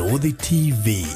Barũthi TV,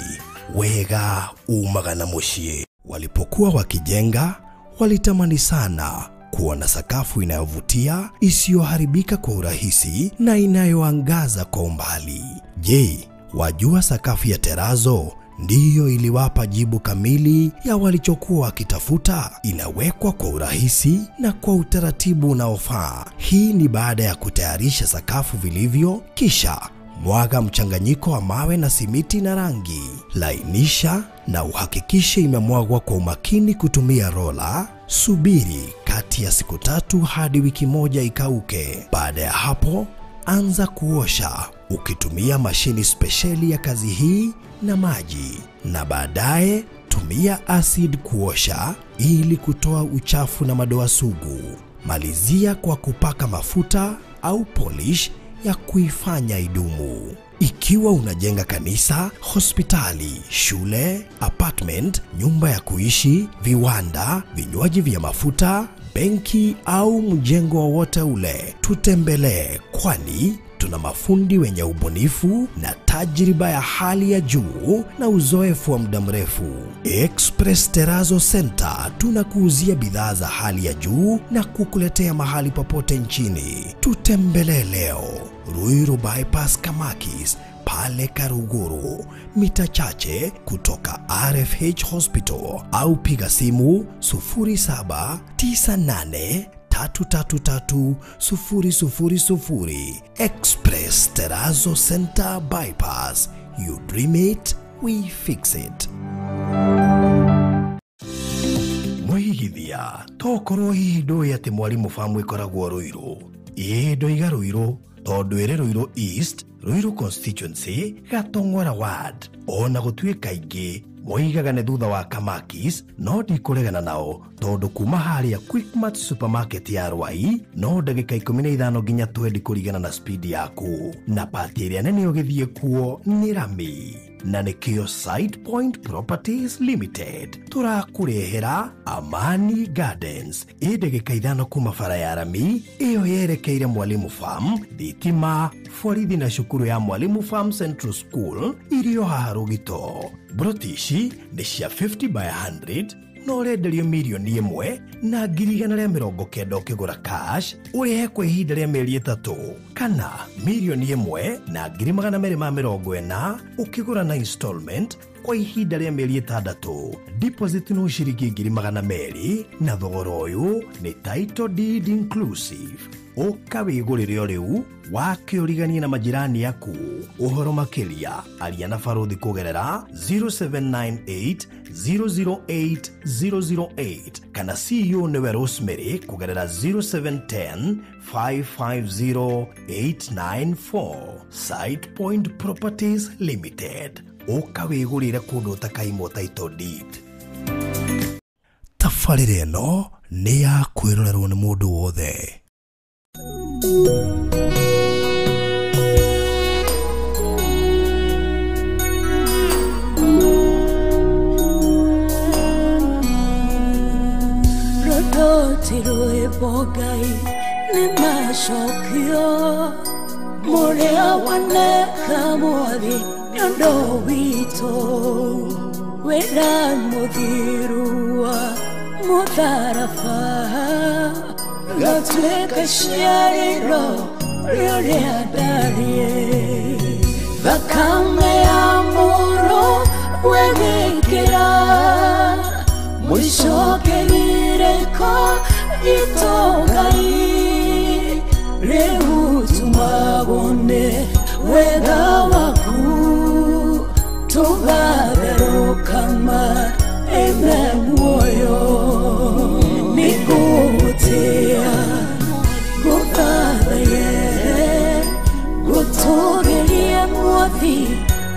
wega umaga na muciĩ. Walipokuwa wakijenga, walitamani sana kuwa na sakafu inayovutia, isiyoharibika kwa urahisi na inayoangaza kwa umbali. Je, wajua sakafu ya terazo ndiyo iliwapa jibu kamili ya walichokuwa wakitafuta? Inawekwa kwa urahisi na kwa utaratibu unaofaa. Hii ni baada ya kutayarisha sakafu vilivyo, kisha mwaga mchanganyiko wa mawe na simiti na rangi. Lainisha na uhakikishe imemwagwa kwa umakini kutumia rola. Subiri kati ya siku 3 hadi wiki 1 ikauke. Baada ya hapo, anza kuosha ukitumia mashini spesheli ya kazi hii na maji, na baadaye tumia acid kuosha ili kutoa uchafu na madoa sugu. Malizia kwa kupaka mafuta au polish ya kuifanya idumu. Ikiwa unajenga kanisa, hospitali, shule, apartment, nyumba ya kuishi, viwanda, vinywaji vya mafuta, benki au mjengo wowote ule, tutembelee, kwani tuna mafundi wenye ubunifu na tajriba ya hali ya juu na uzoefu wa muda mrefu. Express Terrazzo Center tunakuuzia bidhaa za hali ya juu na kukuletea mahali popote nchini. Tutembelee leo Ruiru Bypass Kamakis pale Karuguru, mita chache kutoka RFH Hospital, au piga simu 0798 333 000. Express Terrazzo Center Bypass. You dream it, we fix it. Mwigithia, tokorwo hihi ndũĩ atĩ Mwalimu Farm ĩkoragwo Ruiru. Ĩĩ ndoiga Ruiru tondũ ĩrĩ Ruiru East, Ruiru Constituency, Gatong'ora Ward. Ona gũtuĩka aingĩ moigaga nĩ thutha wa Kamakis, no ndikũregana nao tondũ kuma harĩa Quickmart supermarket ya Rwai no ndagĩka 15 nginya 20 kũringana na speed yaku, na pati ĩrĩa nene ũgĩthiĩ kuo nĩ rami. Na nĩkĩo Side Point Properties Limited tũrakũrehera Amani Gardens ĩ ndagĩka 5 kuma bara ya rami ĩyo yerekeire Mwalimu Farm, thitima, borithi na cukuru ya Mwalimu Farm Central School irio haha Rũgito. Broti ici nĩ cia 50 by 100 no ũrenderio mirioni 1,190 ũkĩgũra cash, ũrĩhe kwa ihinda rĩa mĩeri 3, kana mirioni 1,240 ũkĩgũra na installment kwa ihinda rĩa mĩeri 6. Deposit no ciringi 200,000 na thogora ũyũ nĩ title deed inclusive. Ũka wĩgũrĩre o rĩu wakĩũriganie na majirani aku. Ũhoro makĩria aria na Barũthi kũgerera 0798 008 008 kana CEO nĩwe Rosemary kũgerera 0710 550 894. Side Point Properties Limited. Ũka wĩgũrĩre kũndũ ũtakaimwo title deed. Tabarĩra ĩno nĩ ya kwĩrorerwo nĩ mũndũ wothe. Rwĩmbo Ngai nĩ macokio mũrĩa waneka mwathi nĩ ũndũ witũ, wĩra mũthiru wa mũtharaba gatuĩka ciarĩro rĩrĩa ndariĩ. Thakame ya mũrũ wegĩkĩra mũico kĩrirĩko gitũ Ngai, rĩu tumagwo nĩ wega waku tũgatherũka ime muoyo. Nĩngũgũtĩĩa ngũthathaye ngũtũgĩrie mwathi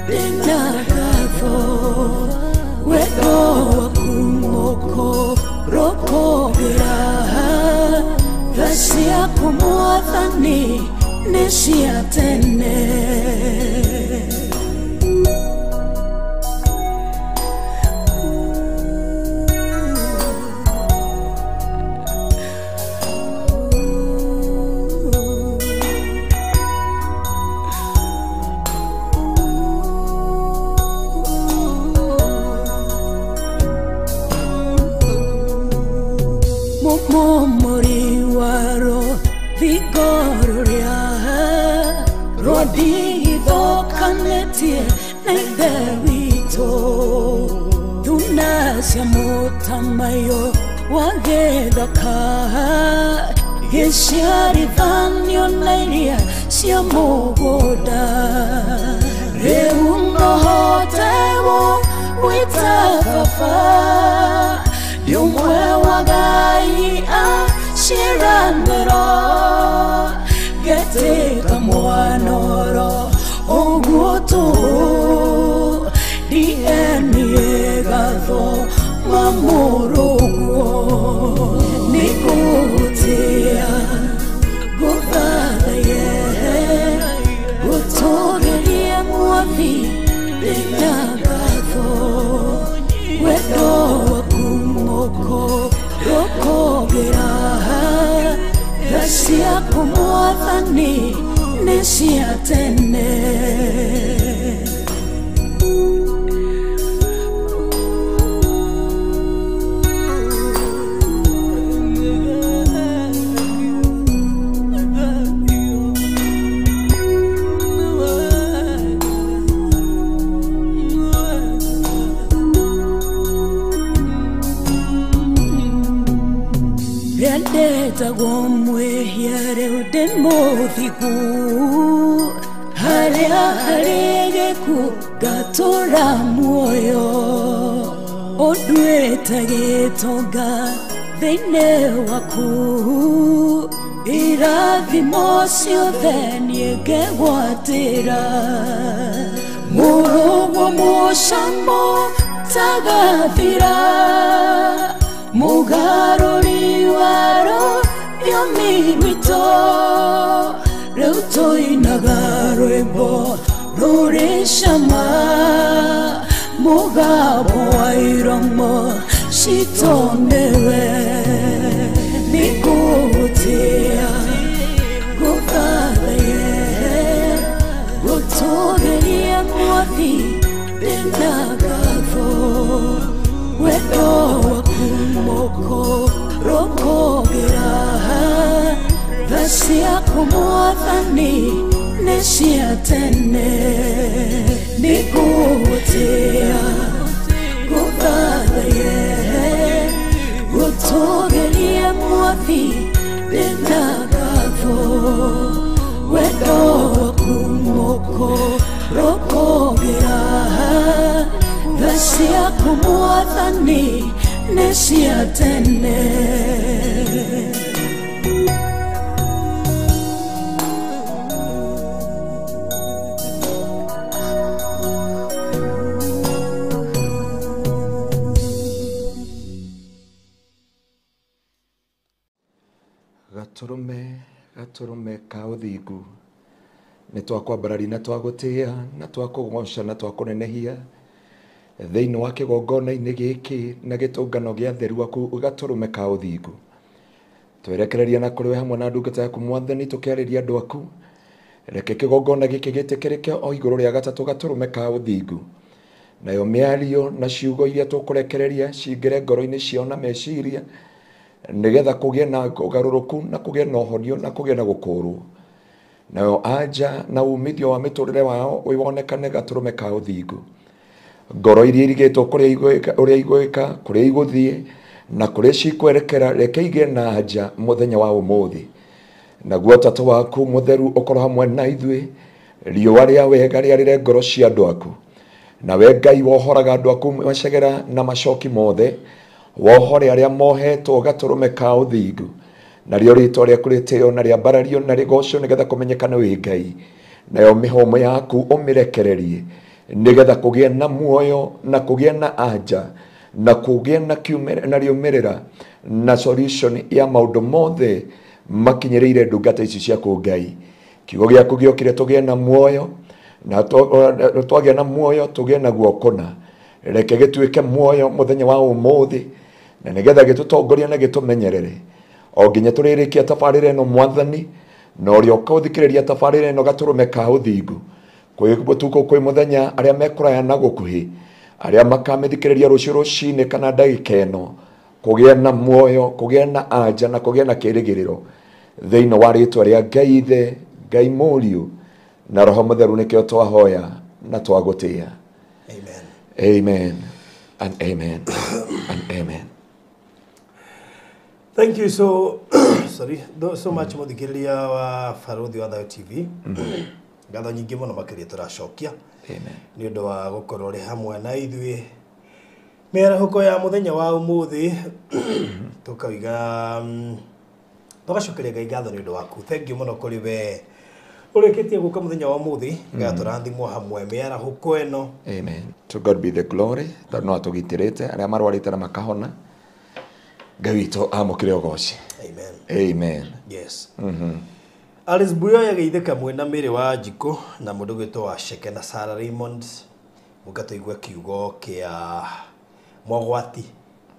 ndĩna ngatho, wendo waku mũkũrũkũgĩra tha ciaku mwathani nĩ cia tene. na Ithe witũ thuna cia mũtamaiyũ wa gĩthaka gĩciarithanio na iria cia mũgũnda rĩu nohote gũgwĩta baba ndĩ ũmwe wa Ngai a ciĩranĩro ngetĩka mwanoro ũguo tũhũ ndienie gatho ma mũrũguo nĩngũgũtĩĩa ngũthathaye ngũtũũgĩrie Mwathi ndĩna ngatho wendo waku moko rũkũngĩra tha ciaku Mwathani nĩ cia tene. Ndetagwo mwĩhia rĩu ndĩ mũthingu harĩa harĩ gĩkuũ ngatũũra muoyo ũnduĩte gĩtonga thĩinĩ waku irathimo ciothe niĩ ngegwatĩra mũrũguo mũcamo tagathira mũgarũri waro rũthiomi rwitũ rĩu tũinaga rwĩmbo rũrĩ cama mũgambo wa iromo citũ nĩwe nĩngũgũtĩĩa ngũthathaye ngũtũũgĩrie Mwathi ndĩna ngatho wendo waku moko rũkũngĩra tha ciaku Mwathani nĩ cia tene nĩngũgũtĩĩa ngũthathaye ngũtũũgĩrie Mwathi ndĩna ngatho wendo waku moko rũkũngĩra tha ciaku Mwathani nĩ cia tene. Gatũrũme gatũrũme ka ũthingu nĩ twakwambarari na twagũtĩĩa na twakũgoca na twakũnenehia thĩinĩ wa kĩgongona-inĩ gĩkĩ na gĩtũngano gĩa theru waku gatũrũme ka ũthingu twerekereria na kũrĩ we hamwe na ndungata yaku Mwathani tũkĩarĩria andũ aku reke kĩgongona gĩkĩ gĩtĩkĩrĩke o igũrũ rĩa gatatũ gatũrũme ka ũthingu nayo mĩario na ciugo iria tũkũrekereria cingĩre ngoro-inĩ ciao na meciria nĩgetha kũgĩe na ũgarũrũku na kũgĩe na ũhonio na kũgĩe na gũkũũrwo nayo anja na umithio wa mĩtũrĩre wao wonekane gatũrũme ka ũthingu ngoro iria irigĩtwo kũrĩa igwĩka kũrĩa igũthiĩ na kũrĩa cikwerekera reke igĩe na anja mũthenya wa ũmũthĩ naguo ũtatũ waku mũtheru ũkorwo hamwe na ithuĩ riũa rĩa wega rĩarĩre ngoro cia andũ aku nawe Ngai wohoraga andũ aku macegera na macoki mothe wohore arĩa mohetwo gatũrũme ka ũthingu narĩo rĩtwa rĩaku rĩtĩo na rĩambarario na rĩgocwo nĩgetha kũmenyekane wĩ Ngai nayo mĩhũmũ yaku ũmĩrekererie nĩgetha kũgĩe na muoyo na kũgĩe na anja na kũgĩe na riũmĩrĩra na solution ya maũndũ mothe makinyĩrĩire ndungata ici ciaku Ngai kiugo gĩaku gĩokire tũgĩe na muoyo na twagĩa na muoyo tũgĩe naguo kũna reke gĩtuĩke muoyo mũthenya wa ũmũthĩ na nĩgetha gĩtũtongorie na gĩtũmenyerere o nginya tũrĩrĩkia tabarĩra ĩno Mwathani na ũrĩa ũkaũthikĩrĩria tabarĩra ĩno gatũrũme ka ũthingu kwĩ ũtukũ kwĩ mũthenya arĩa mekũraya na gũkuhĩ arĩa makamĩthikĩrĩria rũciũ rũcinĩ kana ndagĩka ĩno kũgĩa na muoyo kũgĩa na anja na kũgĩa na kĩĩrĩgĩrĩro thĩinĩ wa rĩtwa rĩa Ngai Ithe Ngai Mũriũ na Roho Mũtheru nĩkĩo twahoya na twagũtĩĩa. Amen. Amen and amen and amen. Thank you so sorry so much muthikiriria wa Baruthi wa Thayo TV. Ngatho nyingĩ mũno makĩria tũracokia. Amen. Nĩ ũndũ wa gũkorwo ũrĩ hamwe na ithuĩ mĩarahũko ya mũthenya wa ũmũthĩ. Tũkauga tũgacokeria Ngai ngatho nĩ ũndũ waku. Thank you mũno kũrĩ we ũrĩkĩtie gũka mũthenya wa ũmũthĩ. Ngatũrathimwo hamwe mĩarahũko ĩno. Amen. To God be the glory. Tondũ no atũgitĩrĩte arĩa marwarĩte na makahona. Ngai witũ amũkĩre ũgoci. Amen. Amen. Yes. Alice Buyoya geithĩka mwena mĩrĩ wa Njikũ na mũndũ gwĩtwo wa Sheke na Sarah Raymond. Mũgatũigue kiugo kĩa mogwati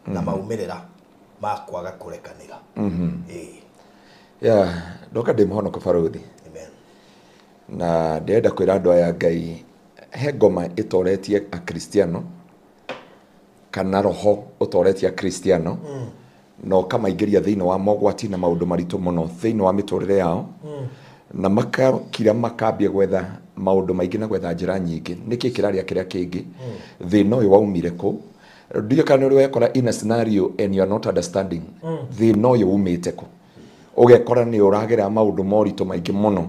na maumĩrĩra ma kwaga kũrekanĩra. Yeah, ndoka ndĩ mũhonoko Baruthi. Amen. Na ndĩrenda kwĩra andũ aya Ngai he ngoma ĩtoretie Akristiano kana roho ũtoretie Akristiano na ũkamaingĩria thĩinĩ wa mogwati na maũndũ maritũ mũno thĩinĩ wa mĩtũrĩre yao. Na makakira makambia gwetha maũndũ maingĩ na gwetha njĩra nyingĩ nĩkĩ kĩraria kĩrĩa kĩngĩ thĩna ũyũ waumire kũ. Ndiũĩ kana nĩ ũrĩ wekora in a scenario and you are not understanding thĩna ũyũ umĩte kũ. Ũgekora nĩ ũragera maũndũ moritũ maingĩ mũno.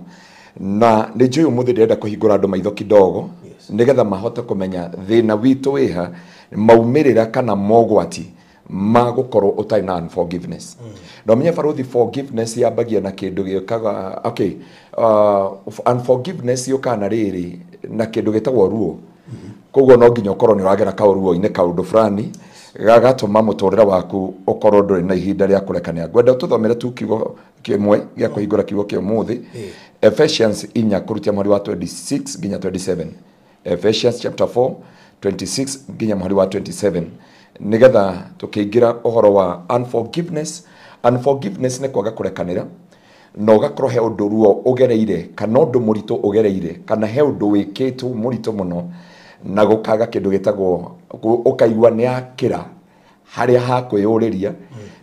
Na nĩ njũĩ ũmũthĩ ndĩrenda kũhingũra andũ maitho kidogo nĩgetha mahote kũmenya thĩna witũ wĩha, maumĩrĩra kana mogwati ma gũkorwo ũtarĩ na unforgiveness. Na ũmenye Baruthi, forgiveness yambagia na kĩndũ gĩũkaga, okay, unforgiveness yũkaga na rĩrĩ na kĩndũ gĩtagwo ruo. Koguo no nginya ũkorwo nĩ ũragera kaũruo-inĩ kaũndũ fulani gagatũma mũtũrĩre waku ũkorwo ndũrĩ na ihinda rĩa kũrekanĩra. Ngwenda tũthomere tu kiugo kĩmwe gĩa kũhingũra kiugo kĩa ũmũthĩ. Ephesians 4 kũrutia mũhari wa 26 nginya 27. Ephesians chapter 4 26 nginya mũhari wa 27 nigetha tũkĩingĩra ũhoro wa unforgiveness. Unforgiveness nĩ kwaga kũrekanĩra na ũgakorwo he ũndũ ruo ũgereire kana ũndũ mũritũ ũgereire kana he ũndũ wĩkĩtwo mũritũ mũno na gũkaga kĩndũ gĩtagwo ũkaigua nĩ akĩra harĩa hakwĩyũrĩria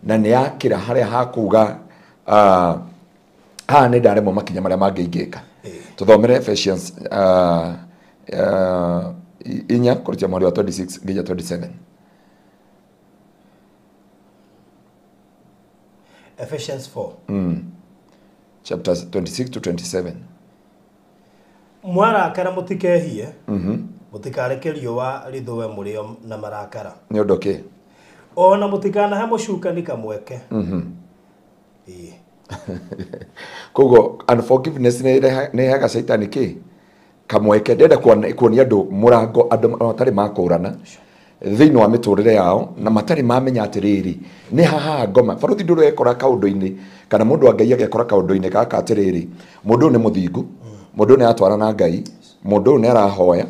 na nĩ akĩra harĩa hakuga haha nĩ ndaremwo makinya marĩa mangĩ ingĩka. Tũthomere Ephesians 4 kũrutia mũhari wa 26 nginya 27. Ephesians 4 chapters 26 to 27. Mwarakara mũtikehie, mũtikareke riũa rĩthũe mũrĩo na marakara. Nĩ ũndũ kĩ? Ona mũtikanahe mũcukani kamweke. Koguo unforgiveness nĩ ĩrehaga caitani kĩ? Kamweke. Ndĩrenda kuonia andũ mũrango andũ matarĩ makũrana thĩinĩ wa mĩtũrĩre yao na matarĩ mamenya atĩrĩrĩ nĩ haha ngoma. Baruthi ndũrĩ wekora kaũndũ-inĩ kana mũndũ wa Ngai agekora kaũndũ-inĩ gaka atĩrĩrĩ mũndũ ũyũ nĩ mũthingu, mũndũ ũyũ nĩ aratwarana na Ngai, mũndũ ũyũ nĩ arahoya,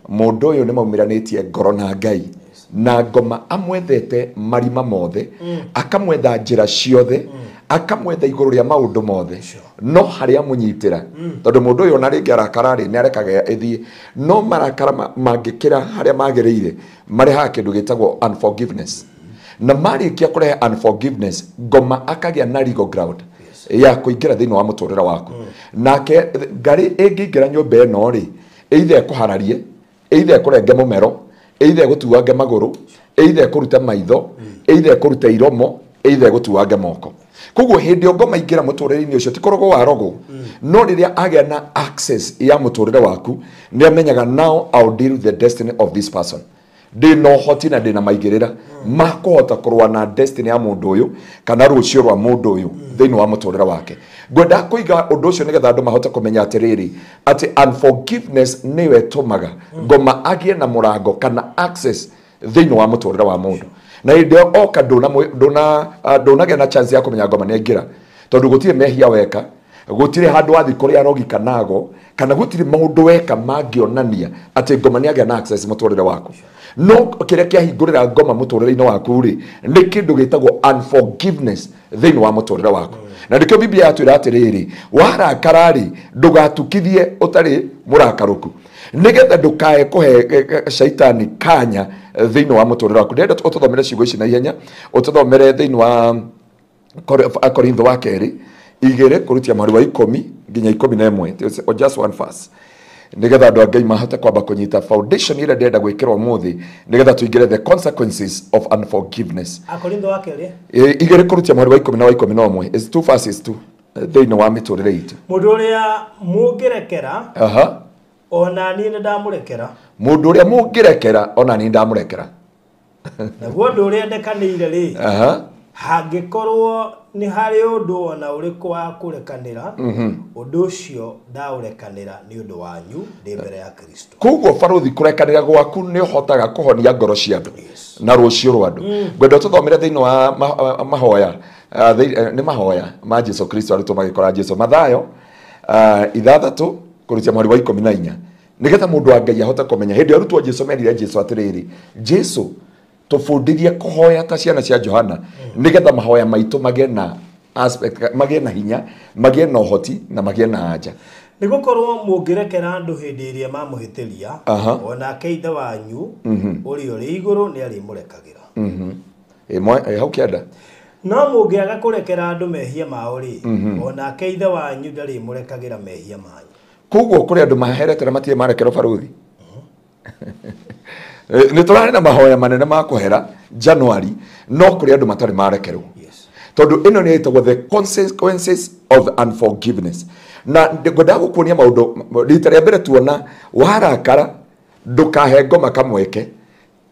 mũndũ ũyũ nĩ maumĩranĩtie ngoro na Ngai na ngoma amwethete marima mothe, akamwetha njĩra ciothe, akamwetha igũrũ rĩa maũndũ mothe, no harĩa amũnyitĩra tondũ mũndũ ũyũ ona rĩngĩ arakara rĩ nĩ arekaga ĩthiĩ, no marakara mangĩkĩra harĩa magĩrĩire marehaga kĩndũ gĩtagwo unforgiveness. Na marĩkia kũrehe unforgiveness ngoma akagĩa na legal ground ya kũingĩra thĩinĩ wa mũtũrĩre waku. Nake ngarĩ ĩngĩingĩra nyũmba ĩno rĩ either ĩkũhararie, either ĩkũrenge mũmero, either ĩgũtuange magũrũ, either ĩkũrute maitho, either ĩkũrute iromo, either ĩgũtuange moko. Koguo hĩndĩ ĩyo ngoma ingĩra mũtũrĩre-inĩ ũcio ti kũrogwo warogwo, no rĩrĩa agĩa na access ya mũtũrĩre waku nĩ amenyaga now I'll deal with the destiny of this person. Ndĩna ũhoti na ndĩna maigĩrĩra ma kũhota kũrũa na destiny ya mũndũ ũyũ kana rũciũ rwa mũndũ ũyũ thĩinĩ wa mũtũrĩre wake. Ngwenda kũiga ũndũ ũcio nĩgetha andũ mahote kũmenya atĩrĩrĩ atĩ unforgiveness nĩyo ĩtũmaga ngoma agĩe na mũrango kana access thĩinĩ wa mũtũrĩre wa mũndũ. Na hĩndĩ ĩyo oka ndũnagĩa na chance ya kũmenya ngoma nĩ aingĩra tondũ gũtirĩ mehia weka, gũtirĩ handũ wathiĩ kũrĩa arogi kana ago, kana gũtirĩ maũndũ weka mangĩonania atĩ ngoma nĩ agĩa na access mũtũrĩre waku. No kĩrĩa kĩahingũrĩra ngoma mũtũrĩre-inĩ waku rĩ nĩ kĩndũ gĩtagwo unforgiveness thĩinĩ wa mũtũrĩre waku. Na nĩkĩo Biblia yatwĩra atĩrĩrĩ warakara rĩ ndũgatukithie ũtarĩ mũrakarũku nĩgetha ndũkae kũhe caitani kanya thĩinĩ wa mũtũrĩre waku. Ndĩrenda ũtũthomere ciugo ici na ihenya, ũtũthomere thĩinĩ wa Korintho wa kerĩ 2 kũrutia mũhari wa 10 nginya 11, just one verse. Nigetha andũ a Ngai mahote kwamba kũnyita foundation ĩrĩa ndĩrenda gwĩkĩrwo ũmũthĩ, nigetha tũingĩre the consequences of unforgiveness. Akorintho wa kerĩ 2 kũrutia mweri wa 10 na wa 11 is 2 verses 2 thĩinĩ wa mĩtũrĩre itũ. Mũndũ ũrĩa mũngĩrekera ona niĩ nĩndamũrekera. Mũndũ ũrĩa mũngĩrekera ona niĩ ndamũrekera. Naguo ũndũ ũrĩa ndekanĩire rĩ, hangĩkorwo nĩ harĩ ũndũ ona ũrĩkũ wa kũrekanĩra, ũndũ ũcio ndaũrekanĩra nĩ ũndũ wanyu ndĩ mbere ya Kristo. Koguo barothi kũrekanĩra gwaku nĩ ũhotaga kũhonia ngoro cia andũ na rũciũ rwa andũ. Ngwenda tũthomere thĩinĩ wa mahoya, nĩ mahoya ma Jesu Kristo arutwo magĩkora Jesu Mathayo 6 kũrutia mweri wa 14, nĩgetha mũndũ wa Ngai ahote kũmenya. Hĩndĩ arutwo Jesu merire Jesu atĩrĩrĩ, Jesu tũbundithie kũhoya ta ciana cia Johana, nĩgetha mahoya maitũ magĩe na aspect, magĩe na hinya, magĩe na ũhoti na magĩe na anja. Nĩgũkorwo mũngĩrekera andũ hĩndĩ ĩrĩa mamũhĩtĩria, onake Ithe wanyu ũrĩa ũrĩ igũrũ nĩarĩmũrekagĩra. Hau kĩanda. No mũngĩaga kũrekera andũ mehia mao rĩ, onake Ithe wanyu ndarĩmũrekagĩra mehia manyu. Koguo kũrĩ andũ maherete na matirĩ marekerwo baruthi. Nĩ tũrarĩ na mahoya manene ma kũhera January, no kũrĩ andũ matarĩ marekerwo. Tondũ ĩno nĩ ĩtagwo the consequences of unforgiveness. Na ngwendaga gũkuonia maũndũ rita rĩa mbere tuona warakara ndũkahe ngoma kamweke.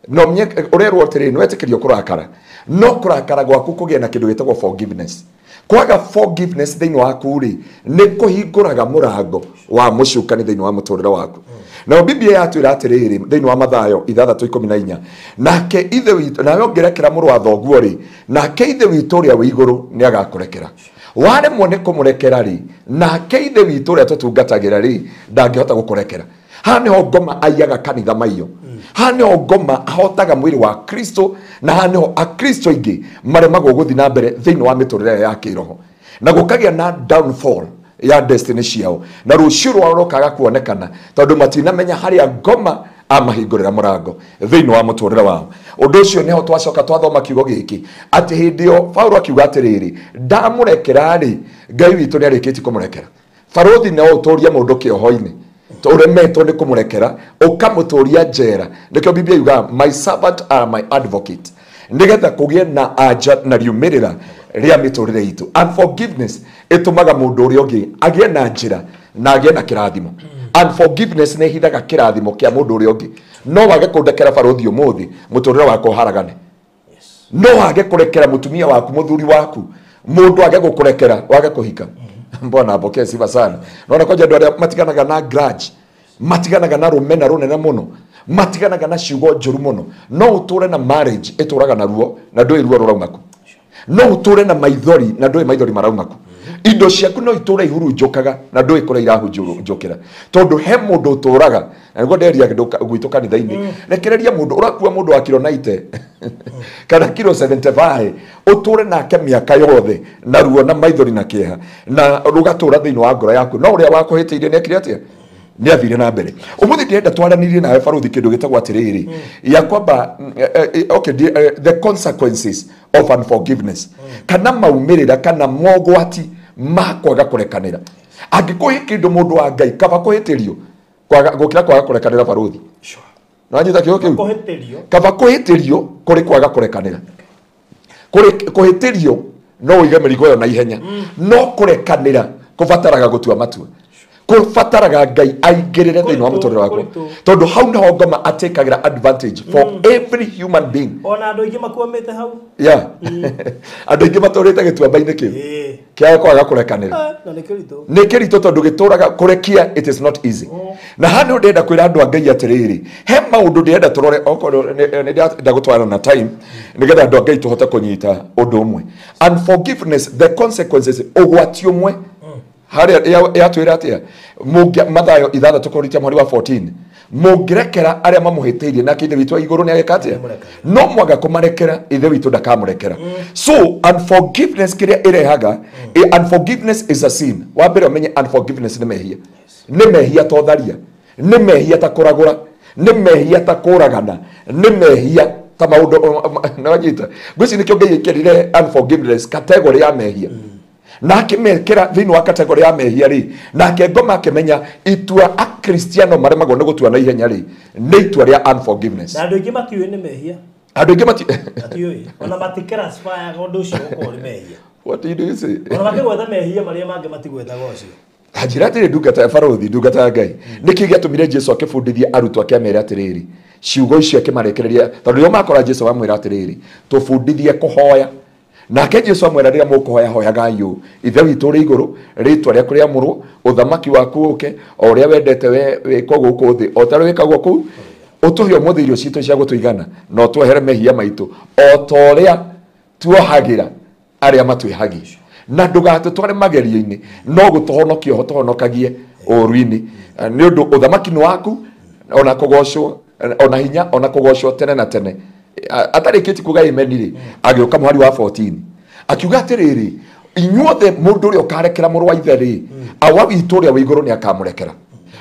No ũrerwo atĩrĩrĩ, nĩ wetĩkĩrio kũrakara, no kũrakara gwaku kũgĩe na kĩndũ gĩtagwo forgiveness. Kwaga forgiveness thĩinĩ waku rĩ, nĩ kũhingũraga mũrango wa mũcukani thĩinĩ wa mũtũrĩre waku. Na Biblia yatwĩra atĩrĩrĩ thĩinĩ wa Mathayo 6:14, nake Ithe witũ, nawe ũngĩrekera mũrũ wa thoguo rĩ, nake Ithe witũ ũrĩa wĩ igũrũ nĩ agakũrekera. Waremwo nĩ kũmũrekera rĩ, nake Ithe witũ ũrĩa tũtungatagĩra rĩ, ndangĩhota gũkũrekera. Haha nĩho ngoma aiyaga kanitha maiyo. Haha nĩho ngoma ahotaga mwĩrĩ wa Kristo, na haha nĩho akristo aingĩ maremagwo gũthiĩ na mbere thĩinĩ wa mĩtũrĩre ya kĩroho, na gũkagĩa na downfall ya destiny ciao, na rũciũ rwao rũkaga kuonekana tondũ matinamenya harĩa ngoma amahingũrĩra mũrango thĩinĩ wa mũtũrĩre wao. Ũndũ ũcio nĩho twacoka twathoma kiugo gĩkĩ atĩ hĩndĩ ĩyo Paulo akiuga atĩrĩrĩ, ndamũrekera rĩ, Ngai witũ nĩarĩkĩtie kũmũrekera. Barothi no ũtũrie mũndũ kĩoho-inĩ ũremetwo nĩ kũmũrekera, ũkamũtũria njera. Nĩkĩo Biblia yugaga my servant are my advocate, nĩgetha kũgĩe na anja na riumĩrĩra rĩa mĩtũrĩre itũ. Unforgiveness ĩtũmaga mũndũ ũrĩa ũngĩ agĩe na njĩra na agĩe na kĩrathimo. Unforgiveness nĩ ĩhithaga kĩrathimo kĩa mũndũ ũrĩa ũngĩ. No wage kũndekera barothi ũmũthĩ, mũtũrĩre wakwa ũharagane. No wage kũrekera mũtumia waku, mũthuri waku, mũndũ age gũkũrekera wage kũhika. Mbona apokee sifa sana. Naona kwanja andũ arĩa matiganaga na grudge, matiganaga na rũmena rũnene mũno, matiganaga na ciugo njũru mũno. No ũtũre na marriage ĩtũraga na ruo na ndũĩ ruo rũrauma kũ. No ũtũre na maithori na ndũĩ maithori marauma kũ. Indo ciaku no itũre ihurunjũkaga na ndũĩ kũrĩa irahurunjũkĩra, tondũ he mũndũ ũtũraga. Na nĩguo nderia gwitũ kanitha-inĩ, rekereria mũndũ ũrakua mũndũ wa kiro 90 kana kiro 75, ũtũre nake mĩaka yothe na ruo na maithori na kĩeha, na rũgatũra thĩinĩ wa ngoro yaku. No ũrĩa wakũhĩtĩirie nĩ ekire atĩa? Nĩ athire na mbere. Ũmũthĩ ndĩrenda twaranĩrie nawe barothi kĩndũ gĩtagwo atĩrĩrĩ, ya kwamba okay, the consequences of unforgiveness, kana maumĩrĩra kana mogwati ma kwaga kũrekanĩra. Angĩkũhe kĩndũ mũndũ wa Ngai, kaba kũhĩtĩrio gũkĩra kwaga kũrekanĩra barothi. Nĩwanyita kiugo kĩu? Kaba kũhĩtĩrio kũrĩ kwaga kũrekanĩra. Kũhĩtĩrio no ũige mĩrigo ĩyo na ihenya, no kũrekanĩra kũbataraga gũtua matua, kũbataraga Ngai aingĩrĩre thĩinĩ wa mũtũrĩre waku, tondũ hau nĩho ngoma atakagĩra advantage for every human being. Ona andũ aingĩ makwamĩte hau. Yeah. Andũ aingĩ matũrĩte gĩtuamba-inĩ kĩu kĩa kwaga kũrekanĩra. Nĩ kĩritũ tondũ gĩtũraga kũrekia, it is not easy. Na haha nĩho ndĩrenda kwĩra andũ a Ngai atĩrĩrĩ, he maũndũ ndĩrenda tũrore, okorwo nĩ ndĩrenda gũtwarana na time nĩgetha andũ a Ngai tũhote kũnyita ũndũ ũmwe. Unforgiveness, the consequences, ũgwati ũmwe harĩa yatwĩra atĩa? Mathayo 6 kũrutia mweri wa 14, mũngĩrekera arĩa mamũhĩtĩirie, nake Ithe witũ wa igũrũ nĩ ageka atĩa? No mwaga kũmarekera, Ithe witũ ndakamũrekera. So unforgiveness kĩrĩa ĩrehaga, unforgiveness is a sin. Wa mbere ũmenye unforgiveness nĩ mehia. Nĩ mehia ta ũtharia, nĩ mehia ta kũragũra, nĩ mehia ta kũragana, nĩ mehia ta maũndũ. Nĩwanyita? Ngwĩciria nĩkĩo Ngai ĩkĩrire unforgiveness category ya mehia. Na akĩmekĩra thĩinĩ wa kategori ya mehia rĩ, nake ngoma akĩmenya itua akristiano maremagwo nĩ gũtua na ihenya rĩ, nĩ itua rĩa unforgiveness. Na andũ aingĩ matiũĩ nĩ mehia. Andũ aingĩ matiũĩ. Ona maticlassifyaga ũndũ ũcio gũkorwo nĩ mehia. What do you say? Ona makĩgweta mehia marĩa mangĩ matigwetaga ũcio. Anjĩra atĩrĩ, ndungata ya barothi, ndungata ya Ngai, nĩkĩ gĩatũmire Jesu akĩbundithia arutwo ake amere atĩrĩrĩ, ciugo icio akĩmarekereria, tondũ rĩrĩa makora Jesu amwĩra atĩrĩrĩ, tũbundithie kũhoya. Nake Jesu amwĩra rĩrĩa mũkũhoya hoyagai ũũ, Ithe witũ ũrĩ igũrũ, rĩĩtwa rĩaku rĩamũrwo, ũthamaki waku ũũke, o ũrĩa wendete we wĩkwo gũkũ thĩ, o ta ũrĩa wĩkagwo kũu, ũtũhe ũmũthĩ irio citũ cia gũtũigana, na ũtwehere mehia maitũ, o ta ũrĩa tuohagĩra arĩa matwĩhagia. Na ndũgatũtware magerio-inĩ, no gũtũhonokia ũtũhonokagie ũũru-inĩ. Nĩ ũndũ ũthamaki nĩ waku, ona kũgocwo, ona hinya, ona kũgocwo tene na tene. Atarĩkĩtie kuga amen rĩ, agĩũka mũhari wa 14 akiuga atĩrĩrĩ, inyuothe mũndũ ũrĩa ũkarekera mũrũ wa ithe rĩ, awa witũ ũrĩa wĩ igũrũ nĩ akamũrekera.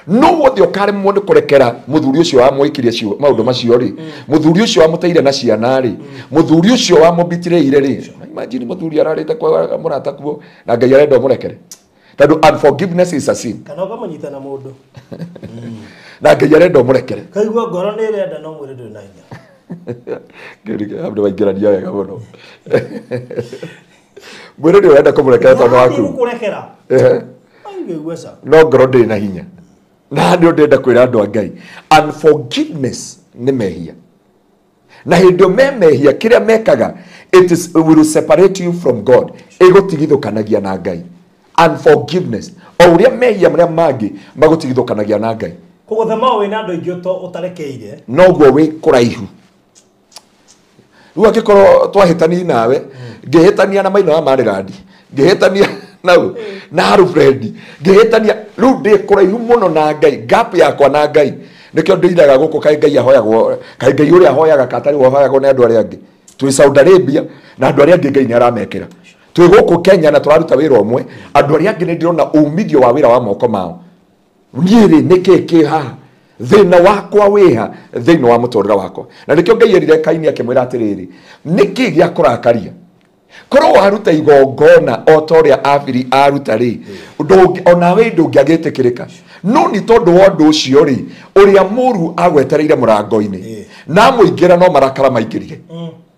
No wothe ũkaremwo nĩ kũrekera mũthuri ũcio wamwĩkire maũndũ macio rĩ, mũthuri ũcio wamũteire na ciana rĩ, mũthuri ũcio wamũbitirĩire rĩ, imagine mũthuri ararĩte kwa mũrata kuo na Ngai arenda ũmũrekere, tondũ unforgiveness is a sin. Kana ũkamũnyita na mũndũ na Ngai arenda ũmũrekere, kaigua ngoro nĩ ĩrenda no mwĩrĩ ndũrĩ na hinya. Andũ maingĩrania wega mũno. Mwĩrĩ nĩ ũrenda kũmũrekera tondũ waku kũrekera, no ngoro ndĩrĩ na hinya. Na nĩ ndĩrenda kwĩra andũ a Ngai, unforgiveness nĩ mehia. Na hĩndĩ me mehia kĩrĩa mekaga, it is will separate you from God, ĩgũtigithũkanagia na Ngai. Unforgiveness o ũrĩa mehia marĩa mangĩ magũtigithũkanagia na Ngai, koguo thema wĩna andũ aingĩ ũtarekeire, noguo wĩ kũraihu. Rĩu angĩkorwo twahĩtania nawe, ngĩhĩtania na Maina wa Maryland, ngĩhĩtania nau na Alfred, ngĩhĩtania, rĩu ndĩ kũraihu mũno na Ngai, gap yakwa na Ngai. Nĩkĩo ndĩiraga gũkũ kaĩ Ngai ahoyagwo, kaĩ Ngai ũrĩa ahoyaga katarĩ ahoyagwo nĩ andũ arĩa angĩ. Twĩ Saudi Arabia na andũ arĩa angĩ Ngai nĩ aramekĩra. Twĩ gũkũ Kenya na tũraruta wĩra ũmwe, andũ arĩa angĩ nĩ ndĩrona umithio wa wĩra wa moko mao. Niĩ rĩ, nĩkĩ kĩ haha? Thĩna wakwa wĩha thĩinĩ wa mũtũrĩre wakwa. Na nĩkĩo Ngai erire Kaini akĩmwĩra atĩrĩrĩ, nĩkĩ gĩa kũrakaria? Korwo waruta igongona o ta ũrĩa Abiri aruta rĩ, onawe ndũngĩagĩtĩkĩrĩka. No nĩ tondũ wa ũndũ ũcio rĩ, ũrĩa mũru agwetereire mũrango-inĩ, na amũingĩra no marakara maingĩrire.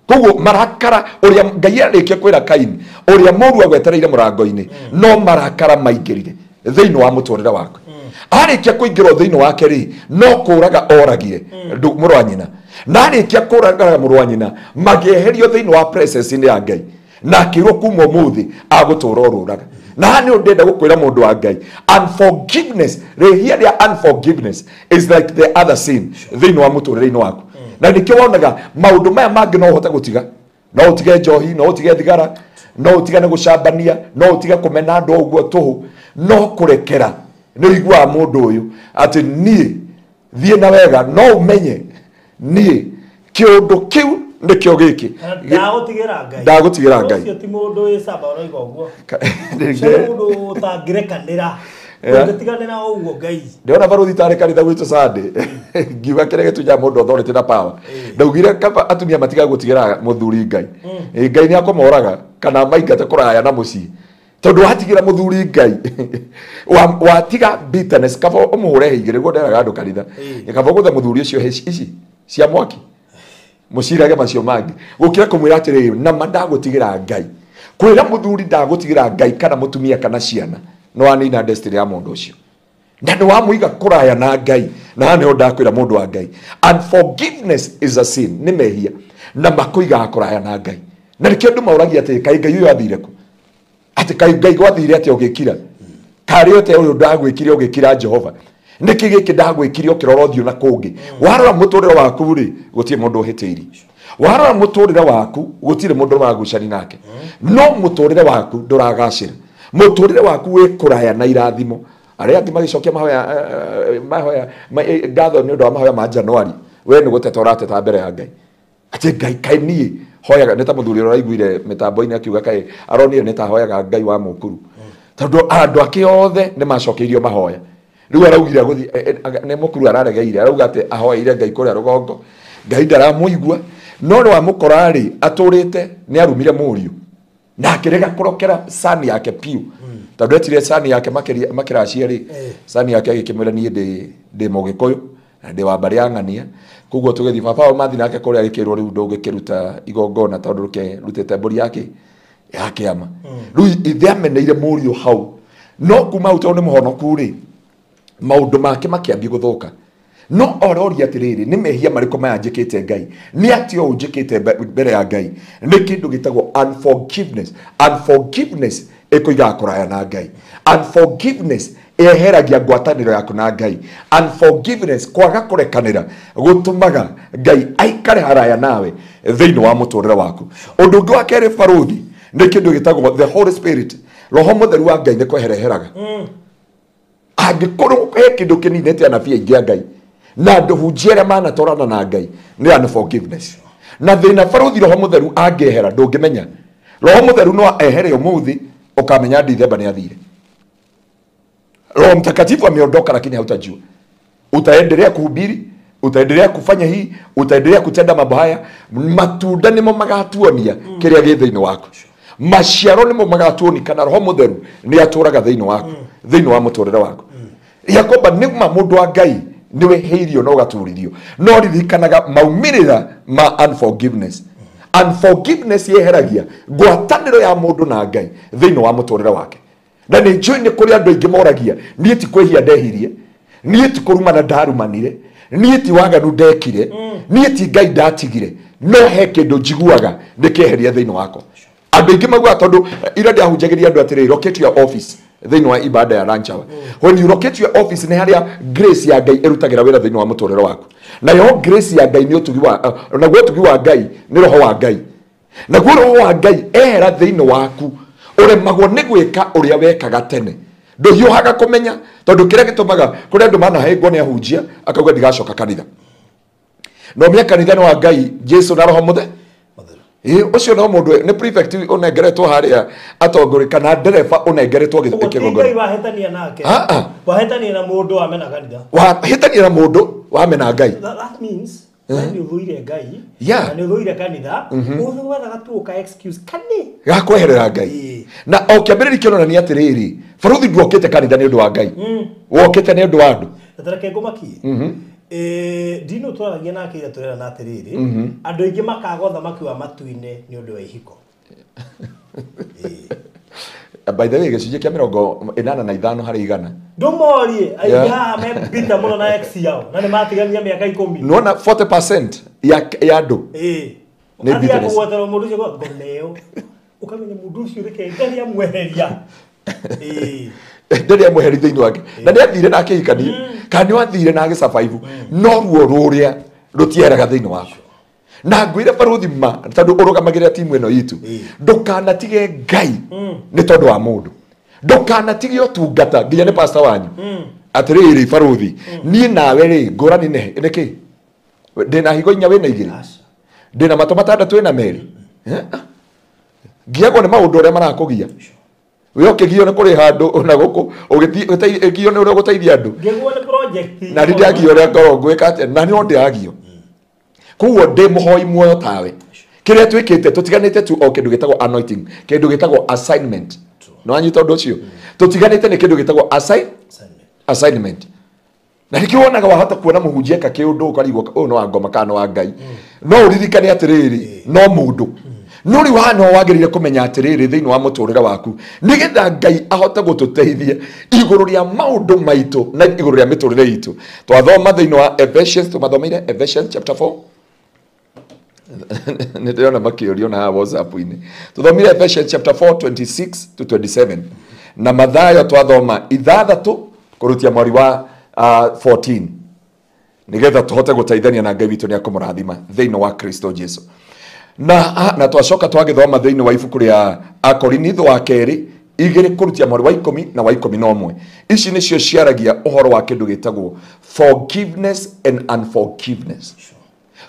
Koguo marakara, ũrĩa Ngai arĩkia kwĩra Kaini, ũrĩa mũru agwetereire mũrango-inĩ, no marakara maingĩrire thĩinĩ wa mũtũrĩre wake. Arĩkia kũingĩrwo thĩinĩ wake rĩ, no kũraga oragire mũrũ wa nyina. Na arĩkia kũraga mũrũ wa nyina, magĩeherio thĩinĩ wa presence-inĩ ya Ngai. Na akĩrwo kuma ũmũthĩ agũtũra ũrũraga. Na haha nĩ ndĩrenda gũkwĩra mũndũ wa Ngai, unforgiveness, rĩhia rĩa unforgiveness is like the other sin thĩinĩ wa mũtũrĩre-inĩ waku. Na nĩkĩo wonaga maũndũ maya mangĩ no ũhote gũtiga. No ũtige njohi, no ũtige thigara, no ũtigane gũcambania, no ũtige kũmena andũ ũguo tũhũ, no kũrekera nĩ ũiguaga mũndũ ũyũ atĩ niĩ thiĩ na wega, no ũmenye niĩ kĩũndũ kĩu nĩkĩo gĩkĩ. Ndagũtigĩra Ngai. Ndagũtigĩra Ngai. Ũcio ti mũndũ wĩ camba ũroiga ũguo. Ũcio nĩ mũndũ ũtangĩrekanĩra. Ũngĩtiganĩra ũguo Ngai. Ndĩrona barothi tarĩ kanitha gwitũ Sunday, ngiuga kĩrĩa gĩtunyaga mũndũ authority na power. Ndaugire kaba atumia matiga gũtigĩra mũthuri Ngai. Ngai nĩ akũmoraga kana maingate kũraya na mũciĩ. Tondũ watigĩra mũthuri Ngai, watiga bitterness, kaba ũmũhũre hĩ igĩrĩ, nĩguo nderaga andũ kanitha. Kaba ũgũthe mũthuri ũcio hĩ ici cia mwaki, mũcirage macio mangĩ, gũkĩra kũmwĩra atĩrĩrĩ, nama ndagũtigĩra Ngai. Kwĩra mũthuri ndagũtigĩra Ngai kana mũtumia kana ciana, no wanina destiny ya mũndũ ũcio. Na nĩ wamũiga kũraya na Ngai. Na haha nĩho ndakwĩra mũndũ wa Ngai, unforgiveness is a sin, nĩ mehia, na makũigaga kũraya na Ngai. Na nĩkĩo andũ maũragia atĩ kaĩ Ngai ũyũ athire kũ? Atĩ kaĩ Ngai gwathire atĩa ũgĩkira? Karĩ atĩa ũyũ ndagwĩkire ũgĩkira Jehova? Nĩkĩ gĩkĩ ndagwĩkire ũkĩrora ũthiũ na kũngĩ? Warora mũtũrĩre waku rĩ, gũtirĩ mũndũ ũhĩtĩirie. Warora mũtũrĩre waku, gũtirĩ mũndũ ũragucani nake. No mũtũrĩre waku ndũragacĩra. Mũtũrĩre waku wĩ kũraya na irathimo. Arĩa angĩ magĩcokia mahoya, mahoya ngatho nĩ ũndũ wa mahoya ma Januari, we nĩ gũteta ũrateta mbere ya Ngai. Atĩ Ngai kaĩ niĩ hoyaga, nĩ ta mũthuri ũrĩa ũraiguire mĩtambo-inĩ akiuga kaĩ aronire nĩ ta hoyaga Ngai wa mũkuru. Tondũ andũ ake othe nĩ macokeirio mahoya. Rĩu araugire agũthiĩ, nĩ mũkuru araregeire, arauga atĩ ahoeire Ngai kũrĩa rũgongo, Ngai ndaramũigua, no nĩ wamũkora rĩ, atũrĩte nĩ arumire mũriũ. Na akĩrega kũrokera sani yake piũ. Tondũ etire sani yake makĩracia rĩ, sani yake agĩkĩmwĩra niĩ ndĩ Mũgĩkũyũ na ndĩ wa mbarĩ ya ng'ania. Koguo tũgĩthiĩ baba wao mathiĩ nake kũrĩa agĩkĩrwo rĩu ndũngĩkĩruta igongona tondũ rũkĩrutĩte mbũri yake ya kĩama. Rĩu ithe ameneire mũriũ hau. No kuma hau tondũ nĩ mũhonoku rĩ, maũndũ make makĩambia gũthũka. No ororia atiriri nĩ mehia marĩkũ maya njĩkĩte Ngai, nĩ atĩa ũũ njĩkĩte mbere ya Ngai. Nĩ kĩndũ gĩtagwo unforgiveness. Unforgiveness ĩkũigaga kũraya na Ngai. Unforgiveness eheragia ngwatanĩro yaku na Ngai. Unforgiveness, kwaga kũrekanĩra, gũtũmaga Ngai aikare haraya nawe thĩinĩ wa mũtũrĩre waku. Ũndũ ũngĩ wa kerĩ barũthi nĩ kĩndũ gĩtagwo the Holy Spirit. Roho mũtheru wa Ngai nĩ kwehereheraga. Angĩkorwo he kĩndũ kĩninĩte anabii aingĩ a Ngai na andũ hunjia arĩa manatwarana na Ngai nĩ unforgiveness. Na thĩna barũthi roho mũtheru angĩehera ndũngĩmenya. Roho mũtheru no ehere ũmũthĩ ũkamenya Dithemba nĩ athire. Roho Mtakatifu ameondoka lakini hautajua. Utaendelea kuhubiri, utaendelea kufanya hii, utaendelea kutenda mambo haya, matunda nĩmo magatuonia kĩrĩa gĩ thĩinĩ waku. Maciaro nĩmo magatuonia kana roho mũtheru nĩ atũraga thĩinĩ waku, thĩinĩ wa mũtũrĩre waku. Yakoba nĩ ma mũndũ wa Ngai nĩ weheirio na ũgaturithio. No ririkanaga maumĩrĩra ma unforgiveness. Unforgiveness yeheragia ngwatanĩro ya mũndũ na Ngai thĩinĩ wa mũtũrĩre wake. Na nĩ njũĩ nĩ kũrĩ andũ aingĩ moragia, niĩ ti kwĩhia ndehirie, niĩ ti kũrumana ndarumanire, niĩ ti waganu ndekire, niĩ ti Ngai ndatigire, no he kĩndũ njiguaga nĩ kĩeheria thĩinĩ wakwa. Andũ aingĩ maugaga tondũ ira ndĩahunjagĩria andũ atĩrĩrĩ, locate your office thĩinĩ wa ibada ya lunch hour. When you locate your office nĩ harĩa grace ya Ngai ĩrutagĩra wĩra thĩinĩ wa mũtũrĩre waku. Nayo grace ya Ngai nĩ ũtugi wa, naguo ũtugi wa Ngai nĩ roho wa Ngai. Naguo roho wa Ngai ehera thĩinĩ waku, ũremagwo nĩ gwĩka ũrĩa wekaga tene. Ndũhiũhaga kũmenya tondũ kĩrĩa gĩtũmaga kũrĩ andũ manahĩngwo nĩ ahunjia akauga ndigacoka kanitha. No mĩa kanitha nĩ wa Ngai, Jesu na roho mũtheru. Ũcio no mũndũ nĩ prefect ũnengeretwo harĩa atongoria kana ndereba ũnengeretwo kĩgongona. Ngai wahĩtania nake. Wahĩtania na mũndũ wamena kanitha. Wahĩtania na mũndũ wamena Ngai. That means nĩ ũthũire Ngai na nĩ ũthũire kanitha, ũgwethaga tu ũka excuse kani gakweherera Ngai. Na o kĩambĩrĩria kĩronania atĩrĩrĩ, barũthi nduokĩte kanitha nĩ ũndũ wa Ngai, wokĩte nĩ ũndũ wa andũ. Na tareke ngũmakie. Ndino twaragia nake ira tũrerana atĩrĩrĩ, andũ aingĩ makaga ũthamaki wa matu-inĩ nĩ ũndũ wa ihiko. By the way, gĩcunjĩ kĩa 85 harĩ igana. Ndũmorie aingĩ haha me bitter mũno na ex yao na nĩ matigania mĩaka 10. Nĩwona 40% ya andũ nĩ bitterness. Kũgweterwo mũndũ ũcio ngoma ĩyo ũkamenya mũndũ ũcio reke ndarĩ amweheria. Ndarĩ amweheria thĩinĩ wake. Na nĩ athire na akĩhikania, kana nĩ athire na agĩsurvive, no ruo rũrĩa rũtieheraga thĩinĩ waku. Na ngwĩre barũthi ma tondũ ũrũgamagĩrĩra timu ĩno itũ, ndũkanatige Ngai nĩ tondũ wa mũndũ. Ndũkanatige ũtungata nginya nĩ pastor wanyu. Atĩrĩrĩ barũthi, niĩ nawe rĩ ngũrani nĩ kĩ? Ndĩna higo inya wĩna igĩrĩ. Ndĩna matũ matandatũ wĩna merĩ. Ngiagwo nĩ maũndũ ũrĩa marakũgia. We ũkĩgio nĩ kũrĩha andũ na gũkũ, ũgĩthiĩ nĩ ũrĩa ũgũteithia andũ. Ngĩgwo nĩ project. Na nĩ ndĩagio ũrĩa ngorwo ngwĩka atĩa, na no ndĩagio. Koguo ndĩ mũhoi muoyo tawe. Kĩrĩa twĩkĩte tũtiganĩte tu o kĩndũ gĩtagwo anointing, kĩndũ gĩtagwo assignment. No anyita ũndũ ũcio. Tũtiganĩte nĩ kĩndũ gĩtagwo assignment. Na nĩkĩo wonaga wahota kuona mũhunjia eka kĩũndũ ũkarigwo ũyũ no wa ngoma kana no wa Ngai. No ũririkane atĩrĩrĩ, no mũndũ. No rĩu haha no wagĩrĩire kũmenya atĩrĩrĩ thĩinĩ wa mũtũrĩre waku, nĩgetha Ngai ahote gũtũteithia igũrũ rĩa maũndũ maitũ na igũrũ rĩa mĩtũrĩre itũ. Twathoma thĩinĩ wa Ephesians, tũmathomeire Ephesians chapter 4. Nĩ ndĩrona makĩũrio na haha WhatsApp-inĩ. Tũthomire Ephesians chapter 4 26 to 27. Na Mathayo twathoma 6 kũrutia mweri wa 14. Nĩgetha tũhote gũteithania na Ngai witũ nĩ akũmũrathima thĩinĩ wa Kristo Jesu. Na twacoka twagĩthoma thĩinĩ wa ibuku rĩa Akorinitho wa kerĩ igĩrĩ kũrutia mweri wa 10 na wa 11. Ici nĩcio ciaragia ũhoro wa kĩndũ gĩtagwo forgiveness and unforgiveness.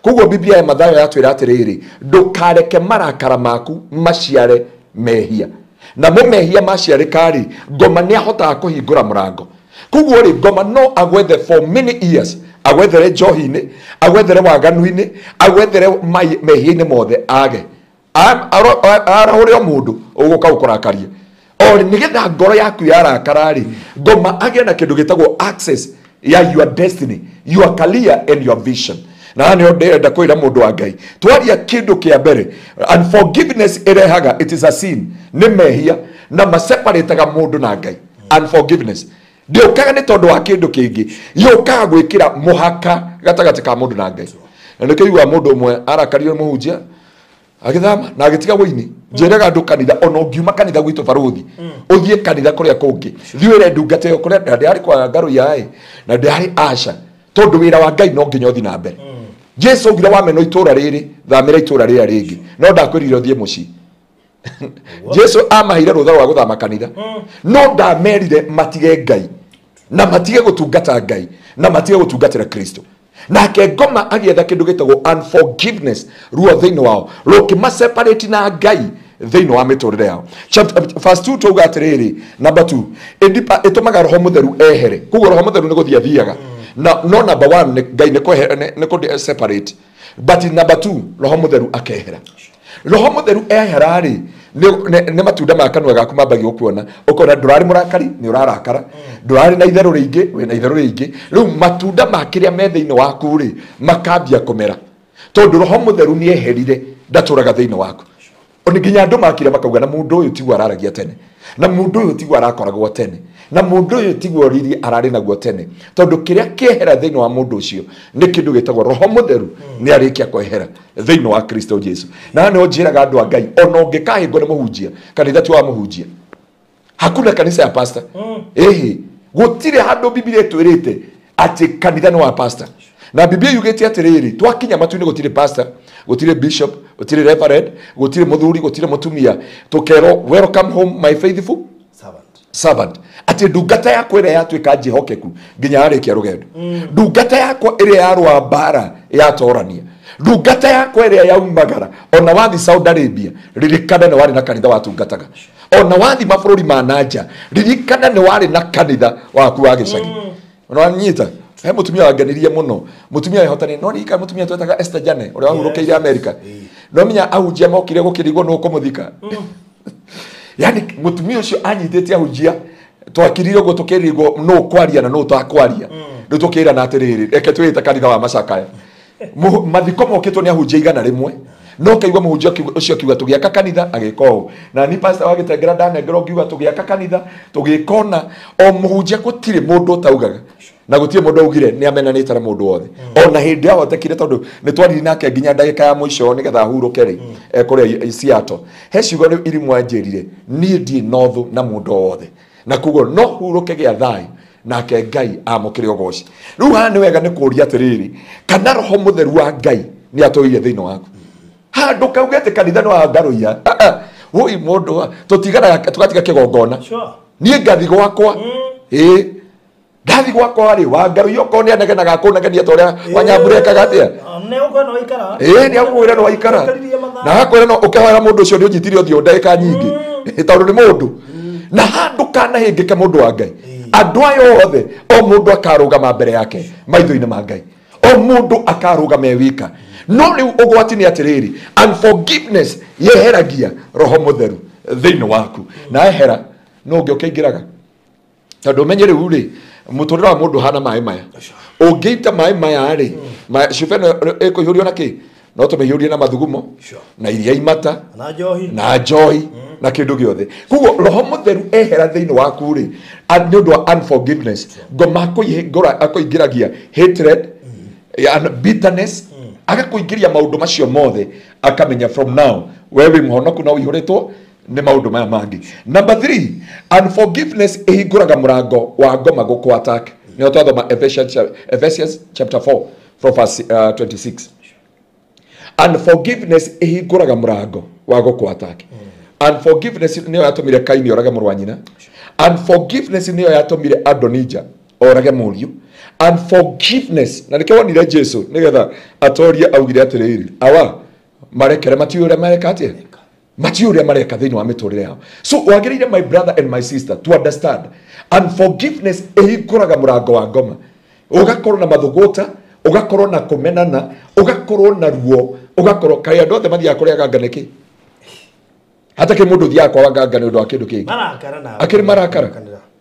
Koguo Biblia ya Mathayo yatwĩra atĩrĩrĩ, ndũkareke marakara maku maciare mehia. Namo mehia maciarĩka-rĩ, ngoma nĩ ahotaga kũhingũra mũrango. Koguo rĩ, ngoma no agwethe for many years, agwethere njohi-inĩ, agwethere waganu-inĩ, agwethere mehia-inĩ mothe age. Arahũre o mũndũ ũgũka gũkũrakaria. O nĩgetha ngoro yaku yarakara-rĩ, ngoma agĩe na kĩndũ gĩtagwo access ya your destiny, your career and your vision. Na nĩ ndĩrenda kwĩra mũndũ wa Ngai, twaria kĩndũ kĩa mbere, unforgiveness ĩrehaga, it is a sin, nĩ mehia na maseparataga mũndũ na Ngai. Unforgiveness ndĩũkaga nĩ tondũ wa kĩndũ kĩngĩ, yũkaga gwĩkĩra mũhaka gatagatĩ ka mũndũ na Ngai. Na nĩkĩo igua mũndũ ũmwe arakaririo mũhunjia agĩthama na agĩtiga wũini. Njĩraga andũ kanitha, ona ũngiuma kanitha gwitũ barũthi ũthiĩ kanitha kũrĩa kũngĩ, thiĩ wĩre ndungata ĩyo kũrĩa, na ndĩarĩ kwa Ngaruiya ĩ, na ndĩarĩ aca, tondũ wĩra wa Ngai no nginya ũthiĩ na mbere. Jesu augire wamenwo itũra rĩrĩ, thamĩra itũra rĩrĩa rĩngĩ, no ndakwĩrire ũthiĩ mũciĩ. Jesu amaheire rũtha rwa gũthama kanitha, no ndamerire matige Ngai na matige gũtungata Ngai na matige gũtungatĩra Kristo. Nake ngoma agĩetha kĩndũ gĩtagwo unforgiveness ruo thĩinĩ wao, rũkĩmaseparate na Ngai thĩinĩ wa mĩtũrĩre yao. Verse 2 twauga atĩrĩrĩ, number 2, ĩtũmaga roho mũtheru ehere. Koguo roho mũtheru nĩ gũthiĩ athiaga. Na no number 1 nĩ Ngai nĩ kũ separate, but number 2 roho mũtheru akehera. Roho mũtheru ehera rĩ, nĩ matunda ma kanua gaku mambagia gũkuona, ũkona ndũrarĩ mũrakari nĩ ũrarakara, ndũrarĩ na itherũ rĩingĩ wĩna itherũ rĩingĩ. Rĩu matunda ma kĩrĩa me thĩinĩ waku rĩ makambia kũmera, tondũ roho mũtheru nĩ eherire, ndatũraga thĩinĩ waku. Ona nginya andũ makire makauga na mũndũ ũyũ tiguo araragia tene, na mũndũ ũyũ tiguo arakoragwo tene, na mũndũ ũyũ tiguo riri ararĩ naguo tene, tondũ kĩrĩa kĩehera thĩinĩ wa mũndũ ũcio nĩ kĩndũ gĩtagwo roho mũtheru nĩ arĩkia kwehera thĩinĩ wa Kristo Jesu. Na nĩho njĩraga andũ a Ngai, ona ũngĩkahĩngwo nĩ mũhunjia, kanitha ti wa mũhunjia, hakuna kanitha ya pastor. Ĩhĩ, gũtirĩ handũ Biblia ĩtwĩrĩte atĩ kanitha nĩ wa pastor. Na Biblia yugĩte atĩrĩrĩ, twakinya matu-inĩ gũtirĩ pastor, gũtirĩ bishop, gũtirĩ reverend, gũtirĩ mũthuri, gũtirĩ mũtumia, tũkerwo welcome home my faithful servant. Atĩ ndungata yakwa ĩrĩa yatuĩka njĩhokeku nginya yarĩkia rũgendo, ndungata yakwa ĩrĩa yarũa mbara yatorania, ndungata yakwa ĩrĩa yaumagara, ona wathi Saudi Arabia ririkana nĩ warĩ na kanitha watungataga, ona wathi mabũrũri ma nanja ririkana nĩ warĩ na kanitha waku wa gĩcagi. Nĩwanyita? He mũtumia wangenirie mũno, mũtumia wehotani, no ririkana mũtumia twetaga Esther Jane ũrĩa wahurũkĩire America. No menya ahunjia mokire gũkĩrigwo nũ ũkũmũthika. Yani mũtumia ũcio anyitĩte ahunjia, twakirire ũguo tũkĩrigwo nũ ũkwaria na nũ ũtakwaria. Rĩu tũkĩrana atĩrĩrĩ, reke twĩte kanitha wa macakaya. Mathiko mokĩtwo nĩ ahunjia 100, no kaigua mũhunjia ũcio akiuga tũgĩaka kanitha agĩka ũũ, na ni pastor wa Gĩtengera ndanengerwo ngiuga tũgĩaka kanitha tũgĩkona o mũhunjia, gũtirĩ mũndũ ũtaugaga na gũtirĩ mũndũ augire nĩ amenanĩte na mũndũ wothe. Ona hĩndĩ ahotekire tondũ nĩ twaririe nake nginya ndagĩka ya mũico nĩgetha ahurũke rĩ, kũrĩa Seattle. He ciugo irimwe anjĩrire, niĩ ndirĩ na ũthũ na mũndũ o wothe, na koguo no hurũke gĩa thayũ nake Ngai amũkĩre ũgoci. Rĩu haha nĩ wega nĩ kũũria atĩrĩrĩ, kana roho mũtheru wa Ngai nĩ atũire thĩinĩ waku? Handũ kauge atĩ kanitha nĩ wa Ngaruiya, woi mũndũ tũtiganaga tũgatiga kĩgongona. Niĩ ngathi gwakwa, ĩĩ ndathi gwakwa rĩ, wa Ngaruiya okorwo nĩ anegenaga akũnegenia ta ũrĩa Wanyambura ekaga atĩa, ĩĩ nĩ agũkwĩra nĩ waikara, na agakwĩra no ũkĩhoera mũndũ ũcio nĩ ũnyitire ũthiũ ndagĩka nyingĩ tondũ nĩ mũndũ. Na handũ kanahĩngĩke mũndũ wa Ngai, andũ aya othe o mũndũ akarũgama mbere yake maitho-inĩ ma Ngai, o mũndũ akarũgama e wika. No rĩu ũgwati nĩ atĩrĩrĩ, unforgiveness yeheragia roho mũtheru thĩinĩ waku, na ehera no ũngĩ ũkĩingĩraga, tondũ ũmenye rĩu rĩ mũtũrĩre wa mũndũ hana maĩ maya, ũngĩita maĩ maya rĩ, cuba ĩno ĩkũihũrio na kĩ? No tũmĩihũrie na mathugumo na iria imata na njohi na kĩndũ gĩothe. Koguo roho mũtheru ehera thĩinĩ waku rĩ, nĩ ũndũ wa unforgiveness, ngoma akũingĩragia hatred and bitterness, agakũingĩria maũndũ macio mothe, akamenya from now we wĩ mũhonoku na ũihũrĩtwo nĩ maũndũ maya mangĩ. Number 3, unforgiveness ĩhingũraga mũrango wa ngoma gũkũ attack. Nĩho twathoma Ephesians chapter 4 from verse 26. Unforgiveness ĩhingũraga mũrango wa gũkũ attack. Unforgiveness nĩyo yatũmire Kaini orage mũrũ wa nyina. Unforgiveness nĩyo yatũmire Adonija orage mũriũ. Unforgiveness, na nĩkĩo wonire Jesu nĩgetha atorie augire atĩrĩrĩ, awa marekere matiũĩ ũrĩa mareka atĩa, matiũĩ ũrĩa mareka thĩinĩ wa mĩtũrĩre yao. So wagĩrĩire my brother and my sister to understand unforgiveness ĩhingũraga mũrango wa ngoma, ũgakorwo na mathũgũta, ũgakorwo na kũmenana, ũgakorwo na ruo, ũgakorwo kaĩ andũ othe mathiaga kũrĩa ganga nĩkĩ? Hatakĩrĩ mũndũ ũthiaga kwa waganga nĩ ũndũ wa kĩndũ kĩngĩ. Marakara na Akĩrĩ marakara.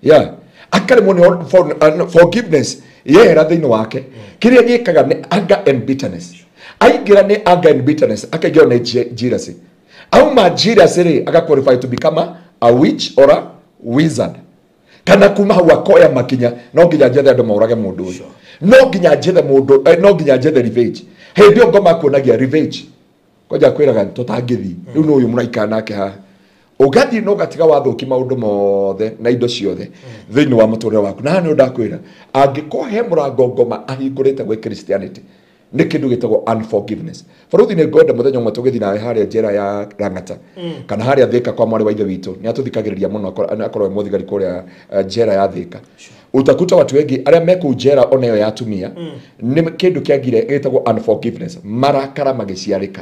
Yeah. Akaremwo nĩ forgiveness yehera thĩinĩ wake. Kĩrĩa gĩkaga nĩ anger and bitterness. Aingĩra nĩ anger and bitterness, akaingĩra nĩ jealousy. Auma jealousy rĩ, aga qualify to become a witch or a wizard. Kana kuma hau akoya makinya, no nginya njethe andũ maũrage mũndũ ũyũ. No nginya njethe mũndũ, no nginya njethe revenge. Hĩndĩ ĩyo ngoma kuonagia revenge. Kwanja kwĩraga tũtangĩthiĩ. Rĩu nĩ ũyũ mũraikara nake haha. Ũgathiĩ na ũgatiga wathũki maũndũ mothe na indo ciothe thĩinĩ wa mũtũrĩre waku. Na haha nĩ ndakwĩra, angĩkorwo he mũrango ngoma ahingũrĩte gwĩ Christianity, nĩ kĩndũ gĩtagwo unforgiveness. Baruthi nĩ ngwenda mũthenya ũmwe tũgĩthiĩ nawe harĩa njera ya Lang'ata kana harĩa Thĩka kwa mwarĩ wa ithe witũ, nĩ atũthikagĩrĩria mũno, akorwo e mũthigari kũrĩa njera ya Thĩka. Utakuta watu wengi arĩa me kũu njera ona ĩyo ya atumia nĩ kĩndũ kĩagire gĩtagwo unforgiveness, marakara magĩciarĩka.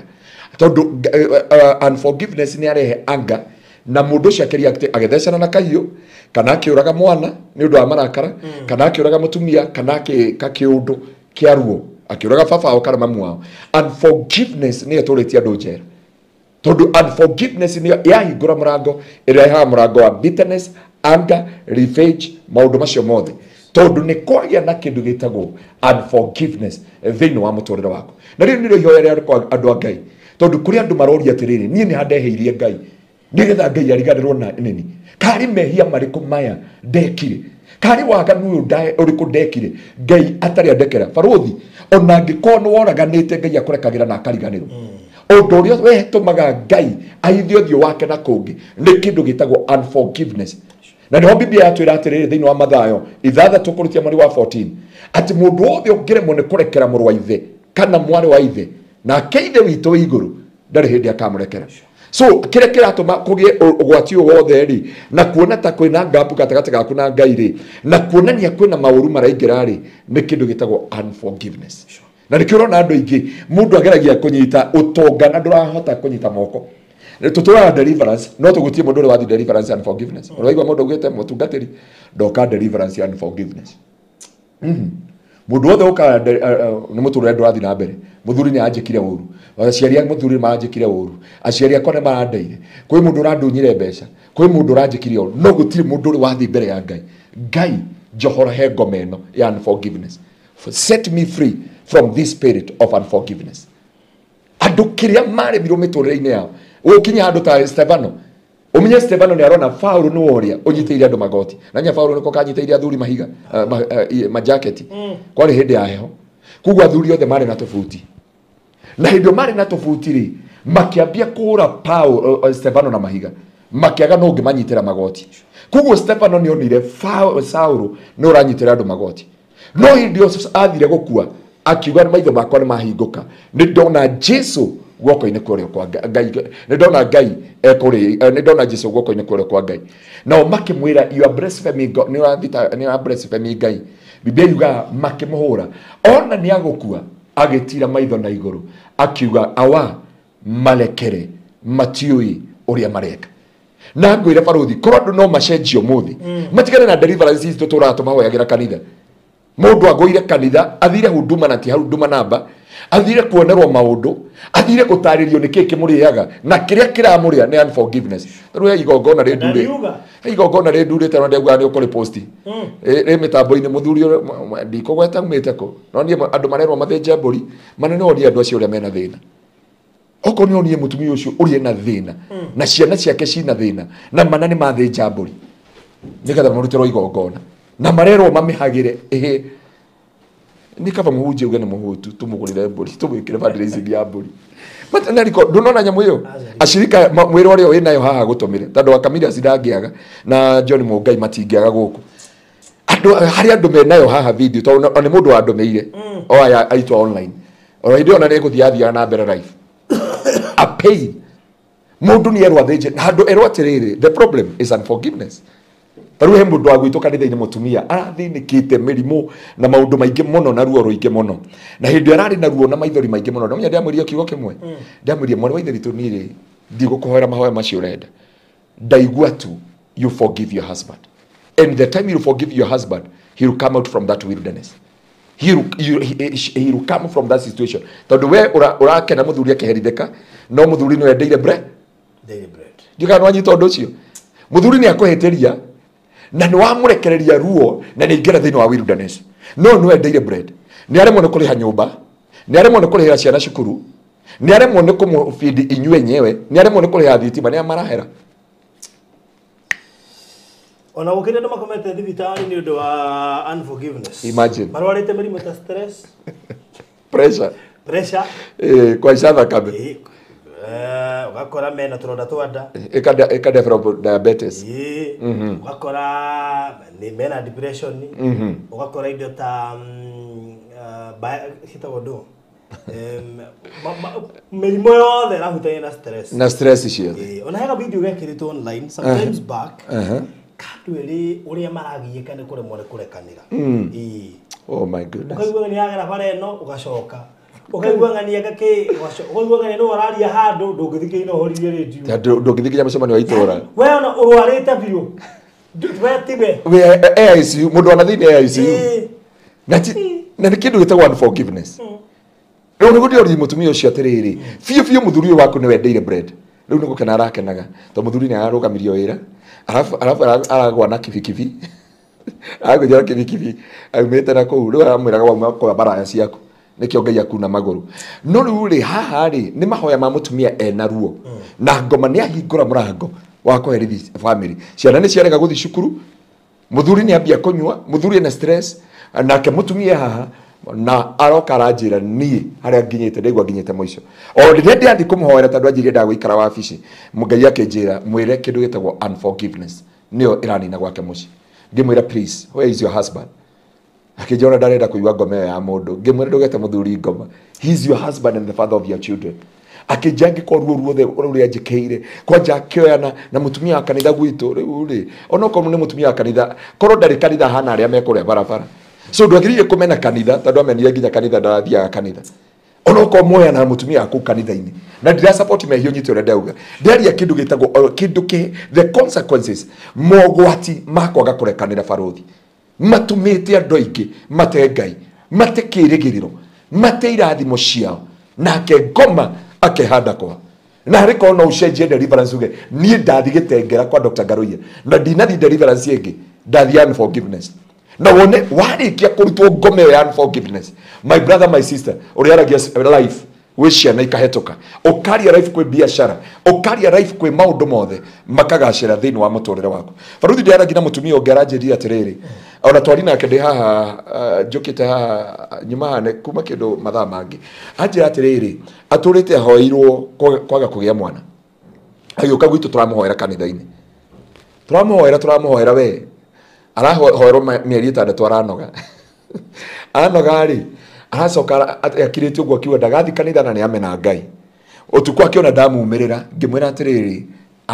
Tondũ unforgiveness nĩ arehe anger, na mũndũ ũcio akĩreact agĩthecana na kahiũ kana akĩũraga mwana nĩ ũndũ wa marakara, kana akĩũraga mũtumia, kana akĩka kĩũndũ kĩa ruo, akĩũraga baba wao kana mamu wao. Unforgiveness nĩyo ĩtũrĩtie andũ njera, tondũ unforgiveness nĩyo yahingũra mũrango, ĩrehaga mũrango wa bitterness, anger, revenge, maũndũ macio mothe, tondũ nĩ kwagĩa na kĩndũ gĩtagwo unforgiveness thĩinĩ wa mũtũrĩre waku. Na rĩu nĩrĩo ihoya rĩa andũ a Ngai, tondũ kũrĩ andũ maroria atĩrĩrĩ, niĩ nĩ handeheirie Ngai nĩgetha Ngai ariganĩrwo na nini, karĩ mehia marĩkũ maya ndekire, karĩ waganu ũyũ ũrĩkũ ndekire Ngai atarĩ andekera. Baruthi, ona angĩkorwo nĩ woraganĩte Ngai akũrekagĩra na akariganĩrwo. Ũndũ ũrĩa wetũmaga Ngai ahithe ũthiũ wake na kũngĩ nĩ kĩndũ gĩtagwo unforgiveness. Na nĩho Biblia yatwĩra atĩrĩrĩ thĩinĩ wa Mathayo 6 kũrutia mweri wa 14, atĩ mũndũ wothe ũngĩremwo nĩ kũrekera mũrũ wa ithe kana mwarĩ wa ithe, nake ithe witũ wĩ igũrũ ndarĩ hĩndĩ akamũrekera. So kĩrĩa kĩratũma kũgĩe ũgwati ũyũ wothe rĩ, na kuona ta kwĩna gap gatagatĩ gaku na Ngai rĩ, na kuonania kwĩna maũru maraingĩra rĩ, nĩ kĩndũ gĩtagwo unforgiveness. Na nĩkĩo ũrona andũ aingĩ mũndũ ageragia kũnyita ũtonga na ndũrahota kũnyita moko. Tũtũraga deliverance, no tũgũtie mũndũ ũrĩa wathiĩ deliverance and forgiveness. Ũraigua mũndũ augĩte mũtungatĩri ndoka deliverance and forgiveness. Mũndũ wothe ũkaga nĩ mũtũrĩre ndũrathiĩ na mbere, mũthuri nĩ anjĩkire ũru, aciari a mũthuri maranjĩkire ũru, aciari akwa nĩ marandeire, kwĩ mũndũ ũrandunyire mbeca, kwĩ mũndũ ũranjĩkire ũru, no gũtirĩ mũndũ ũrĩ wathiĩ mbere ya Ngai. Ngai njohora he ngoma ĩno ya unforgiveness, set me free from this spirit of unforgiveness. Andũ kĩrĩa maremirwo mĩtũrĩre-inĩ yao, ũkinya handũ ta Stefano, umenye Stefano nĩ arona Paul nĩ ũrĩa ũnyitĩire andũ magoti, na nya Paul nĩko kanyitĩire athuri mahiga majaketi, kwarĩ hĩndĩ ya heho, koguo athuri othe marĩ na tũbuti, na hĩndĩ ĩyo marĩ na tũbuti rĩ, makĩambia kũhũra Paul Stefano na mahiga, makĩaga no ũngĩmanyitĩra magoti. Koguo Stefano nĩ onire Saul nĩ ũranyitĩra andũ magoti, no hĩndĩ ĩyo athire gũkua akiuga maitho makwa nĩ mahingũka, nĩ ndona Jesu guoko-inĩ kwa ũrĩo kwa Ngai, nĩ ndona Ngai ekũrĩ, nĩ ndona Jesu guoko-inĩ kwa ũrĩo kwa Ngai. Nao makĩmwĩra you are blaspheming God, nĩ ũrathita, nĩ ũra blasphemy Ngai. Biblia yugaga makĩmũhũra, ona nĩ agũkua agĩtira maitho na igũrũ akiuga awa marekere, matiũĩ ũrĩa mareka. Na ngwĩre baruthi, korwo andũ no macenjie ũmũthĩ, matigane na deliverance ici tũtũraga tũmahoyagĩra kanitha. Mũndũ agũire kanitha, athire huduma na ti huduma namba, athire kuonerwo maũndũ, athire gũtarĩrio nĩkĩĩ kĩmũrĩaga, na kĩrĩa kĩramũrĩa nĩ unforgiveness. Rĩu he igongona rĩndurĩ, he igongona rĩndurĩte na ndauga nĩ ũkũrĩ posti. Rĩ mĩtambo-inĩ mũthuri ũrĩa, ndikũgweta aumĩte kũ, no niĩ andũ marerwo mathĩnje mbũri, mana nĩ onie andũ acio ũrĩa mena thĩna. Okorwo nĩ onie mũtumia ũcio ũrĩa ena thĩna, na ciana ciake cina thĩna, na mana nĩ mathĩnja mbũri, nĩgetha marutĩrwo igongona. Na marerwo mamĩhagĩre, ĩhĩ, nĩ kaba mũhunjie uge nĩ mũhũtu, tũmũgũrĩre mbũri, tũmwĩkĩre fundraising ya mbũri. Nariko, ndũnona nyamũ ĩyo? Acirika mwĩra ũrĩa wĩnayo haha gũtũmĩre, tondũ Akamira cindangĩaga na John Mũngai matingĩaga gũkũ. Andũ harĩ andũ menayo haha video, tondũ nĩ mũndũ wandũmĩire, o aya aitũ online. O hĩndĩ ĩyo ona nĩ ĩgũthiĩ athiaga na mbere live. A pain. Mũndũ nĩ erwo athĩnje, na handũ erwo atĩrĩrĩ, the problem is unforgiveness. Tarĩu he mũndũ wa gwitũ kanitha-inĩ mũtumia arathĩnĩkĩte mĩrimũ na maũndũ maingĩ mũno na ruo rũingĩ mũno, na hĩndĩ ĩyo ararĩ na ruo na maithori maingĩ mũno. Ndamenya ndamwĩrire kiugo kĩmwe, ndamwĩrire mwana wa ithe witũ, niĩ rĩ ndigũkũhoera mahoya macio ũrenda, ndaigua tu you forgive your husband, and the time you forgive your husband he will come out from that wilderness, he will come from that situation. Tondũ we ũrakena mũthuri akĩherithĩka, no mũthuri nĩ endeire bread, Ndiũĩ kana nĩwanyita ũndũ ũcio. Mũthuri nĩ akũhĩtĩria na nĩ wamũrekereria ruo na nĩ aingĩra thĩinĩ wa wilderness. No nĩ wendeire bread. Nĩ aremwo nĩ kũrĩha nyũmba, nĩ aremwo nĩ kũrĩhĩra ciana cukuru, nĩ aremwo nĩ kũmũbindi inyuĩ enyewe, nĩ aremwo nĩ kũrĩha thitima, nĩ amarahera. Ona gũkĩrĩ andũ makomete thibitarĩ nĩ ũndũ wa unforgiveness. Imagine. Marwarĩte mĩrimũ ta stress, pressure, pressure, kũhaica thakame, ũgakora mena tũronda twa nda, ĩka develop diabetes, ũgakora nĩ mena depression, ũgakora indo ta ciĩtagwo ndũ, mĩrimũ yothe ĩrahutania na stress. Na stress ciothe. Ona hega video gekĩrĩtwo online sometimes back kandũ ĩrĩ ũrĩa maragiĩka nĩ kũremwo nĩ kũrekanĩra. Oh my goodness. Ũkaigua nĩ yagera bara ĩno ũgacoka. Ũkaigua ng'ania gakĩ ũkaigua ng'ania no ũraria handũ ndũngĩthiĩ no ũhorithie radio. Ndũngĩthiĩ nginya mũcemanio wa itũũra. We ona ũrwarĩte biũ. We tiwe. We AICU mũndũ ona thĩinĩ AICU. Na nĩ kĩndũ gĩtagwo unforgiveness. Rĩu nĩguo ndĩroria mũtumia ũcio atĩrĩrĩ, biũ biũ mũthuri ũyũ waku nĩ wendeire bread. Rĩu nĩ gũkena arakenaga tondũ mũthuri nĩ ararũgamirio wĩra, arabu aragwa na kibikibi. Aragũithio na kibikibi aumĩte na kũu, rĩu aramwĩraga wauma kwa baraya ciaku nĩkĩo Ngai akuna magũrũ. No rĩu rĩ haha rĩ nĩ mahoya ma mũtumia ena ruo na ngoma nĩ ahingũra mũrango wa kũherithia family. Ciana nĩ ciarega gũthiĩ cukuru, mũthuri nĩ ambia kũnyua, mũthuri ena stress, nake mũtumia haha na aroka aranjĩra niĩ harĩa nginyĩte ndaigua nginyĩte mũico. O rĩrĩa ndĩrathiĩ kũmũhoera tondũ anjĩrire ndagũikara wabici, Ngai akĩnjĩra mwĩre kĩndũ gĩtagwo unforgiveness nĩyo ĩranina gwake mũciĩ. Ngĩmwĩra please, where is your husband? Akĩnjĩra ona ndarenda kũigua ngoma ĩyo ya mũndũ. Ngĩmwĩra ndũgete mũthuri ngoma. He is your husband and the father of your children. Akĩnjĩra angĩkorwo ruo ruothe rũrĩa njĩkĩire kwanja akĩoyana na mũtumia wa kanitha gwitũ rĩu rĩ onokorwo nĩ mũtumia wa kanitha korwo ndarĩ kanitha hana arĩa mekũrĩa barabara. So ndwagĩrĩire kũmena kanitha tondũ amenire nginya kanitha ndarathiaga kanitha. Onokorwo moyana na mũtumia waku kanitha-inĩ na ndira support mehia ũnyite ũrĩa ndauga. Ndĩraria kĩndũ gĩtagwo kĩndũ kĩ the consequences mogwati ma kwaga kũrekanĩra barũthi matũmĩte andũ aingĩ mate Ngai, mate kĩrĩgĩrĩro, mate irathimo ciao, nake ngoma akehanda kwa na harĩ korwo no ũcenjie deliverance uge niĩ ndathi gĩtengera kwa Dr. Ngaruiya na ndinathi deliverance ĩngĩ ndathi unforgiveness. Na wone warĩkia kũrutwo ngoma ĩyo ya unforgiveness, my brother my sister, ũrĩa aragia life gwĩ ciana ikahĩtũka, ũkaria life kwĩ biacara, ũkaria life kwĩ maũndũ mothe makagacĩra thĩinĩ wa mũtũrĩre waku. Baruthi ndĩaragia na mũtumia ũngĩ aranjĩrire atĩrĩrĩ, ona twari nake ndĩ haha njũkĩte haha nyuma haha nĩ kuma kĩndũ mathaa mangĩ, anjĩra atĩrĩrĩ atũrĩte ahoeirwo kwaga kũgĩa mwana, agĩũka gwitũ tũramũhoera kanitha-inĩ, tũramũhoera we arahoerwo mĩeri 6 aranoga aranoga rĩ aracoka akirĩte ũguo akiuga ndagathi kanitha na nĩ amena Ngai. Ũtukũ akĩona ndamumĩrĩra ngĩmwĩra atĩrĩrĩ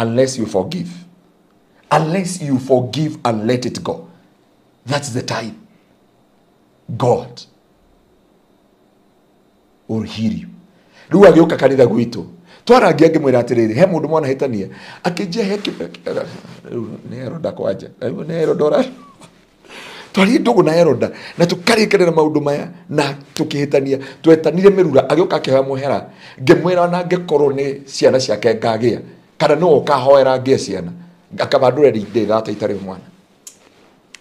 unless you forgive, unless you forgive and let it go, that's the time God will heal you. Rĩu agĩũka kanitha gwitũ twarangia ngĩmwĩra atĩrĩrĩ he mũndũ mwana hĩtania akĩnjia he rĩu nĩ Heroda kwanja rĩu nĩ Heroda ũra twari ndũgũ na Heroda na tũkarĩkanĩra maũndũ maya na tũkĩhĩtania twetanire mĩrura agĩũka akĩhoya mũhera ngĩmwĩra ona angĩkorwo nĩ ciana ciake ngagĩa kana nĩwe ũkahoera ngĩe ciana akabandũre ndĩ thata itarĩ mwana.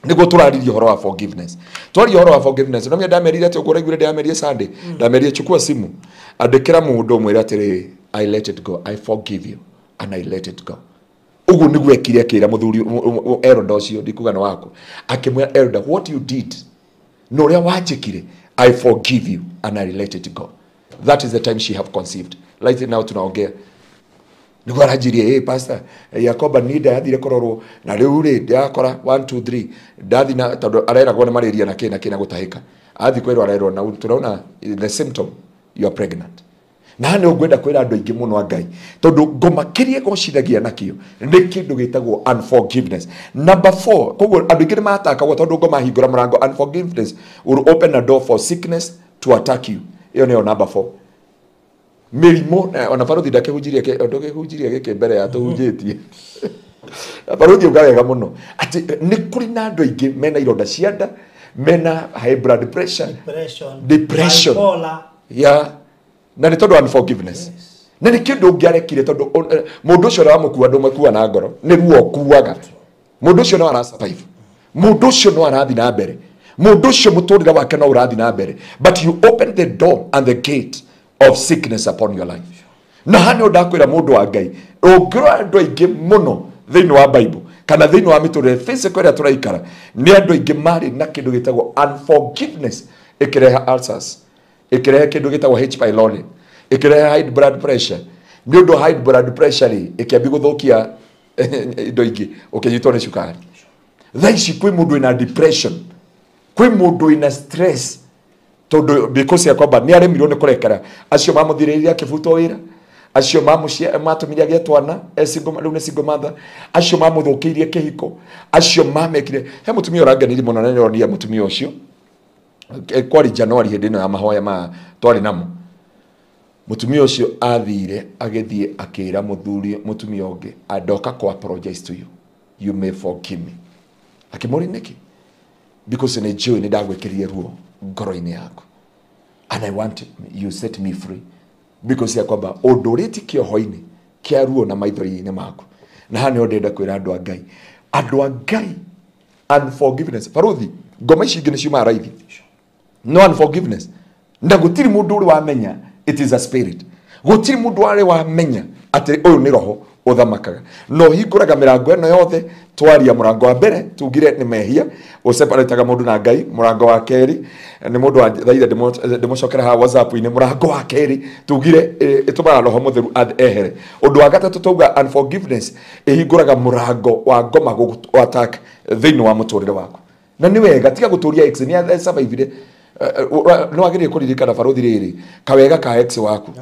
Nĩguo tũraririe ũhoro wa forgiveness. Twaria ũhoro wa forgiveness no ndamerire atĩ ũguo ũraiguire ndĩramerire Sunday, ndamerire chukua simu andĩkĩra mũndũ ũmwĩre atĩrĩrĩ I let it go, I forgive you and I let it go. Ũguo nĩguo ekire akĩra mũthuri Heroda ũcio ndikuga nĩ waku, akĩmwĩra Heroda what you did na ũrĩa wanjĩkire I forgive you and I let it go. That is the time she have conceived. Right now tunaongea nĩguo aranjirie hey pastor Yakoba ni ndathire kũrorwo na rĩu rĩ ndakora 1 2 3 ndathi na tondũ areragwo nĩ malaria na kĩ na kĩ na gũtahĩka athi kwĩrwo arerwo na tũraona the symptom you are pregnant. Na nĩ ngwenda kwĩra andũ aingĩ mũno a Ngai tondũ ngoma kĩrĩa gocithagia nakĩo nĩ kĩndũ gĩtagwo unforgiveness. Number 4, koguo andũ aingĩ nĩ matakagwo tondũ ngoma hingũra mũrango unforgiveness will open a door for sickness to attack you. Ĩyo nĩyo number 4. Mĩrimũ ona baruthi ndakĩhunjirie ndũkĩhunjirie gĩkĩ mbere ya tũhunjĩtie baruthi uga wega mũno atĩ nĩ kũrĩ na andũ aingĩ mena ironda cia nda, mena high blood pressure, depression, yeah, na nĩ tondũ unforgiveness. Na nĩ kĩndũ ũngĩarekire tondũ mũndũ ũcio ũramũkua ndũmũkua na ngoro, nĩ ruo ũkuaga. Mũndũ ũcio no ara survive. Mũndũ ũcio no arathiĩ na mbere. Mũndũ ũcio mũtũrĩre wake no ũrathiĩ na mbere. But you open the door and the gate of sickness upon your life. Na haha nĩho ndakwĩra mũndũ wa Ngai, ũngĩrora andũ aingĩ mũno thĩinĩ wa Bible kana thĩinĩ wa mĩtũrĩre physical ĩrĩa tũraikara, nĩ andũ aingĩ marĩ na kĩndũ gĩtagwo unforgiveness, ĩkĩrehe ulcers, ĩkĩrehe kĩndũ gĩtagwo H pylori, ĩkĩrehe high blood pressure. Nĩ ũndũ wa high blood pressure rĩ, ĩkĩambia gũthũkia indo ingĩ, ũkĩnyitwo nĩ cukari. Thaa ici kwĩ mũndũ wĩna depression, kwĩ mũndũ wĩna stress, tondũ because ya kwamba nĩ aremirwo nĩ kũrekera acio mamũthirĩrĩria akĩbutwo wĩra, acio matũmire agĩe twana, rĩu nĩ single mother, acio mamũthũkĩirie kĩhiko, acio mamekire. He mũtumia ũrangenirie mũno na nĩndĩronire mũtumia ũcio kwarĩ January hĩndĩ ĩno ya mahoya ma twarĩ namo. Mũtumia ũcio athire agĩthiĩ akĩra mũthuri mũtumia ũngĩ, andoka kũ apologize to you, you may forgive me. Akĩmũria nĩkĩ? Because nĩ njũĩ nĩ ndagwĩkĩrire ruo ngoro-inĩ yaku, and I want you set me free, because ya kwamba ũndũrĩtie kĩoho-inĩ kĩa ruo na maithori-inĩ maku. Na haha nĩho ndĩrenda kwĩra andũ a Ngai, andũ a Ngai, unforgiveness. Baruthi, ngoma ici ingĩ nĩ ciumaga raithi, no unforgiveness, na gũtirĩ mũndũ ũrĩ wamenya it is a spirit. Gũtirĩ mũndũ warĩ wamenya atĩ ũyũ nĩ roho ũthamakaga. No hingũraga mĩrango ĩno yothe. Twaria mũrango wa mbere tugire nĩ mehia, ũseparataga mũndũ na Ngai. Mũrango wa kerĩ nĩ mũndũ wa thaitha ndĩmũcokera haha WhatsApp-inĩ. Mũrango wa kerĩ tugire ĩtũmaga roho mũtheru ehere. Ũndũ wa gatatũ twauga unforgiveness ĩhingũraga mũrango wa ngoma gũ attack thĩinĩ wa mũtũrĩre waku. Na nĩ wega tiga gũtũria ex nĩ survive. Nĩ wagĩrĩire kũririkana baruthi rĩrĩ kawega ka ex waku.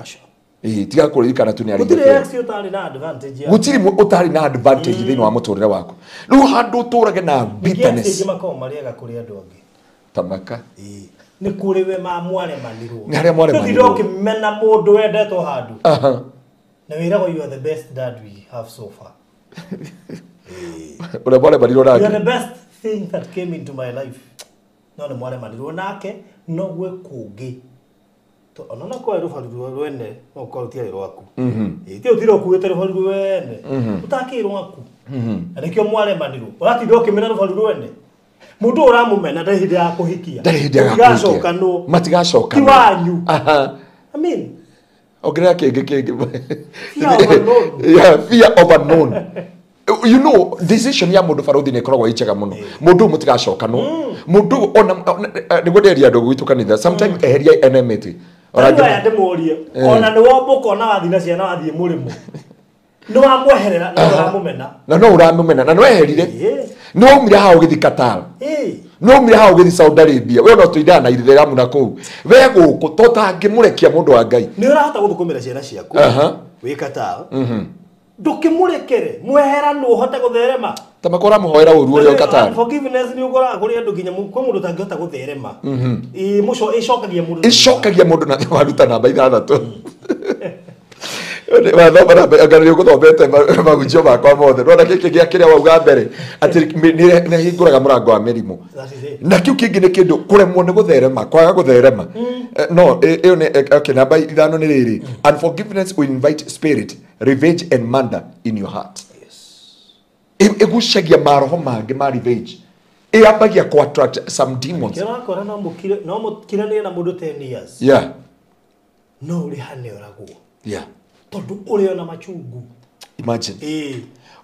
Tiga kũririkana tu nĩ arĩ Gũtirĩ ex ũtarĩ na advantage. Gũtirĩ ũtarĩ na advantage thĩinĩ wa mũtũrĩre waku. Rĩu handũ ũtũrage na bitterness. Ningĩ makoragwo marĩ ega kũrĩ andũ angĩ. Tamaka. Nĩ kũrĩ we mwaremanirwo. Nĩ harĩa mwaremanirwo. Ndũthire ũkĩmena mũndũ wendetwo handũ. Na wĩragwo you are the best dad we have so far. Ũrĩa mwaremanirwo nake. You are the best thing that came into my life. No nĩ mwaremanirwo nake, no gwĩ kũngĩ. Ona kwa rũbaru rwene no ũkorwo rũtiarĩ rwaku. Ti ũtire ũkuĩte rũbaru rwene, ũtakĩ rwaku. Na nĩkĩo mwaremanirwo. Ũratinda ũkĩmena rũbaru rwene. Mũndũ ũramũmena ndarĩ hĩndĩ ya kũhikia. Ndarĩ hĩndĩ ya kũhikia. Matigacokanwo. Matigacokanwo. Ti wanyu. I mean, ongerera kĩngĩ kĩngĩ. Fear of unknown. Yeah, fear of unknown. You know, decision ya mũndũ baruthi nĩ ĩkoragwo ĩ njega mũno. Mũndũ ũyũ mũtigacokanwo. Mũndũ ona nĩguo ndĩreria andũ gwitũ kanitha, sometimes eheria enmity. Ona aya ndĩmũrie, ona nĩ wombũka ona wathiĩ na ciana wathiĩ mũrĩmo. Nĩ wamweherera na ũramũmena. Na no ũramũmena na nĩweherire. Nĩ waumire haha ũgĩthiĩ Qatar. Nĩ waumire haha ũgĩthiĩ Saudi Arabia. We ona ũtũindaga na itheramu na kũu. We gũkũ to ũtangĩmũrekia mũndũ wa Ngai. Nĩ ũrahota gũthũkũmĩra ciana ciaku. Wĩ Qatar. Ndũkĩmũrekere, mweheranwo ũhote gũtherema. Ta makora mũhoera ũru ũrĩa Qatar. Forgiveness nĩ ũkoraga kũrĩ andũ nginya kwĩ mũndũ ũtangĩhota gũtherema. Mũco ĩcokagia mũndũ. Ĩcokagia mũndũ na waruta namba ithathatũ. Wathoma namba, anga nĩ ũgũthomete mahunjio makwa mothe. Nĩwona gĩkĩ gĩa kĩrĩa wauga mbere, atĩ nĩ hingũraga mũrango wa mĩrimũ. Na kĩu kĩngĩ nĩ kĩndũ kũremwo nĩ gũtherema, kwaga gũtherema. No, ĩyo nĩ, okay, namba ithano nĩ rĩrĩ. Unforgiveness will invite spirit, revenge and murder in your heart. Ĩgucagia maroho mangĩ ma revenge. Ĩambagia kũ attract some demons. Kĩrakora no mũkiranĩre na mũndũ 10 years. Yeah. No ũrĩhane ũragwo. Yeah. Tondũ ũrĩ ona machungu. Imagine.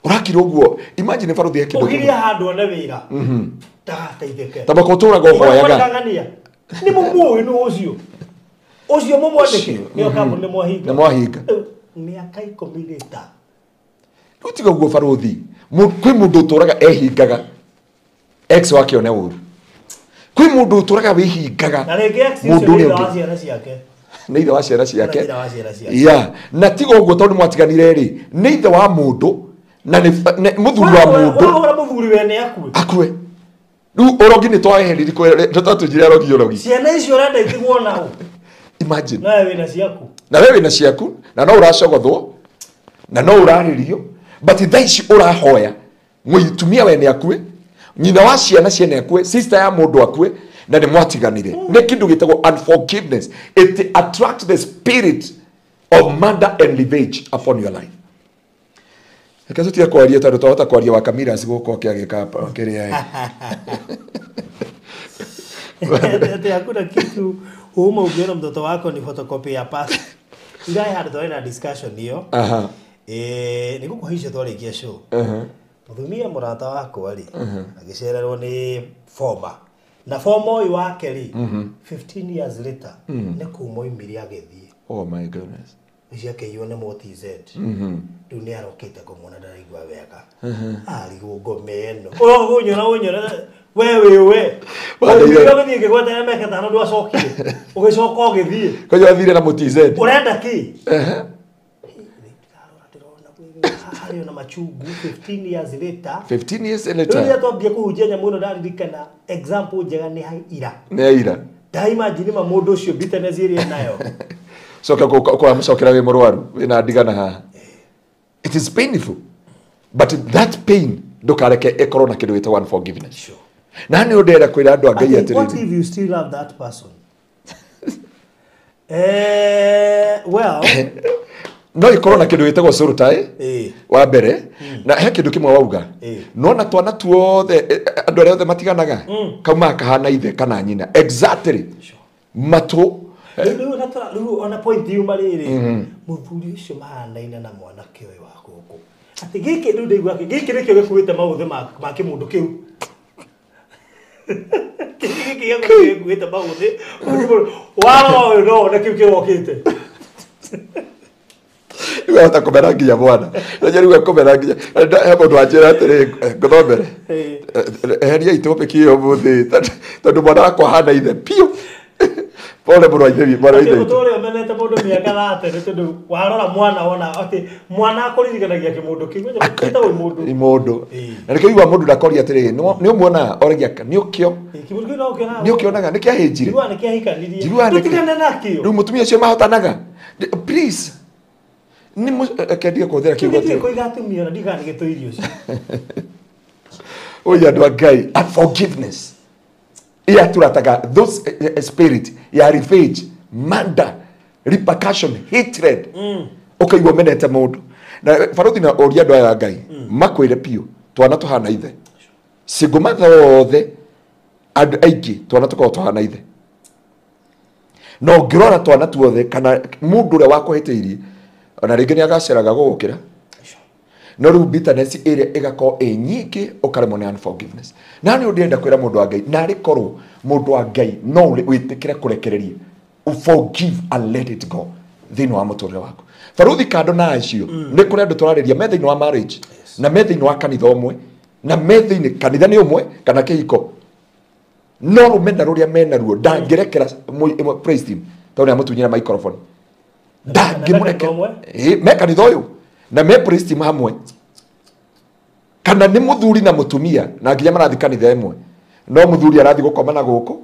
Ũrakira ũguo, imagine baruthi ya kĩndũ. Ũgirie handũ one wĩra. Ndagateithĩke. Ta makũtũraga ũhoyaga. Nĩ mũmũĩ nĩ ũcio. Ũcio mũmwandĩke. Nĩyo kambuni nĩ mwahinga. Nĩ mwahinga. Mĩaka 10 rĩta. Rĩu tiga ũguo baruthi. Kwĩ mũndũ ũtũraga ehingaga. Ex wake one ũru. Kwĩ mũndũ ũtũraga wĩhingaga. Na rĩngĩ ex ũcio nĩ ithe wa ciana ciake. Nĩ ithe wa ciana ciake. Yeah. Na tiga ũguo tondũ mwatiganire rĩ, nĩ ithe wa mũndũ na nĩ mũthuri wa mũndũ. Wahũra mũthuri wene akue. Akue. Rĩu ũrogi nĩ twaeheriri tũtũnjire arogi ũrogi. Ciana icio ũrenda itigwo nao. Imagine. Na wewe wĩna ciaku. Na wewe wĩna ciaku na no ũracogothwo na no ũrarĩrio, but thaa ici ũrahoya mũtumia wene akue, nyina wa ciana ciene akue, sister ya mũndũ akue, na nĩ mwatiganire. Nĩ kĩndũ gĩtagwo unforgiveness. It attracts the spirit of murder and revenge upon your life. Reke tutige kwaria tondũ twahota kwaria wa Kamira gũkũ akĩagĩka kĩrĩa. Ati hakuna kitu huuma ukiona mtoto wako ni photocopy ya past. Ila handũ twarĩ na discussion hiyo. Nĩgũkũhaicia twarĩkia show. Mũtumia mũrata wakwa rĩ, agĩcererwo nĩ former. Na former ũyũ wake rĩ, 15 years later, nĩ kuma oimire agĩthiĩ. Oh my goodness. Ũcio akĩiywo nĩ mũTZ. Rĩu nĩ arokĩte kũmuona ndaraigua wega. Arigwo ngome ĩno. Ũnyona ũnyona we we we. Ũgĩthiĩ ngĩgwetera mĩaka ĩtano ndwacokire. Ũgĩcoka ũgĩthiĩ. Koguo athire na mũTZ. Ũrenda kĩ? Harĩ ona machungu 15 years later. 15 years later. Rĩrĩa twambia kũhunjia nyamũ ĩno ndaririkana example njega nĩ ira. Nĩ ira. Ndaimagine ma mũndũ ũcio bitterness ĩrĩa nayo. Coka kũramũcokera wĩ mũrwaru wĩna ndigana haha. It is painful. But that pain ndũkareke ĩkorwo na kĩndũ gĩtagwo unforgiveness. Sure. Na nĩ ũndĩrenda kwĩra andũ a Ngai atĩrĩrĩ. What if you still love that person? Well, no ikorwo na kĩndũ gĩtagwo soul tie wa mbere na he kĩndũ kĩmwe wauga nona twana tuothe andũ arĩa othe matiganaga kauma kahana ithe kana nyina exactly matũ rĩu ona point yuma rĩrĩ mũthuri ũcio mahanaine na mwanake ũyũ wa gũkũ atĩ gĩkĩ rĩu ndaigua gĩkĩ nĩkĩo gĩkuĩte maũthĩ ma kĩmũndũ kĩu gĩkĩ gĩkuĩte maũthĩ warora ũyũ no wone kĩu kĩrokĩte. Rĩu kũmera nginya mwana rĩu ekũmera nginya he mũndũ wanjĩra atĩrĩ ngũthomere eheria itopic ĩyo ũmũthĩ tondũ mwana wakwa ahana ithe piũ. Pole mũrũ wa ithe mwana wa ithe witũ. Ũtũũre ũmenete mũndũ mĩaka 30 nĩ tondũ warora mwana wona atĩ mwana akũririkanagia kĩmũndũ kĩu gĩtagwo imũndũ. Imũndũ. Na nĩkĩo igua mũndũ ndakoria atĩrĩrĩ nĩ ũmuona oragia nĩ ũkĩo. Kĩmũndũ kĩu no ũkĩonaga. Nĩ ũkĩonaga nĩ kĩahĩnjire. Njiguaga nĩ kĩahikanirie. Tũtigane nakĩo. Rĩu mũtumia ũcio mahotanaga. Please. Nĩ kendia kũhũthĩra kiugo atĩ. Kũiga atumia na ndigana gĩtũirio ũcio. Oya andũ a Ngai, unforgiveness. Ĩyatũrataga those spirit ya revenge, murder, repercussion, hatred. Ũkaigua ũmenete mũndũ. Na barothi na ũria andũ aya a Ngai makwĩre piũ twana tũhana ithe. Single mother othe andũ aingĩ twana tũkoragwo tũhana ithe. No ũngĩrora twana tuothe kana mũndũ ũrĩa wakũhĩtĩirie ona rĩngĩ nĩ agaceraga gũgũkĩra. No rĩu bitterness ĩrĩa ĩgakorwo ĩ nyingĩ ũkaremwo nĩ unforgiveness. Na nĩ ũndĩrenda kwĩra mũndũ wa Ngai narĩ korwo mũndũ wa Ngai no wĩtĩkĩre kũrekereria forgive and let it go thĩinĩ wa mũtũrĩre waku. Baruthi kando na acio nĩ kũrĩ andũ tũrarĩria me thĩinĩ wa marriage na me thĩinĩ wa kanitha ũmwe na me thĩinĩ kanitha nĩ ũmwe kana kĩhiko no rũmena rũrĩa menaruo ndangĩrekera praise team tondũ nĩ amũtunyire microphone ndangĩmũrekera me kanitha ũyũ na me praise team hamwe kana nĩ mũthuri na mũtumia na nginya marathi kanitha ĩmwe no mũthuri arathi gũkoma na gũkũ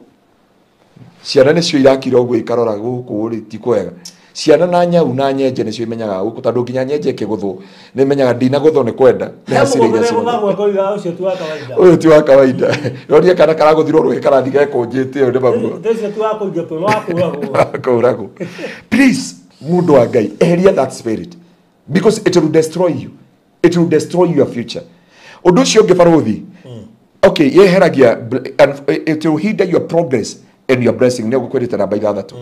ciana nĩcio irakira ũguo ikarora gũkũ rĩ ti kwega ciana na nyau na nyenje nĩcio imenyaga gũkũ tondũ nginya nyenje ĩkĩgũthwo nĩ imenyaga ndinagũthwo nĩ kwenda nĩ hasira iria ũyũ ti wa kawaida rorie kana karagũthirwo rũhĩ karathi gekũnjĩte ũyũ nĩ maguo kũragwo. Please mũndũ wa Ngai eheria that spirit because it will destroy you, it will destroy your future. Ũndũ ũcio ũngĩ barothi okay yeheragia it will hinder your progress and your blessing. Nĩ ũgũkwĩrĩte namba ithathatũ.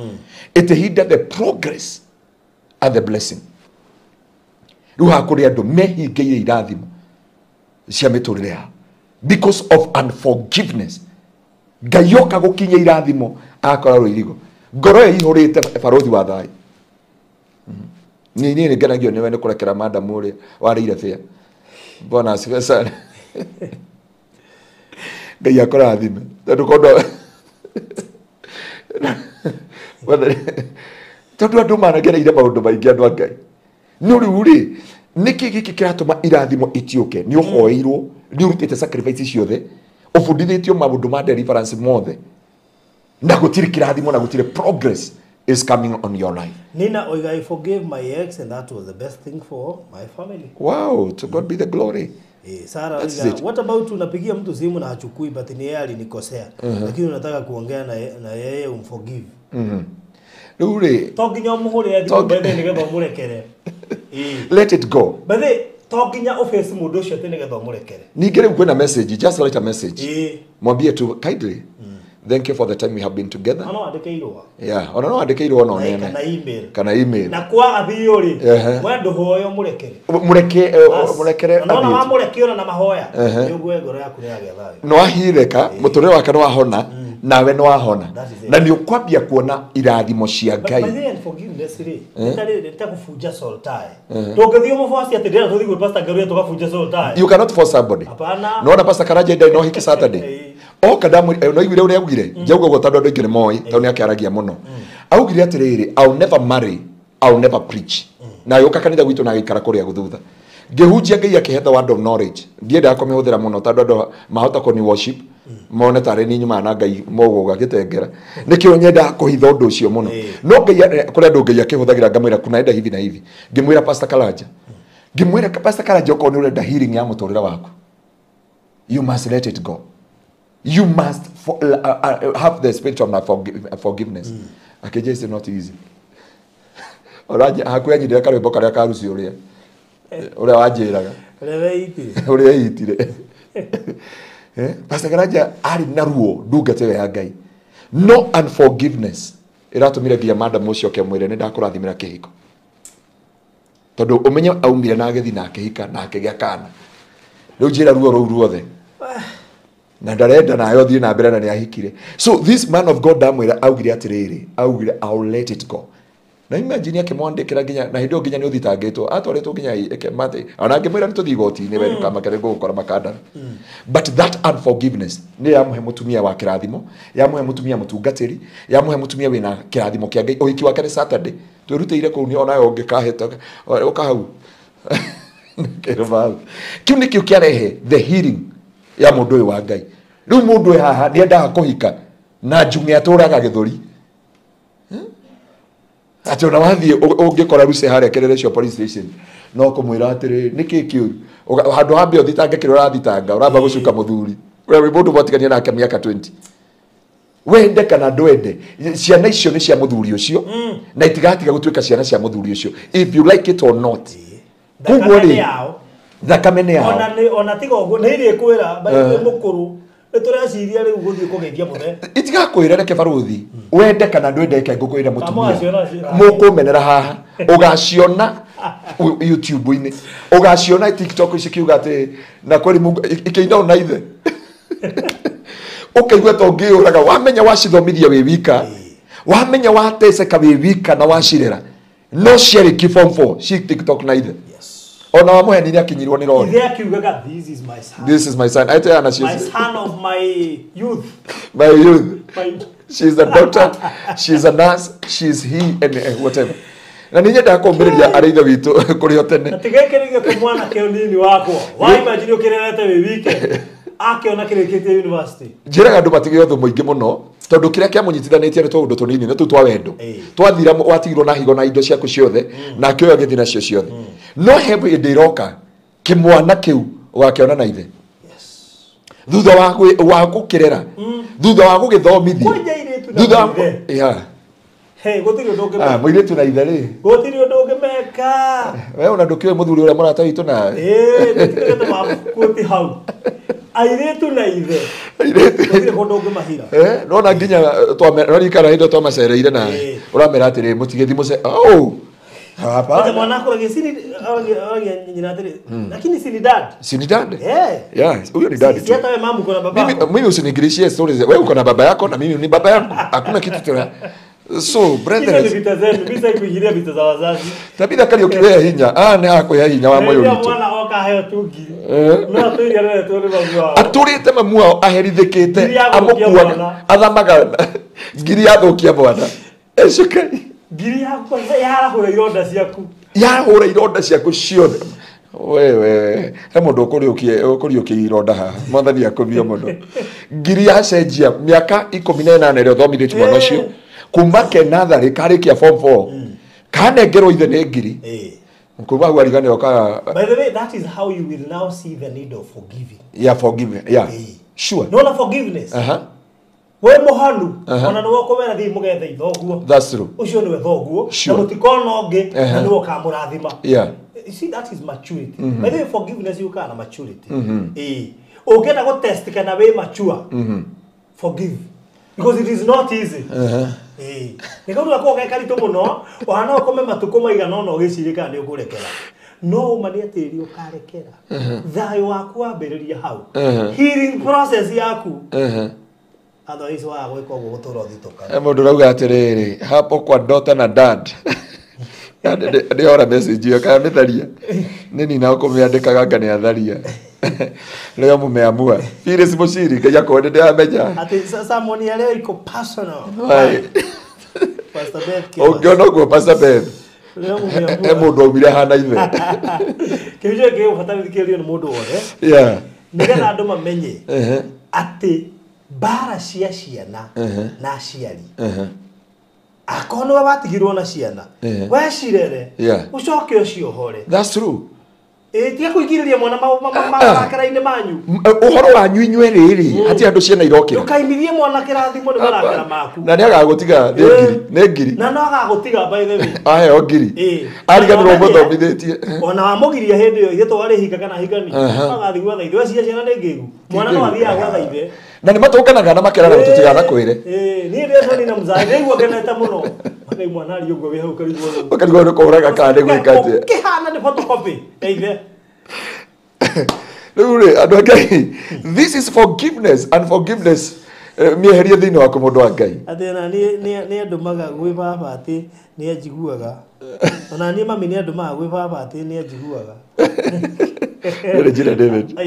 It hinder the progress and the blessing. Rĩu haha kũrĩ andũ mehingĩire irathimo cia mĩtũrĩre yao because of unforgiveness. Ngai oka gũkinyia irathimo akora rũirigo ngoro ĩyo ĩihũrĩte barothi wa thayũ. Niĩ nĩ ngenagio nĩwe nĩ kũrekera madam ũrĩa warĩire bĩa. Bwana asifiwe sana. Ngai akũrathime tondũ kondo tondũ andũ managereire maũndũ maingĩ andũ a Ngai. No rĩu rĩ nĩkĩ gĩkĩ kĩratũma irathimo itiũke? Nĩ ũhoeirwo, nĩ ũrutĩte sacrifice ciothe, ũbundithĩtio maũndũ ma deliverance mothe na gũtirĩ kĩrathimo na gũtirĩ progress is coming on your life. Nina Oiga, I forgave my ex and that was the best thing for my family. Wow, to God be the glory. Sarah Oiga, what about unapigia mtu simu na hachukui but ni yeye alinikosea. Lakini unataka kuongea na yeye umforgive. Rĩu rĩ to nginya ũmũhũrĩre thimũ mbere nĩgetha ũmũrekere. Let it go. Bethe to nginya ũface mũndũ ũcio atĩ nĩgetha ũmũrekere. Ningĩ rĩu kwĩna message, just write a message. Mwambie tu kindly. Thank you for the time we have been together. Ono andĩke irũa. Yeah, ona no andĩke irũa no nene. Kana email. Kana email. Na kwaga biũ rĩ, we ndũhoe ũmũrekere. Mũreke mũrekere athiĩ. No wamũreke ona na mahoya, nĩ ũguo ngoro yaku nĩ yagĩa thayũ. No ahireka, mũtũrĩre wake no wahona, nawe no wahona. Na nĩ ũkwambia kuona irathimo cia Ngai. But by the forgiveness rĩ, nĩ ta kũbunja soul tie. Ndũngĩthiĩ ũmũboci atĩ ndĩrenda tũthiĩ gwĩ Pastor Ngaruiya tũgabunja soul tie. You cannot force somebody. Hapana. No Pastor Karanja ndari no hiki Saturday. Oka ndamu no iguire uria augire njauga guo tondu andu aingi ni moĩ tondu ni akiaragia muno augire atiriri, I'll never marry, I'll never preach. Na yoka kanitha gwitu na agĩikara kũrĩa gũthutha ngĩhunjia Ngai akĩhe the word of knowledge. Ndiendaga kũmĩhũthĩra mũno tondũ andũ mahota kũni worship mone tarĩ ni nyumaga na Ngai mũgũga gĩtengera nĩkĩo nyendaga kũhitha ũndũ ũcio mũno. No Ngai kũrĩa andũ Ngai akĩhũthagĩra ngamwĩra kunaenda hivi na hivi. Ngĩmwĩra Pastor Karanja, ngĩmwĩra Pastor Karanja okorwo nĩ ũrenda healing ya mũtũrĩre waku, you must let it go. You must have the spirit of forgiveness. Akĩnjĩra it's not easy. Oraje hakuhĩ anyitire karwĩmbo karĩa ka Rusi ũrĩa ũrĩa wanjĩraga ũrĩa eitire. Pastor Karanja arĩ na ruo ndungata ĩyo ya Ngai. No unforgiveness ĩratũmire nginya madam ũcio kĩamwĩre nĩ ndakũrathimĩra kĩhiko. Tondũ ũmenye aumire na agĩthiĩ na akĩhika na akĩgĩa kana. Rĩu njĩra ruo rũu ruothe. Na ndarenda nayo thiĩ na mbere na nĩ ahikire. So this man of God ndamwĩra augire atĩrĩrĩ, augire I'll let it go. Na imagine akĩmwandĩkĩra nginya na hĩndĩ ĩyo nginya nĩ ũthitangĩtwo, atwarĩtwo nginya mate. Ona angĩmwĩra nĩ tũthiĩ igoti-inĩ we ndũkamakere ngũgũkora makandara. But that unforgiveness nĩ yamũhe mũtumia wa kĩrathimo, yamũhe mũtumia mũtungatĩri, yamũhe mũtumia wĩna kĩrathimo kĩa Ngai. Ũhiki wake nĩ Saturday. Twĩrutĩire kũu nĩ onayo ũngĩkahĩta ũka hau. Kĩu nĩkĩo kĩarehe the healing ya mũndũ ũyũ wa Ngai. Rĩu mũndũ ũyũ haha nĩendaga kũhika na njung'e atũraga gĩthũri. Atĩ ona wathiĩ ũngĩkora Rusi harĩa Kĩrĩrĩcio police station no kũmwĩra atĩrĩ nĩkĩ kĩũru, handũ hambe ũthitange kĩrĩa ũrathitanga ũramba gũcuka mũthuri we wĩ mũndũ mwatigania nake mĩaka 20. Wende kana ndwende, ciana icio nĩ cia mũthuri ũcio na itigatiga gũtuĩka ciana cia mũthuri ũcio if you like it or not. Koguo rĩ thakame nĩ yao. Ona tiga ũguo nĩ irĩ kwĩra mũkũrũ nĩ tũreciria rĩu gũthiĩ kũgeithia mũthee. Itigakwĩra reke barũthi wende kana ndwende reke ngũkwĩra mũtumia mũkũmenera haha ũgaciona YouTube-inĩ ũgaciona TikTok cikiuga atĩ na kweli Mungu ikĩina na ithe ũkaigua ta ũngĩyũraga. Wamenya wacithomithia wĩ wika, wamenya wateceka wĩ wika na wacirera no ciarĩki form 4 ci TikTok na ithe. Ona wamũheni nĩ akinyirwo nĩ rori. Ithe akiugaga this is my son. This is my son. Aite ana my son of my youth. My youth. She's a doctor, she's a nurse, she's he and whatever. Na nĩ nyendaga kũmbĩrĩria arĩ ithe witũ kũrĩ o tene. Atĩ gĩkĩ nĩkĩo kĩmwana kĩu nini wakwa. Wa imagine ũkĩrerete wĩ wike. Akĩona kĩrĩkĩtie university. Njĩraga andũ matige ũthũ mũingĩ mũno tondũ kĩrĩa kĩamũnyitithanĩtie nĩ tũũndũ tũnini nĩ tũu twa wendo. Twathira watigirwo na higo na indo ciaku ciothe nake ũyũ agĩthiĩ nacio ciothe. No he hĩndĩ ĩroka kĩmwana kĩu ũgakĩona na ithe. Thutha wa gũkĩrera, thutha wa gũgĩthomithia, thutha wa yeah. Hey, gũtirĩ ũndũ ũngĩmeka. Mũirĩtu na ithe rĩ. Gũtirĩ ũndũ ũngĩmeka. We ona ndũkĩũĩ mũthuri ũrĩa mũrata witũ nawe. Ĩĩ, nĩtũtigĩte mabuku hau. Airĩtu na ithe. Gũtirĩ kũndũ ũngĩmahira. Nona nginya twaririkana hĩndĩ twamacereire nawe. Ũramera atĩrĩ mũtigĩthiĩ mũce. Oh. Hapana. Mwana akũragia sini aragia nyina atĩrĩ. Lakini si ni dad. Si ni dad? Eh. Yeah, huyo ni dad. Si hata wewe mama uko na baba. Mimi usinigirishie stories. Wewe uko na baba yako na mimi ni baba yangu. Hakuna kitu tena. So brethren, vita zenu vita kuingilia vita za wazazi. Tabitha Kariuki we hinya. Ah ne akwe hinya wa moyo witũ. Mwana oka heo tungi. No atũire areretwo nĩ mamu wao. Atũrĩte mamu wao aherithĩkĩte amũkuaga athamaga ngiri yathũkia mwana. Ecokai. Ngiri yakwa yarahũra ironda ciaku. Yarahũra ironda ciaku ciothe. Wewe he mũndũ ũkũriũkia ironda haha mwathani akũmio mũno. Ngiri yacenjia mĩaka 18 ĩrĩa ũthomithĩtie mwana ũcio. Kuma kenatharĩ karĩkia form 4 kanengerwo ithe nĩ ngiri kuma hau ariganĩrwo ka. By the way, that is how you will now see the need of forgiving. Yeah, forgiving. Yeah. Sure. No, na forgiveness. We muhonu ona niwe ukumera thii mugethe ithoguo. That's true. Ucio niwe thoguo na mutikona ungi na niwe ukamurathima. Yeah. You see, that is maturity. By the way, forgiveness you can maturity. Eh, ugenda go test kana we mature. Forgive. Because it is not easy. Eh, ni kaundu gako gekarito muno, ohana ukome matuko maigana ona ugicirie kana ni ukurekera. No ma ni atiri ukarekera. Thayo waku wambiriria hau. Healing process yaku. Otherwise wa gwika uguo gutura uthituka. Mundu rauga atiriri, hapo kwa daughter na dad. Ndiora message iyo kana mitharia. Nini na ukumiandikaga anga ni atharia. Leo mumeamua. Phyllis Mushiri Ngai akwende ndiramenya. Ati sermon ya leo iko personal. Pastor Beth. Ungiona uguo Pastor Beth. Leo mumeamua. E mundu aumire hana ithe. Kiuria gä ubatara thikĩrĩrio nĩ mũndũ wothe. Yeah. Nĩgetha andũ mamenye atĩ mbara cia ciana na aciari. Akorwo nĩwe watigirwo na ciana, wecirere, ũcoke ũciohore. That's true. Tiga kũingĩrĩria mwana marakara-inĩ manyu. Ũhoro wanyu inyuĩ rĩrĩ, hatirĩ andũ ciana irokĩra. Ndũkaimithie mwana kĩrathimo nĩ marakara maku. Na nĩ agagũtiga nĩ ngiri, nĩ ngiri. Na no agagũtiga by the way. Aheo ngiri. Ariganĩrwo mũthomithĩtie. Ona wamũgiria hĩndĩ ĩyo ithe twarĩ hinga kana hingani. Agathiĩ gwetha ithe. We ciana nĩ ngĩgu. Mwana no athiaga gwetha ithe. Na nĩ matũnganaga na makerana tũtigana kwĩre. Niĩ ndĩreconi na mzai ndĩigua ngenete mũno. Makai mwana ari ũguo wĩ hau ũkarigwo. Ũkarigwo nĩ kũhũraga kana nĩ gwĩka atĩa. Kĩhana nĩ photocopy ya ithe. Rĩu rĩ andũ a Ngai, this is forgiveness and forgiveness mĩeherie thĩinĩ waku mũndũ wa Ngai. Atĩ ona niĩ nĩ andũmaga gwĩ baba atĩ nĩ anjiguaga. Ona niĩ mami nĩ andũmaga gwĩ baba atĩ nĩ anjiguaga. Regina David.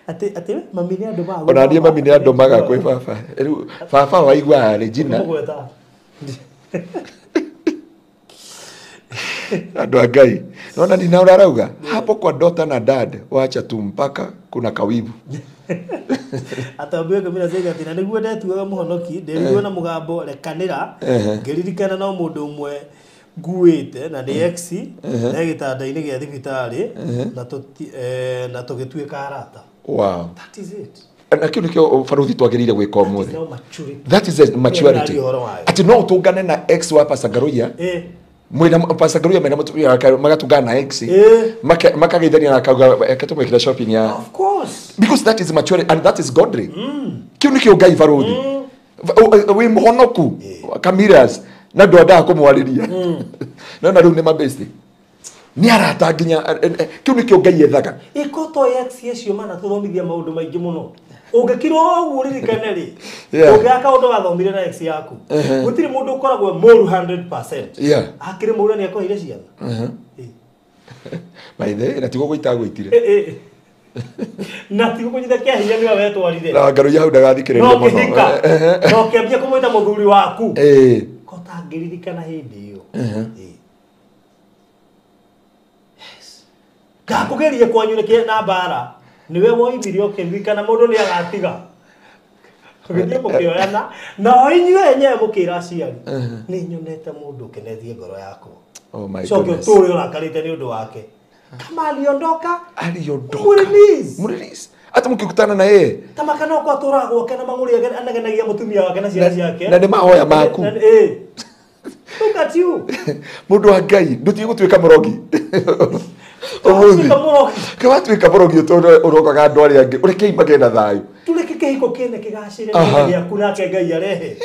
Atĩ mami nĩ andũmaga. Ona niĩ mami nĩ andũmaga gwĩ baba. Rĩu baba waiguaga Regina. Andũ a Ngai. Naona nina urarauga hapo kwa daughter na dad, wacha tu mpaka kuna kawivu. Atambie kamira zega tina niguo ndetuaga muhonoki nderigwo na mugambo rekanira ngiririkana no mundu umwe nguite na ni ex na gitanda-inĩ gĩa thibitarĩ na tũgĩtuĩka arata. Wow. That is it. Na kĩu nĩkĩo baruthi twagĩrĩire gwĩka ũmũthĩ. That is a maturity. Atĩ no ũtũngane na ex wa Pastor Ngaruiya. Mwina Pastor Ngaruiya mena mutumia magatungana na ex makageithania na akauga tumwikire shopping ya. Of course. Because that is maturity and that is godly. Kĩu nĩkĩo Ngai baruthi. Wĩ mũhonoku Kamiras na ndũ andaga kũmwarĩria. No na rĩu nĩ mabesti. Nĩ arata nginya kĩu nĩkĩo Ngai ethaga. Ikoto ex acio mana tũthomithia maũndũ maingĩ mũno. Ũngĩkirwo ũguo ũririkane rĩ, ũngĩaka ũndũ wathomire na ex yaku. Gũtirĩ mũndũ ũkoragwo mũru 100%. Yeah. Akĩrĩ mũru nĩ akũheire ciana. By the way, na tiguo gũita gwĩtire. Na tiguo kũnyita kĩa hinya nĩwe wetwarire. Na Ngaruiya hau ndagathikĩrĩria mũno. No kĩhika. No kĩambia kũmwĩta mũthuri waku. Ko tangĩririkana hĩndĩ ĩyo. Yes. Ngakũgeria kwanyu nĩ na mbara. Niwe woimire ũkĩririkana mũndũ nĩ agatiga. Ũgĩthiĩ mũkĩoyana na o inyuĩ enyewe mũkĩra aciari nĩ nyonete mũndũ ũkenetie ngoro yakwa. Oh my Coke goodness. ũtũre ũrakarĩte nĩ ũndũ wake. Kama aliondoka, aliondoka. Mrelease. Mrelease. Hata mkikutana na yeye. Kama kana kwa tũraga gwake na mang'ũrĩ anegenagia mũtumia wake na ciana ciake. Na nĩ mahoya maku. Look at you. Mũndũ wa Ngai, ndũtige gũtuĩka mũrogi. Kawatuĩka mũrogi ũrogaga andũ arĩa angĩ, ũreke imagĩe na thayũ. Tũreke kĩhiko kĩene kĩgacĩre na gĩaku nake Ngai arehe.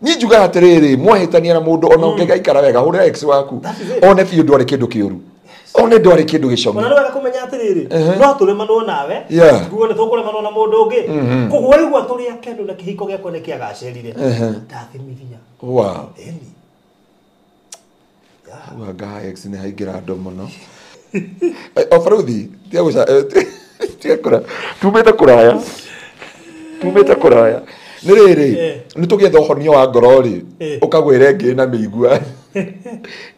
Niĩ njugaga atĩrĩrĩ, mwahĩtania na mũndũ ona ũngĩgaikara wega, hũrĩra ex waku. One biũ ndwarĩ kĩndũ kĩũru. One ndwarĩ kĩndũ gĩcomi. Ona nĩ wega kũmenya atĩrĩrĩ, no tũremanwo nawe, nguo nĩ tũkũremanwo na mũndũ ũngĩ. Koguo waigua tũrĩ akenu na kĩhiko gĩakwa nĩ kĩagacĩrire. Ndathimithia. Wow. Ĩni. Anga ex nĩ haingĩra andũ mũno. O baruthi, tiga kũra. Tumĩte kũraya. Tumĩte kũraya. Nĩ rĩrĩ, nĩ tũgĩetha ũhonio wa ngoro rĩ, ũkagwĩra ĩngĩ na mĩigua.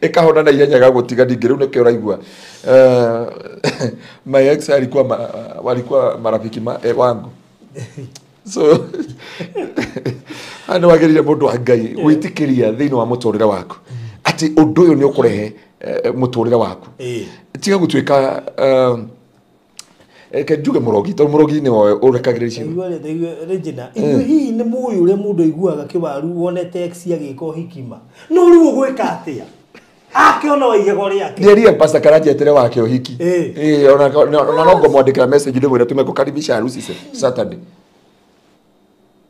Ĩkahona na ihenya gagũtiga ningĩ rĩu nĩkĩo ũraigua. My ex alikuwa walikuwa marafiki wangu. So nĩ wagĩrĩire mũndũ wa Ngai gwĩtĩkĩria thĩinĩ wa mũtũrĩre waku. Atĩ ũndũ ũyũ nĩ ũkũrehe mũtũrĩre waku. Tiga gũtuĩka Ke njuge mũrogi tondũ mũrogi nĩ we ũrekagĩrĩria ciĩko. Igua Regina, ithuĩ hihi nĩ mũĩ ũrĩa mũndũ aiguaga kĩwaru wonete ex agĩka ũhiki ma. No rĩu ũgwĩka atĩa? Akĩona wa igego rĩake. Ndiaria Pastor Karanja etere wake ũhiki. Eh. Eh, ona ona no ngomwandĩkĩra message ndĩmwĩre tumekukaribisha harusi Saturday.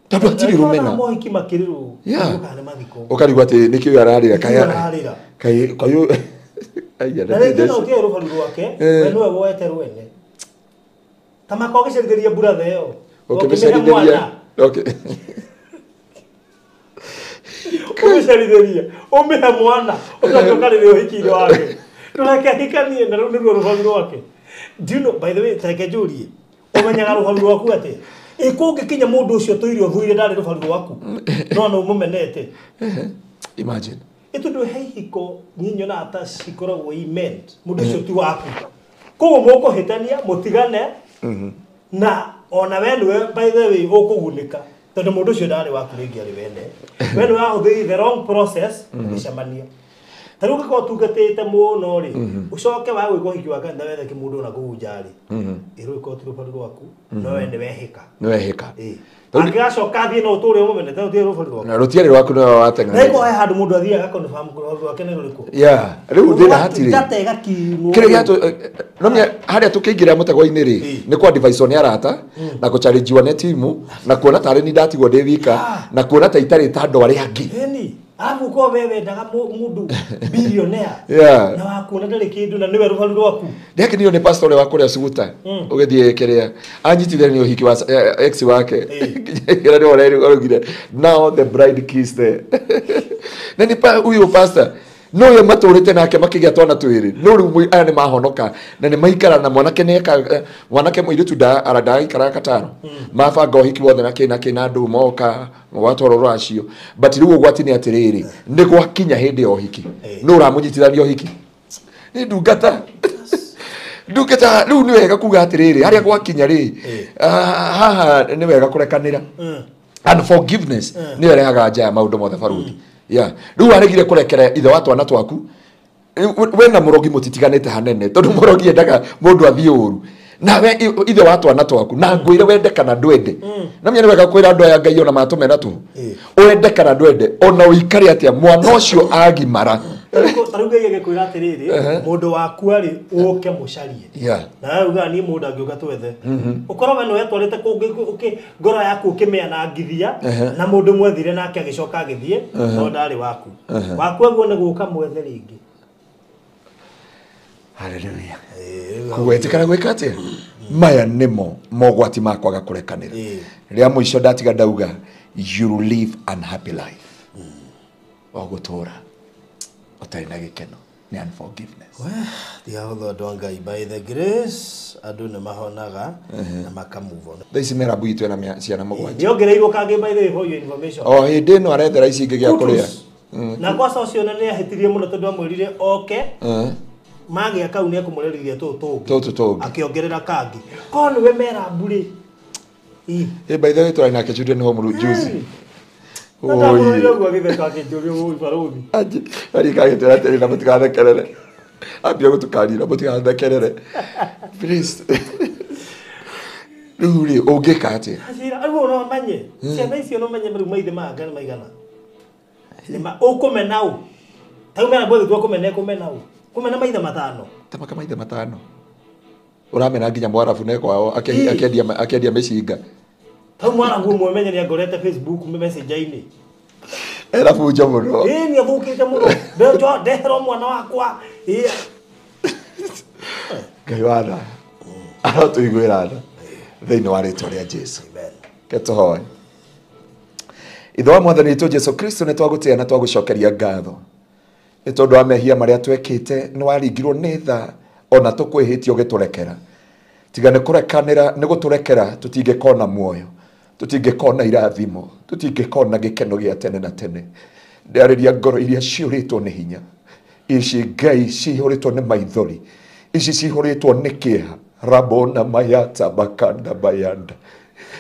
Tondũ hatirĩ rũmena. Mohiki makĩrĩrwo. Yeah. Kana nĩ mathiko. Ũkarigwo atĩ nĩkĩ ũyũ ararĩra Nĩkĩ ũyũ ararĩra? kaĩ kaĩ Aya, Na rĩngĩ no ũtige rũbaru rwake, Eh. we nĩwe woete rwene. Ta maka ũgĩcerithĩria mburatha ĩyo. Ũkĩmĩcerithĩria. Okay. Ũgĩcerithĩria, ũmĩhe mwana, ũcoke ũkarĩre ũhiki-inĩ wake. Ndũreke ahikanie na rũu nĩruo rũbaru rwake. Do you know, by the way, ta reke njũrie, ũmenyaga rũbaru rwaku atĩa? Ĩ kũngĩkinya mũndũ ũcio tũire ũthuire ndarĩ rũbaru rwaku, no nĩ ũmũmenete. Imagine. Ĩ tondũ he ihiko niĩ nyonaga ta cikoragwo i meant, mũndũ ũcio ti waku. Koguo mũkũhĩtania, mũtigane, na ona we nĩwe by the way ũkũgunĩka tondũ mũndũ ũcio ndarĩ waku rĩngĩ arĩ wene. We nĩwe wahũthĩrire the wrong process ũgĩcemania. Ta rĩu ũngĩkorwo ũtungatĩte mũno rĩ, ũcoke wa gwĩka ũhiki wa kanitha wethe kĩmũndũ ona kũu nja rĩ, ĩrũ ĩkorwo ti rũbaru rwaku, no we nĩwehĩka. Nĩwehĩka. Ĩ. Angĩgacoka athiĩ no ũtũre ũmũmenete, rũtirĩ rũbaru rwaku. Na rũtiarĩ rwaku nĩwe Na wateng'erete. ĩkorwo he handũ mũndũ athiaga confirm rũbaru rwake nĩ rũrĩkũ. Yeah. Rĩu thĩna hatirĩ. Gata ĩgakinywo. Kĩrĩa gĩatũ no mĩa harĩa tũkĩingĩra mũtego-inĩ rĩ, nĩ kwa advice nĩ arata na kũchallengewo nĩ timu na kuona tarĩ ni ndatigwo ndĩ wika na kuona ta itarĩ ta andũ arĩa angĩ. Ĩni, arabu ũkorwo we wendaga mũndũ billionaire. Yeah. Na wakuona ndarĩ kĩndũ na nĩwe rũbaru rwaku. Ndĩakenirio nĩ pastor ũrĩa wa kũrĩa Suguta ũgĩthiĩ kĩrĩa anyitithanirie ũhiki wa ex wake kĩrĩa nĩwe ũraugire now the bride kissed the na nĩ huyu pastor no ye matũrĩte nake makĩgĩa twana twĩrĩ no rĩu aya nĩ mahonoka na nĩ maikara na mwanake nĩeka mwanake mũirĩtu ndagaikara katano mabanga ũhiki wothe na kĩ na kĩ na andũ moka gwatwarwo rũracio but rĩu ũgwati nĩ atĩrĩrĩ nĩ gwakinya hĩndĩ ya ũhiki nũ ũramũnyitithania ũhiki nĩ ndungata ndungata rĩu nĩ wega kuga atĩrĩrĩ harĩa gwakinya rĩ haha nĩ wega kũrekanĩra and forgiveness nĩyo ĩrehaga nja ya maũndũ mothe baruthi. Yeah. Rĩu waregire kũrekera ithe wa twana twaku we na mũrogi mũtitiganĩte hanene tondũ mũrogi endaga mũndũ athiĩ ũru nawe ithe wa twana twaku na ngwĩre wende kana ndwende na menya nĩ wega kwĩra andũ aya Ngai ona matũmena tũhũ wende kana ndwende ona ũikare atĩa mwana ũcio agimara. Ta rĩu Ngai agĩkwĩra atĩrĩrĩ mũndũ waku arĩ ũke mũcarie. Yeah. Na we ugaga niĩ mũndũ angĩũka twethe. Ũkorwo we nĩwe wetwarĩte kũngĩ ngoro yaku ũkĩmĩanangithia na mũndũ mwethire nake agĩcoka agĩthiĩ no ndarĩ waku. Waku aguo nĩ gũka mwethe rĩngĩ. Hallelujah. Kũgwetĩkana gwĩka atĩa? Maya nĩmo mogwati ma kwaga kũrekanĩra. Rĩa mũico ndatiga ndauga you live unhappy life. Ũgũtũra ũtarĩ na gĩkeno nĩ unforgiveness. Tiga andũ a Ngai by the grace andũ nĩ mahonaga na maka move on. Thaa ici merabu itũ ena ciana mũgwanja. Nĩongereirwo kangĩ by the way for your information. O hĩndĩ ĩno arethera ici ingĩ gĩa kũrĩa. Na kwaca ũcio nĩ ahĩtirie mũno tondũ amwĩrire oke magĩa kau nĩ ekũmũrerithia tũtũ tũngĩ. Tũtũ tũngĩ. Akĩongerera kangĩ. Korwo nĩwe merabu rĩ. Ĩ by the way tũrarĩ nake children home juzi. Ndamũrorire ũguo agĩtheka akĩnjũria ũũ barũthi. Arĩ kagĩtwĩra atĩrĩ na mũtigathekerere. Ambia gũtũkanira mũtigathekerere. Please. Rĩu rĩ ũngĩka atĩa? Anjĩra rĩu no menye. Ciana icio no menye rĩu maithe maya nĩ maigana. Nĩma ũkũmena ũ? Ta rĩu merabu ĩgĩtua kũmena ĩkũmena ũ? Kũmena maithe matano. Ta maka maithe matano. Ũramena nginya mwarabu ne kwao akĩendia mĩcinga. Tau mwarabu ũmwe menye nĩ angorete Facebook message-inĩ. Era bunjo mũno. Ĩ nĩ athũkĩte mũno. Ndeherwo mwana wakwa. Ĩ Ngai wa tha. Arotũiguĩra tha. Thĩinĩ wa rĩtwa rĩa Jesũ. Ke tũhoe. Ithe wa Mwathani witũ Jesũ Kristo nĩ twagũtĩĩa na twagũcokeria ngatho. Nĩ tondũ wa mehia marĩa twekĩte nĩ waringirwo nĩ tha ona tũkwĩhĩtie ũgĩtũrekera. Tiga nĩ kũrekanĩra nĩ gũtũrekera tũtingĩkona muoyo. Tũtingĩkona irathimo, tũtingĩkona gĩkeno gĩa tene na tene. Ndarĩria ngoro iria ciũrĩtwo nĩ hinya. Ici Ngai cihũrĩtwo nĩ maithori. Ici cihũrĩtwo nĩ kĩeha. Rabona mayata bakanda bayanda.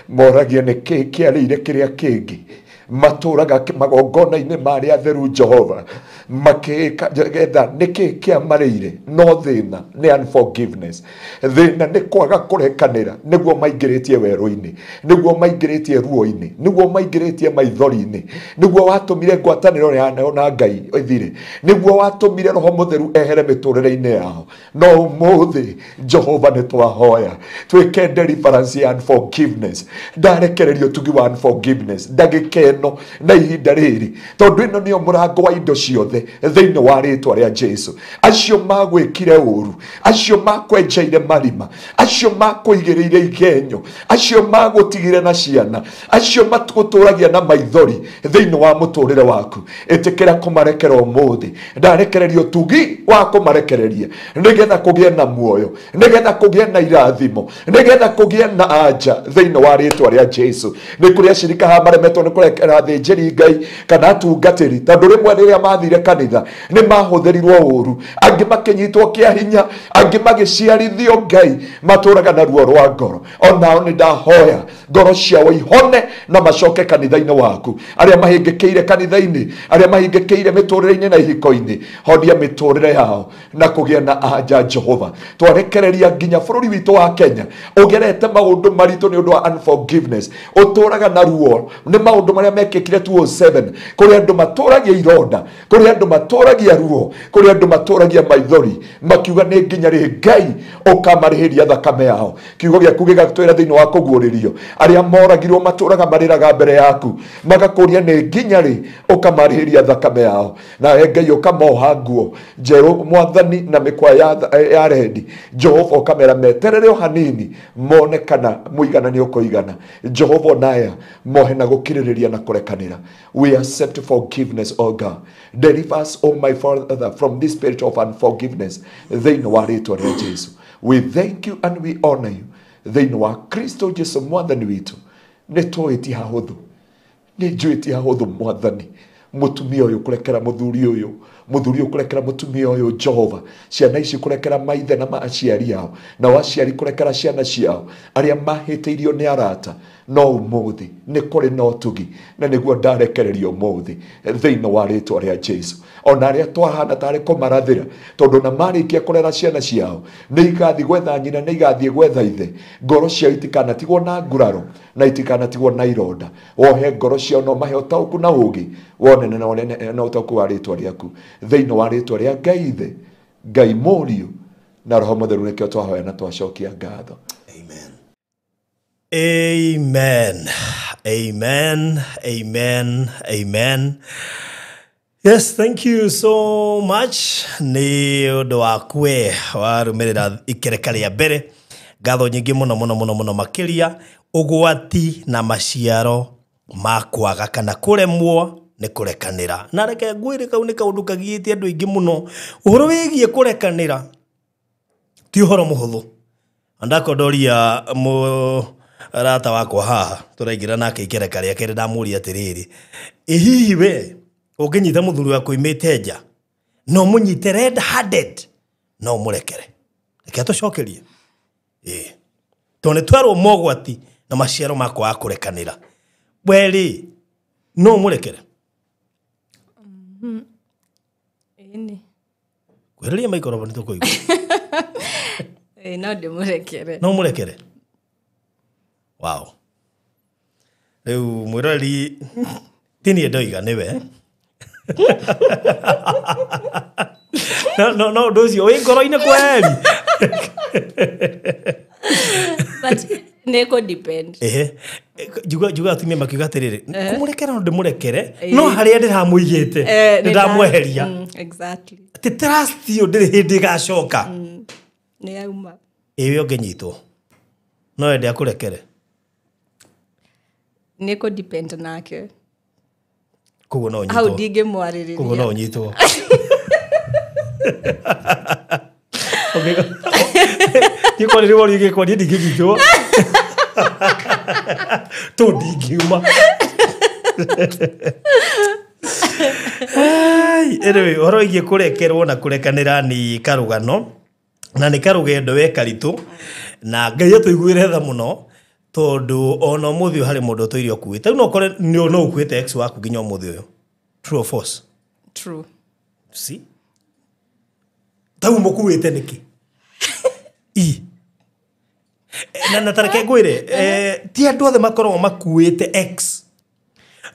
Moragia nĩ kĩĩ kĩarĩire kĩrĩa kĩngĩ. Matũraga magongona-inĩ marĩa atheru Jehova makĩgetha nĩkĩ kĩamarĩire no thĩna nĩ unforgiveness. Thĩna nĩ kwaga kũrekanĩra nĩguo maingĩrĩtie werũ-inĩ, nĩguo maingĩrĩtie ruo-inĩ, nĩguo maingĩrĩtie maithori-inĩ, nĩguo watũmire ngwatanĩro yao na Ngai ĩthire, nĩguo watũmire Roho Mũtheru ehere mĩtũrĩre-inĩ yao. No ũmũthĩ Jehova nĩ twahoya twĩke deliverance ya unforgiveness. Ndarekereria ũtugi wa unforgiveness ndagĩka ĩno na ihinda rĩrĩ, tondũ ĩno nĩyo mũrango wa indo ciothe thĩinĩ wa rĩtwa rĩa Jesu. Acio magwĩkire ũru, acio makwenjeire marima, acio makũigĩrĩire igenyo, acio magũtigire na ciana, acio matũtũragia na maithori thĩinĩ wa mũtũrĩre waku, ĩtĩkĩra kũmarekera ũmũthĩ. Ndarekereria ũtugi wa kũmarekereria nĩgetha kũgĩe na muoyo, nĩgetha kũgĩe na irathimo, nĩgetha kũgĩe na anja thĩinĩ wa rĩtwa rĩa Jesu. Nĩ kũrĩ acirika haha maremetwo nĩ kũrekera athĩnjĩri Ngai kana atungatĩri, tondũ rĩmwe rĩrĩa mathire kanitha nĩ mahũthĩrirwo ũru, angĩ makĩnyitwo kĩa hinya, angĩ magĩciarithio Ngai, matũraga na ruo rwa ngoro. Onao nĩ ndahoya ngoro ciao ihone na macoke kanitha-inĩ waku. Arĩa mahĩngĩkĩire kanitha-inĩ, arĩa mahĩngĩkĩire mĩtũrĩre-inĩ na ihiko-inĩ, honia mĩtũrĩre yao na kũgĩa na anja Jehova. Twarekereria nginya bũrũri witũ wa Kenya ũgerete maũndũ maritũ nĩ ũndũ wa unforgiveness, ũtũraga na ruo nĩ maũndũ marĩa mekĩkire 2007, kũrĩ andũ matũragia ironda, kũrĩ andũ matũragia ruo, kũrĩ andũ matũragia maithori, makiuga nĩ nginya rĩ Ngai ũkamarĩhĩria thakame yao. Kiugo gĩaku gĩgatwĩra thĩinĩ wa kũguũrĩrio, arĩa moragirwo matũraga marĩraga mbere yaku, magakũria nĩ nginya rĩ ũkamarĩhĩria thakame yao. Nawe Ngai ũkamoha nguo njerũ mwathani na mĩkwa ya rendi Jehova, ũkamera meterere o hanini mone kana mũigana nĩ ũkũigana. Jehova onaya mohe na gũkirĩrĩria na kũrekanĩra. We accept forgiveness, O God. Deliver us, O my Father, from this spirit of unforgiveness thĩinĩ wa rĩtwa rĩa Jesu. We thank you and we honor you thĩinĩ wa Kristo Jesu mwathani witũ. Nĩ tũĩ ti hahũthũ, nĩ njũĩ ti hahũthũ mwathani, mũtumia ũyũ kũrekera mũthuri ũyũ, mũthuri ũyũ kũrekera mũtumia ũyũ Jehova, ciana ici kũrekera maithe na aciari ao, nao aciari kũrekera ciana ciao, arĩa mahĩtĩirio nĩ arata. No ũmũthĩ nĩ kũrĩ na ũtugi, na nĩguo ndarekereria ũmũthĩ thĩinĩ wa rĩtwa rĩa Jesu. Ona arĩa twahana tarĩ kũmarathĩra, tondũ na marĩkia kũrera ciana ciao nĩ igathiĩ gwetha nyina, nĩ igathiĩ gwetha ithe, ngoro ciao itikanatigwo na nguraro na itikanatigwo na ironda. Wohe ngoro ciao no mahe ũtaũku na ũũgĩ wonene na onene na ũtaũku wa rĩtwa rĩaku thĩinĩ wa rĩtwa rĩa Ngai Ithe, Ngai Mũriũ na Roho Mũtheru, nĩkĩo twahoya na twacokia ngatho. Amen. Amen. Amen. Amen. Amen. Yes, thank you so much. Nĩ ũndũ waku we warũmĩrĩra ikereka rĩa mbere. Ngatho nyingĩ mũno mũno mũno mũno makĩria. Ũgwati na maciaro ma kwaga kana kũremwo nĩ kũrekanĩra. Na reke ngwĩre kau nĩ kaũndũ kagiĩte andũ aingĩ mũno. Ũhoro wĩgiĩ kũrekanĩra ti ũhoro mũhũthũ. Ndakondoria mũrata wakwa haha tũraingĩra nake ikereka rĩa kerĩ, ndamũria atĩrĩrĩ, ĩ hihi we ũngĩnyita mũthuri waku oimĩte nja no mũnyite red handed no ũmũrekere? Reke atũcokerie. Ĩ tondũ nĩ twerwo mogwati na maciaro ma kwaga kũrekanĩra, we rĩ no ũmũrekere? Ĩni. Kwĩrĩria maikoro nĩ tũkũigua. Ĩĩ, no ndĩmũrekere. No ũmũrekere? Wow. Rĩu mwĩroreri ti niĩ ndoiga nĩwe. No no ũndũ ũcio wĩ ngoro-inĩ kweri. But nĩ kũ depend. Ehe. Njuga atumia makiuga atĩrĩrĩ, kũmũrekera no ndĩmũrekere, no harĩa ndĩramũigĩte nĩ ndamweheria. Exactly. Atĩ trust ĩyo ndĩrĩ hĩndĩ ĩgacoka. Nĩ yauma. Ĩĩ we ũngĩnyitwo no wende akũrekere? Nĩ kũ depend nake. Koguo no Hau ũnyitwo. ndingĩmwarĩrĩria. Koguo no ũnyitwo. Ti kwarĩrĩria ũrĩa ũngĩkwa, niĩ ndingĩnyitwo. Tondũ ndingiuma. Anyway, ũhoro wĩgiĩ kũrekerwo na kũrekanĩra nĩ karũgano na nĩ karũgendo we karitũ, na Ngai atũiguĩre tha mũno Tondu ona ũmũthĩ ũyũ harĩ mũndũ ũtũire ũkuĩte. Rĩu no ũkore no ũkuĩte ex waku nginya ũmũthĩ ũyũ. True or false? True. See? Tau mũkuĩte nĩkĩ? I. Na tareke ngwĩre, ti andũ othe makoragwo makuĩte ex.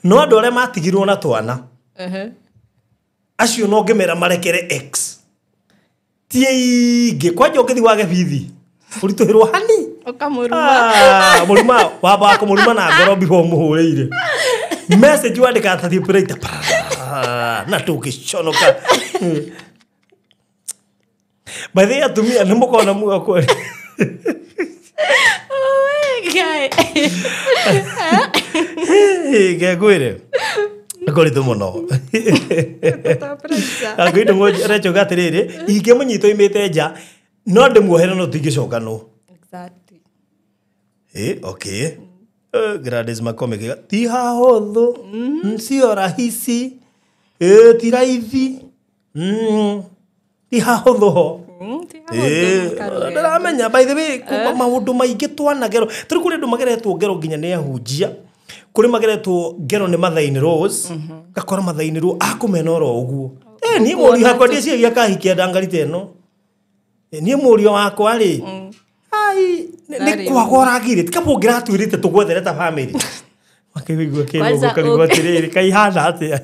No andũ arĩa matigirwo na twana. Acio no ngĩmera marekere ex. Ti aingĩ, kwanja ũngĩthiĩ wage bithi. Ũritũhĩrwo hani. Ũkamũruma. Mũruma, wamba kũmũruma na ngoro before mũhũrĩire. Message wandĩka ta typewriter. Na tũngĩconoka. By the way, atumia nĩ mũkoragwo na muoyo kweli. Guy. Ngwĩre. Ngoritũ mũno. Ngwĩre rechoga atĩrĩrĩ, ingĩmũnyita oimĩte nja, no ndĩmuohere no tũingĩcokanwo. Exactly. Okay. Gladys Makome ti hahũthũ, sio rahisi, ti raithi, ti hahũthũ ho. Ndĩramenya by the way, maũndũ maingĩ twanagerwo. Tũrĩ kũrĩ andũ mageretwo ngero nginya nĩ ahunjia. Kũrĩ mageretwo ngero nĩ Mathaini Rose. Gakora Mathaini Rose akũmena oro ũguo. Niĩ mũriũ hakwa ndieciria akahikia ndangarite ĩno. Niĩ mũriũ wakwa rĩ, ai, nĩ kwaga ũragire. Ti kaba ũngĩratwĩrĩte tũgwethere ta family. Makĩigua kĩrũgũ karigwo atĩrĩrĩ, kaihana atĩa?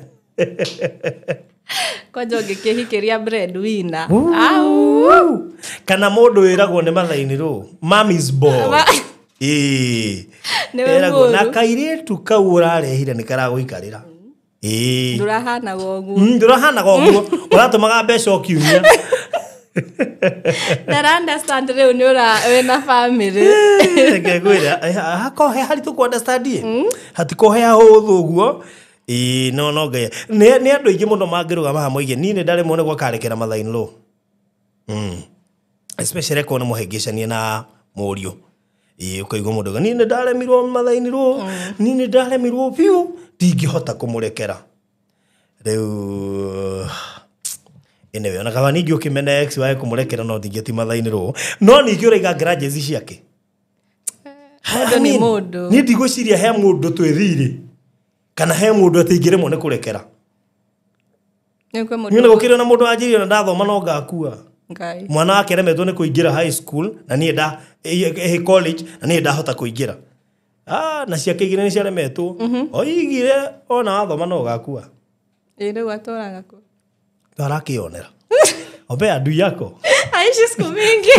Kwanja ũngĩkĩhikĩria breadwinner. Au. Kana mũndũ wĩragwo nĩ Mathaini Rose, mommy's boy. Ĩragwo na kairĩtu kau ũrarehire nĩ karagũikarĩra. Ndũrahanaga ũguo. Ndũrahanaga ũguo. Ũratũmaga mbeca o kiumia. Ndara understand rĩu nĩ ũra wĩna family. Reke ngwĩre, hakorwo he haritũ kũ understand ĩ. Hatikorwo he hahũthũ ũguo. No no ngai. Nĩ andũ aingĩ mũno mangĩrũgama haha moige niĩ nĩ ndaremwo nĩ gwakarekera Mathaini Rose. Especially korwo nĩ mũhĩngĩcanie na mũriũ. Ũkaigua mũndũ auga, niĩ nĩ ndaremirwo Mathaini Rose, niĩ nĩ ndaremirwo biũ, ndingĩhota kũmũrekera. Rĩu anyway, ona kaba ningĩ ũkĩmena ex wage kũmũrekera no ndingĩ Mathaini Rose. No ningĩ ũraiga grudges ciake. Mũndũ nĩ mũndũ. Niĩ ndigwĩciria he mũndũ twĩthirĩ kana he mũndũ atĩ ingĩremwo nĩ kũrekera. Nĩ kwĩ mũndũ. Niĩ gũkĩrĩ na mũndũ wanjĩrire na ndathoma no ngakua. Ngai. Mwana wake aremetwo nĩ kũingĩra high school na niĩ nda college na niĩ ndahota kũingĩra. Na ciake igĩrĩ nĩ ciaremetwo. Oigire ona wathoma no ũgakua. Rĩu atũraga kũ? Arakĩonera. Ombe adui yako. Aishi siku mingi.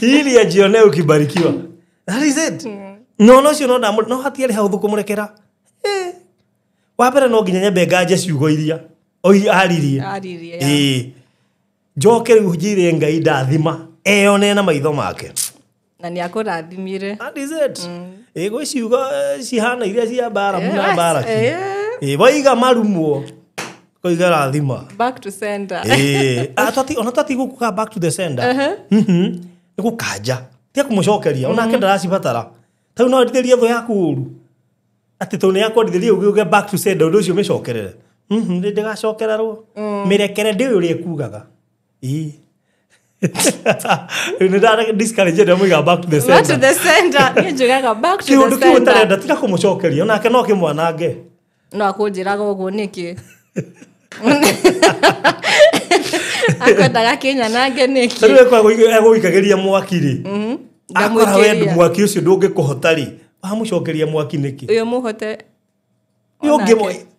Ili ajione ukibarikiwa. That is it. No no cio no no hatiarĩ hahũthũ kũmũrekera. Wa mbere no nginya nyambe nganje ciugo iria oi aririe. Aririe. Njoke rĩu njĩre Ngai ndathima eyone na maitho make. Na nĩ akũrathimire. That is it. Gwĩ ciugo cihana iria cia Baramu na Baraki. Waiga marumwo koiga rathima. Back to sender. Ona twati gũkuga back to the sender. Nĩ gũkanja. Ti kũmũcokeria onake ndaracibatara. Tau no ndithĩrie thũ yaku ũru. Atĩ tondũ nĩ yakwendithĩria ũge back to sender ũndũ ũcio mĩcokerere. Ndĩgacokererwo. Mĩrekere ndĩũĩ ũrĩa ĩkugaga. Nĩ ndara discourage andũ moigaga back to the sender. Back to the sender. Niĩ njugaga back to the sender. Kĩũndũ kĩu ũtarenda tiga kũmũcokeria onake no kĩmwanange. No akũnjĩraga ũguo nĩkĩ? Akwendaga kĩnyanange nĩkĩ? Tarĩu egũikagĩria mwaki rĩ. Akora we mwaki ũcio ndũngĩkũhota rĩ, wamũcokeria mwaki nĩkĩ? Ũyũ mũhote.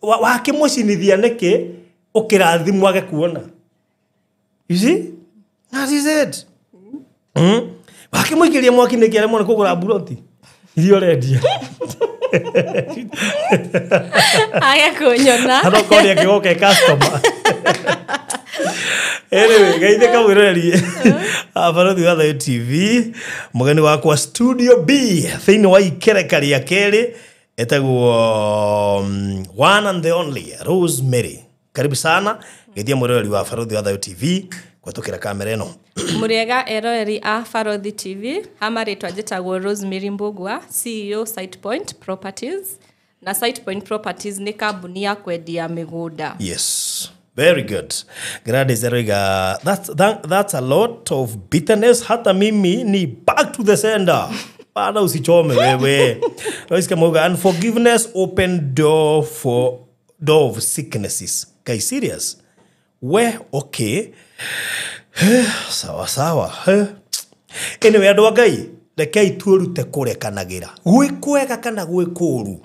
Wakĩmũcinithia nĩkĩ ũkĩrathimwo age kuona? You see? That is it. Wakĩmũikĩria mwaki nĩkĩ aremwo nĩ kũgũra mburoti iria ũrendia? Age kũnyona. Arokorwo nĩ angĩgoka customer. Anyway, geithĩka mwĩroreri Barothi wa Thayu TV, mũgeni wakwa Studio B thĩinĩ wa ikereka rĩa kerĩ etagwo one and the only Rosemary. Karibu sana geithia mwĩroreri wa Barothi wa Thayu TV kũhetũkĩra kamera ĩno. Mũrĩega eroreri a Barothi TV, ha marĩtwa njĩtagwo Rosemary Mbugua, CEO Site Point Properties. Na Site Point Properties nĩ kambuni ya kwendia mĩgũnda. Yes. Very good. Gladys aroiga that's a lot of bitterness, hata mimi ni back to the sender. Bana usichome wewe. Lois Kamoga, unforgiveness open door for door of sicknesses. Guys, serious? We okay. Sawa sawa. Anyway, andũ a Ngai, rekei twĩrute kũrekanagĩra. Gwĩ kwega kana gwĩ kũũru.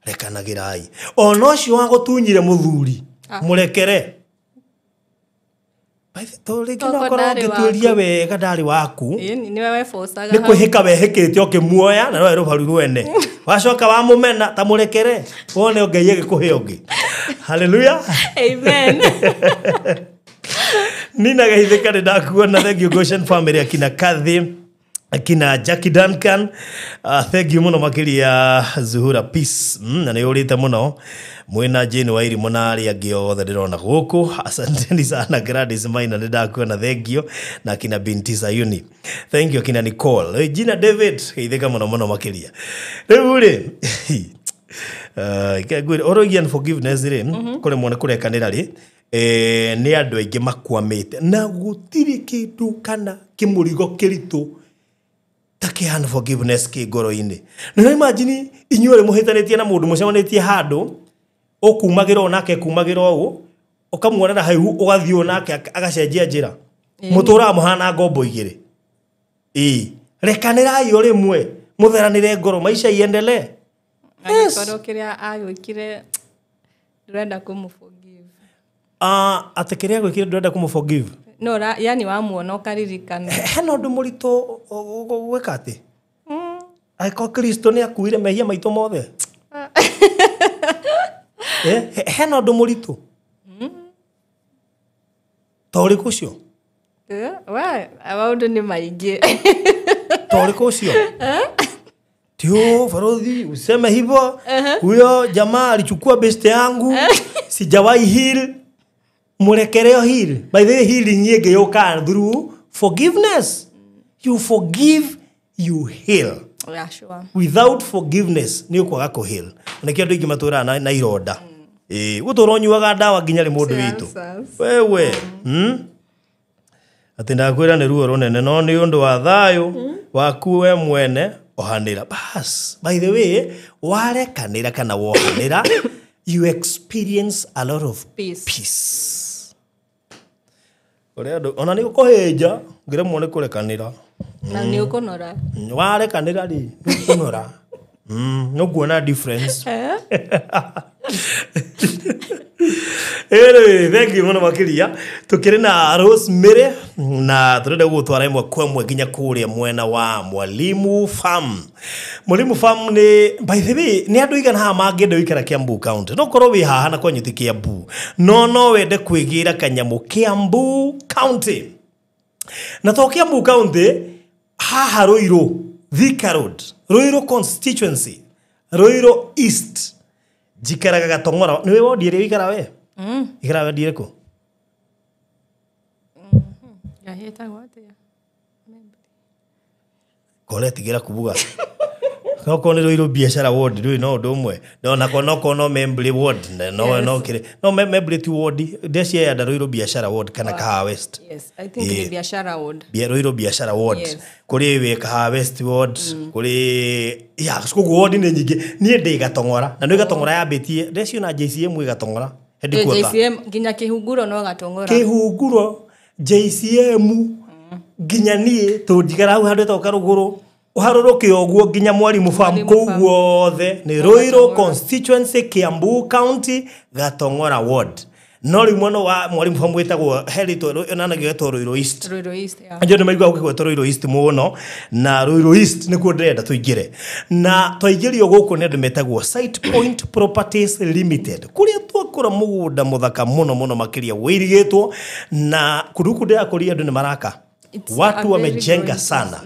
Rekanagĩrai. Ona ũcio wagũtunyire mũthuri, mũrekere. Rĩngĩ no korwo ũngĩtuĩria wega ndarĩ waku. Nĩwe webocaga. Nĩ kwĩhĩka wehĩkĩte ũkĩmuoya na nowe rũbaru rwene. Wacoka wamũmena ta mũrekere. Wone Ngai agĩkũhe ũngĩ. Hallelujah. Amen. Nina Gahithika nĩ ndakuona. Thank you Goshen family, akina Kathy, akina Jackie Duncan. Thank you muno makiria Zuhura Peace. Na nĩ ũrĩte mũno mwĩna Jane Wairimu na arĩa angĩ othe ndĩrona gũkũ. Asanteni sana Gladys Maina, nĩ ndakuona, thank you. Na akina Binti Sayuni, thank you. Akina Nicole, Gina David, geithĩka mũno mũno makĩria. Rĩu rĩ ũroigia forgiveness rĩ, kũremwo nĩ kũrekanĩra rĩ, nĩ andũ aingĩ makwamĩte na gũtirĩ kĩndũ kana kĩmũrigo kĩritũ ta kĩa unforgiveness kĩ ngoro-inĩ. Na imagine inyuĩ rĩ mũhĩtanĩtie na mũndũ mũcemanĩtie handũ, ũkumagĩra ũũ nake kumagĩra ũũ, ũkamuonera haihu ũgathiĩ ũũ nake agacenjia njĩra. Mũtũraga mũhana ngombo igĩrĩ. Ĩĩ, rekanĩrai o rĩmwe, mũtheranĩre ngoro, maisha iendelee. Angĩkorwo kĩrĩa agwĩkire ndũrenda kũmũforgive. Atĩ kĩrĩa agwĩkire ndũrenda kũmũforgive? No, yani wamuona ũkaririkana. Hena ũndũ mũritũ gwĩka atĩ? Angĩkorwo Kristo nĩ akuire mehia maitũ mothe. Hena ũndũ mũritũ? Ta ũrĩkũ ũcio? Maũndũ nĩ maingĩ. Ta ũrĩkũ ũcio? Tio, Farodhi, useme hivyo. Huyo jamaa alichukua best yangu. Sijawahi heal. Murekereo heal. By the way, healing nyingi yoka through forgiveness. You forgive, you heal. Yeah, sure. Without forgiveness, ni ukwaga kũ heal. Na kĩo andũ aingĩ matũraga na ironda. Gũtũra ũnyuaga ndawa nginya rĩ mũndũ witũ. Wewe. Atĩ ndakwĩra nĩ ruo rũnene no nĩ ũndũ wa thayũ waku we mwene ohanĩra. Bas, by the way, warekanĩra kana wohanĩra, you experience a lot of peace. Ũrĩa andũ ona nĩ ũkũhĩnja ngĩremwo nĩ kũrekanĩra. Na nĩ ũkũnora. Warekanĩra rĩ, nĩ ũkũnora. Nĩ ũkuona difference. Anyway, thank you mũno makĩria. Tũkĩrĩ na Rosemary na tũrenda gũgũtwara ĩmwe kwa ĩmwe nginya kũrĩa mwena wa Mwalimu Farm. Mwalimu Farm nĩ, by the way, nĩ andũ igana haha mangĩenda gũikara Kiambu County. No korwo wĩ haha na kwanyu ti Kiambu, no wende kwĩgĩra kanyamũ Kiambu County. Na to Kiambu County, haha Ruiru, Thika Road, Ruiru constituency, Ruiru East. Njikaraga Gatong'ora. Nĩwe wondi ĩrĩa ũikaraga we? Ikaraga wendi ĩrĩkũ? Ĩtagwo atĩa? Kore tigĩra kubuga. Okorwo nĩ Ruiru Biacara ward rĩu no ũndũ ũmwe. No nako no no Membly ward no no kĩrĩ. No Membly ti ward. Ndeciria nda Ruiru Biacara ward kana Kahawa West. Yes, I think ni Biacara ward. Ruiru Biacara ward. Kũrĩ wĩ Kahawa West ward, kũrĩ ya koguo ward nĩ nyingĩ. Niĩ ndĩ Gatong'ora. Na nĩ Gatong'ora yambĩtie. Ndeciona JCM wĩ Gatong'ora. Headquarter. JCM nginya Kĩhunguro no Gatong'ora. Kĩhunguro JCM nginya niĩ tũnjikara hau handũ hetagwo Karũgũrũ. Ũharũrũke ũguo nginya Mwalimu Farm kũu guothe nĩ Ruiru constituency, Kiambu County, Gatong'ora ward. No rĩu mwena wa Mwalimu Farm wĩtagwo heritwo yonanagio ĩtwo Ruiru East. Ruiru East, yeah. Andũ nĩ maiguaga gũkĩgwetwo Ruiru East mũno, na Ruiru East nĩkuo ndĩrenda tũingĩre. Na twaingĩrio gũkũ nĩ andũ metagwo Site Point Properties Limited, kũrĩa twakũra mũgũnda mũthaka mũno mũno makĩria wĩirigĩtwo, na kũndũ gũkũ ndĩrakũria andũ nĩ maraka. Watu wamejenga sana.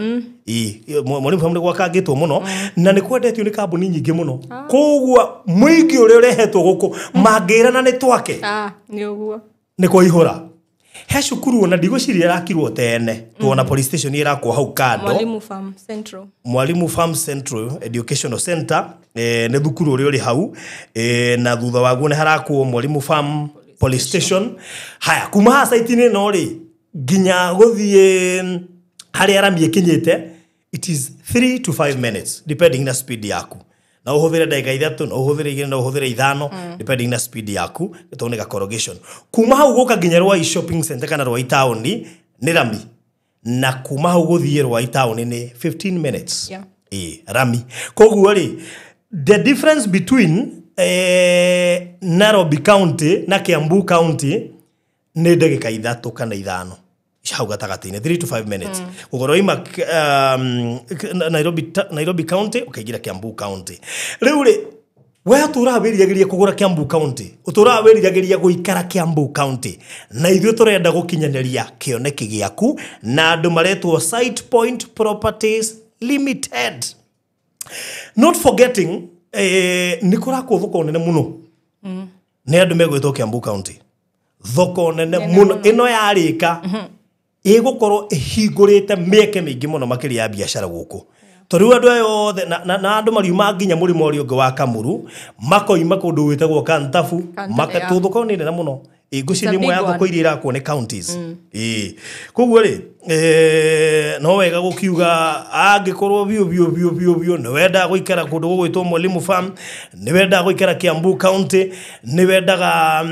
Mwalimu Farm nĩ gwakangĩtwo mũno na nĩ kwendetio nĩ kambuni nyingĩ mũno. Koguo mũingĩ ũrĩa ũrehetwo gũkũ mangĩrana nĩ twake. Nĩ ũguo. Nĩ kwaihũra. He cukuru ona ndigwĩciria ĩrakirwo tene. Tuona police station ĩrakwo hau kando. Mwalimu Farm Central. Mwalimu Farm Central Educational Center, nĩ thukuru ũrĩa ũrĩ hau, na thutha waguo nĩ harakwo Mwalimu Farm Police station. Haya kuma haha site-inĩ ĩno rĩ nginya gũthiĩ harĩa rami ĩkinyĩte, it is 3 to 5 minutes depending na speed yaku. Na ũhũthĩre ndagĩka 3, na ũhũthĩre 2, na ũhũthĩre 5, depending na speed yaku, tondũ nĩ ga corrugation. Kuma hau gũka nginya Rwai shopping center kana Rwai town nĩ rami, na kuma hau gũthiĩ Rwai town nĩ 15 minutes. Rami. Koguo rĩ, the difference between Nairobi County na Kiambu County nĩ ndagĩka 3 kana 5 hau gatagatĩ-inĩ, 3 to 5 minutes. Gũkorwo ima Nairobi County ũkaingĩra Kiambu County. Rĩu rĩ, we ũtũraga wĩriragĩria kũgũra Kiambu County, ũtũraga wĩriragĩria gũikara Kiambu County, na ithuĩ tũrenda gũkinyanĩria kĩoneki gĩaku na andũ maretwo Site Point Properties Limited. Not forgetting, nĩ kũrakwo thoko nene mũno nĩ andũ megwĩtwo Kiambu County, thoko nene mũno ĩno yarĩka ĩgũkorwo ĩhingũrĩte mĩeke mĩingĩ mũno makĩria ya biacara gũkũ, tondũ rĩu andũ aya othe na andũ mariuma nginya mũrĩmo ũrĩa ũngĩ wa Kamuru, makoima kũndũ gwĩtagwo Kantabu, thoko nĩ nene mũno. Ngwĩciria nĩ ĩmwe ya thoko iria irakwo nĩ counties. Koguo rĩ, no wega gũkiuga angĩkorwo biũ biũ biũ biũ biũ nĩ wendaga gũikara kũndũ gũgwĩtwo Mwalimu Farm, nĩ wendaga gũikara Kiambu County, nĩ wendaga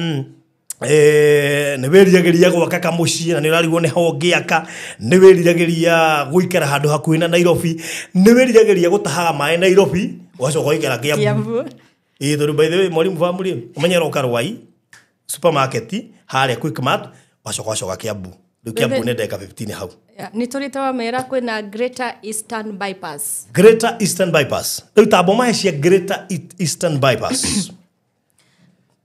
nĩ wĩriragĩria gwaka kamũciĩ na nĩ ũrarigwo nĩ ho ũngĩaka, nĩ wĩriragĩria gũikara handũ hakuhĩ na Nairobi, nĩ wĩriragĩria gũtahaga maĩ Nairobi ũgacoka ũgaikara Kiambu. Tondũ by the way, Mwalimu Farm rĩ, ũmenye ũroka Rwai supermarket harĩa Quickmart, wacoka Kiambu. Rĩu Kiambu nĩ ndagĩka 15 hau. Nĩ tũrĩte wa mera kwĩna Greater Eastern Bypass. Greater Eastern Bypass. Rĩu tambo mahe cia Greater Eastern Bypass.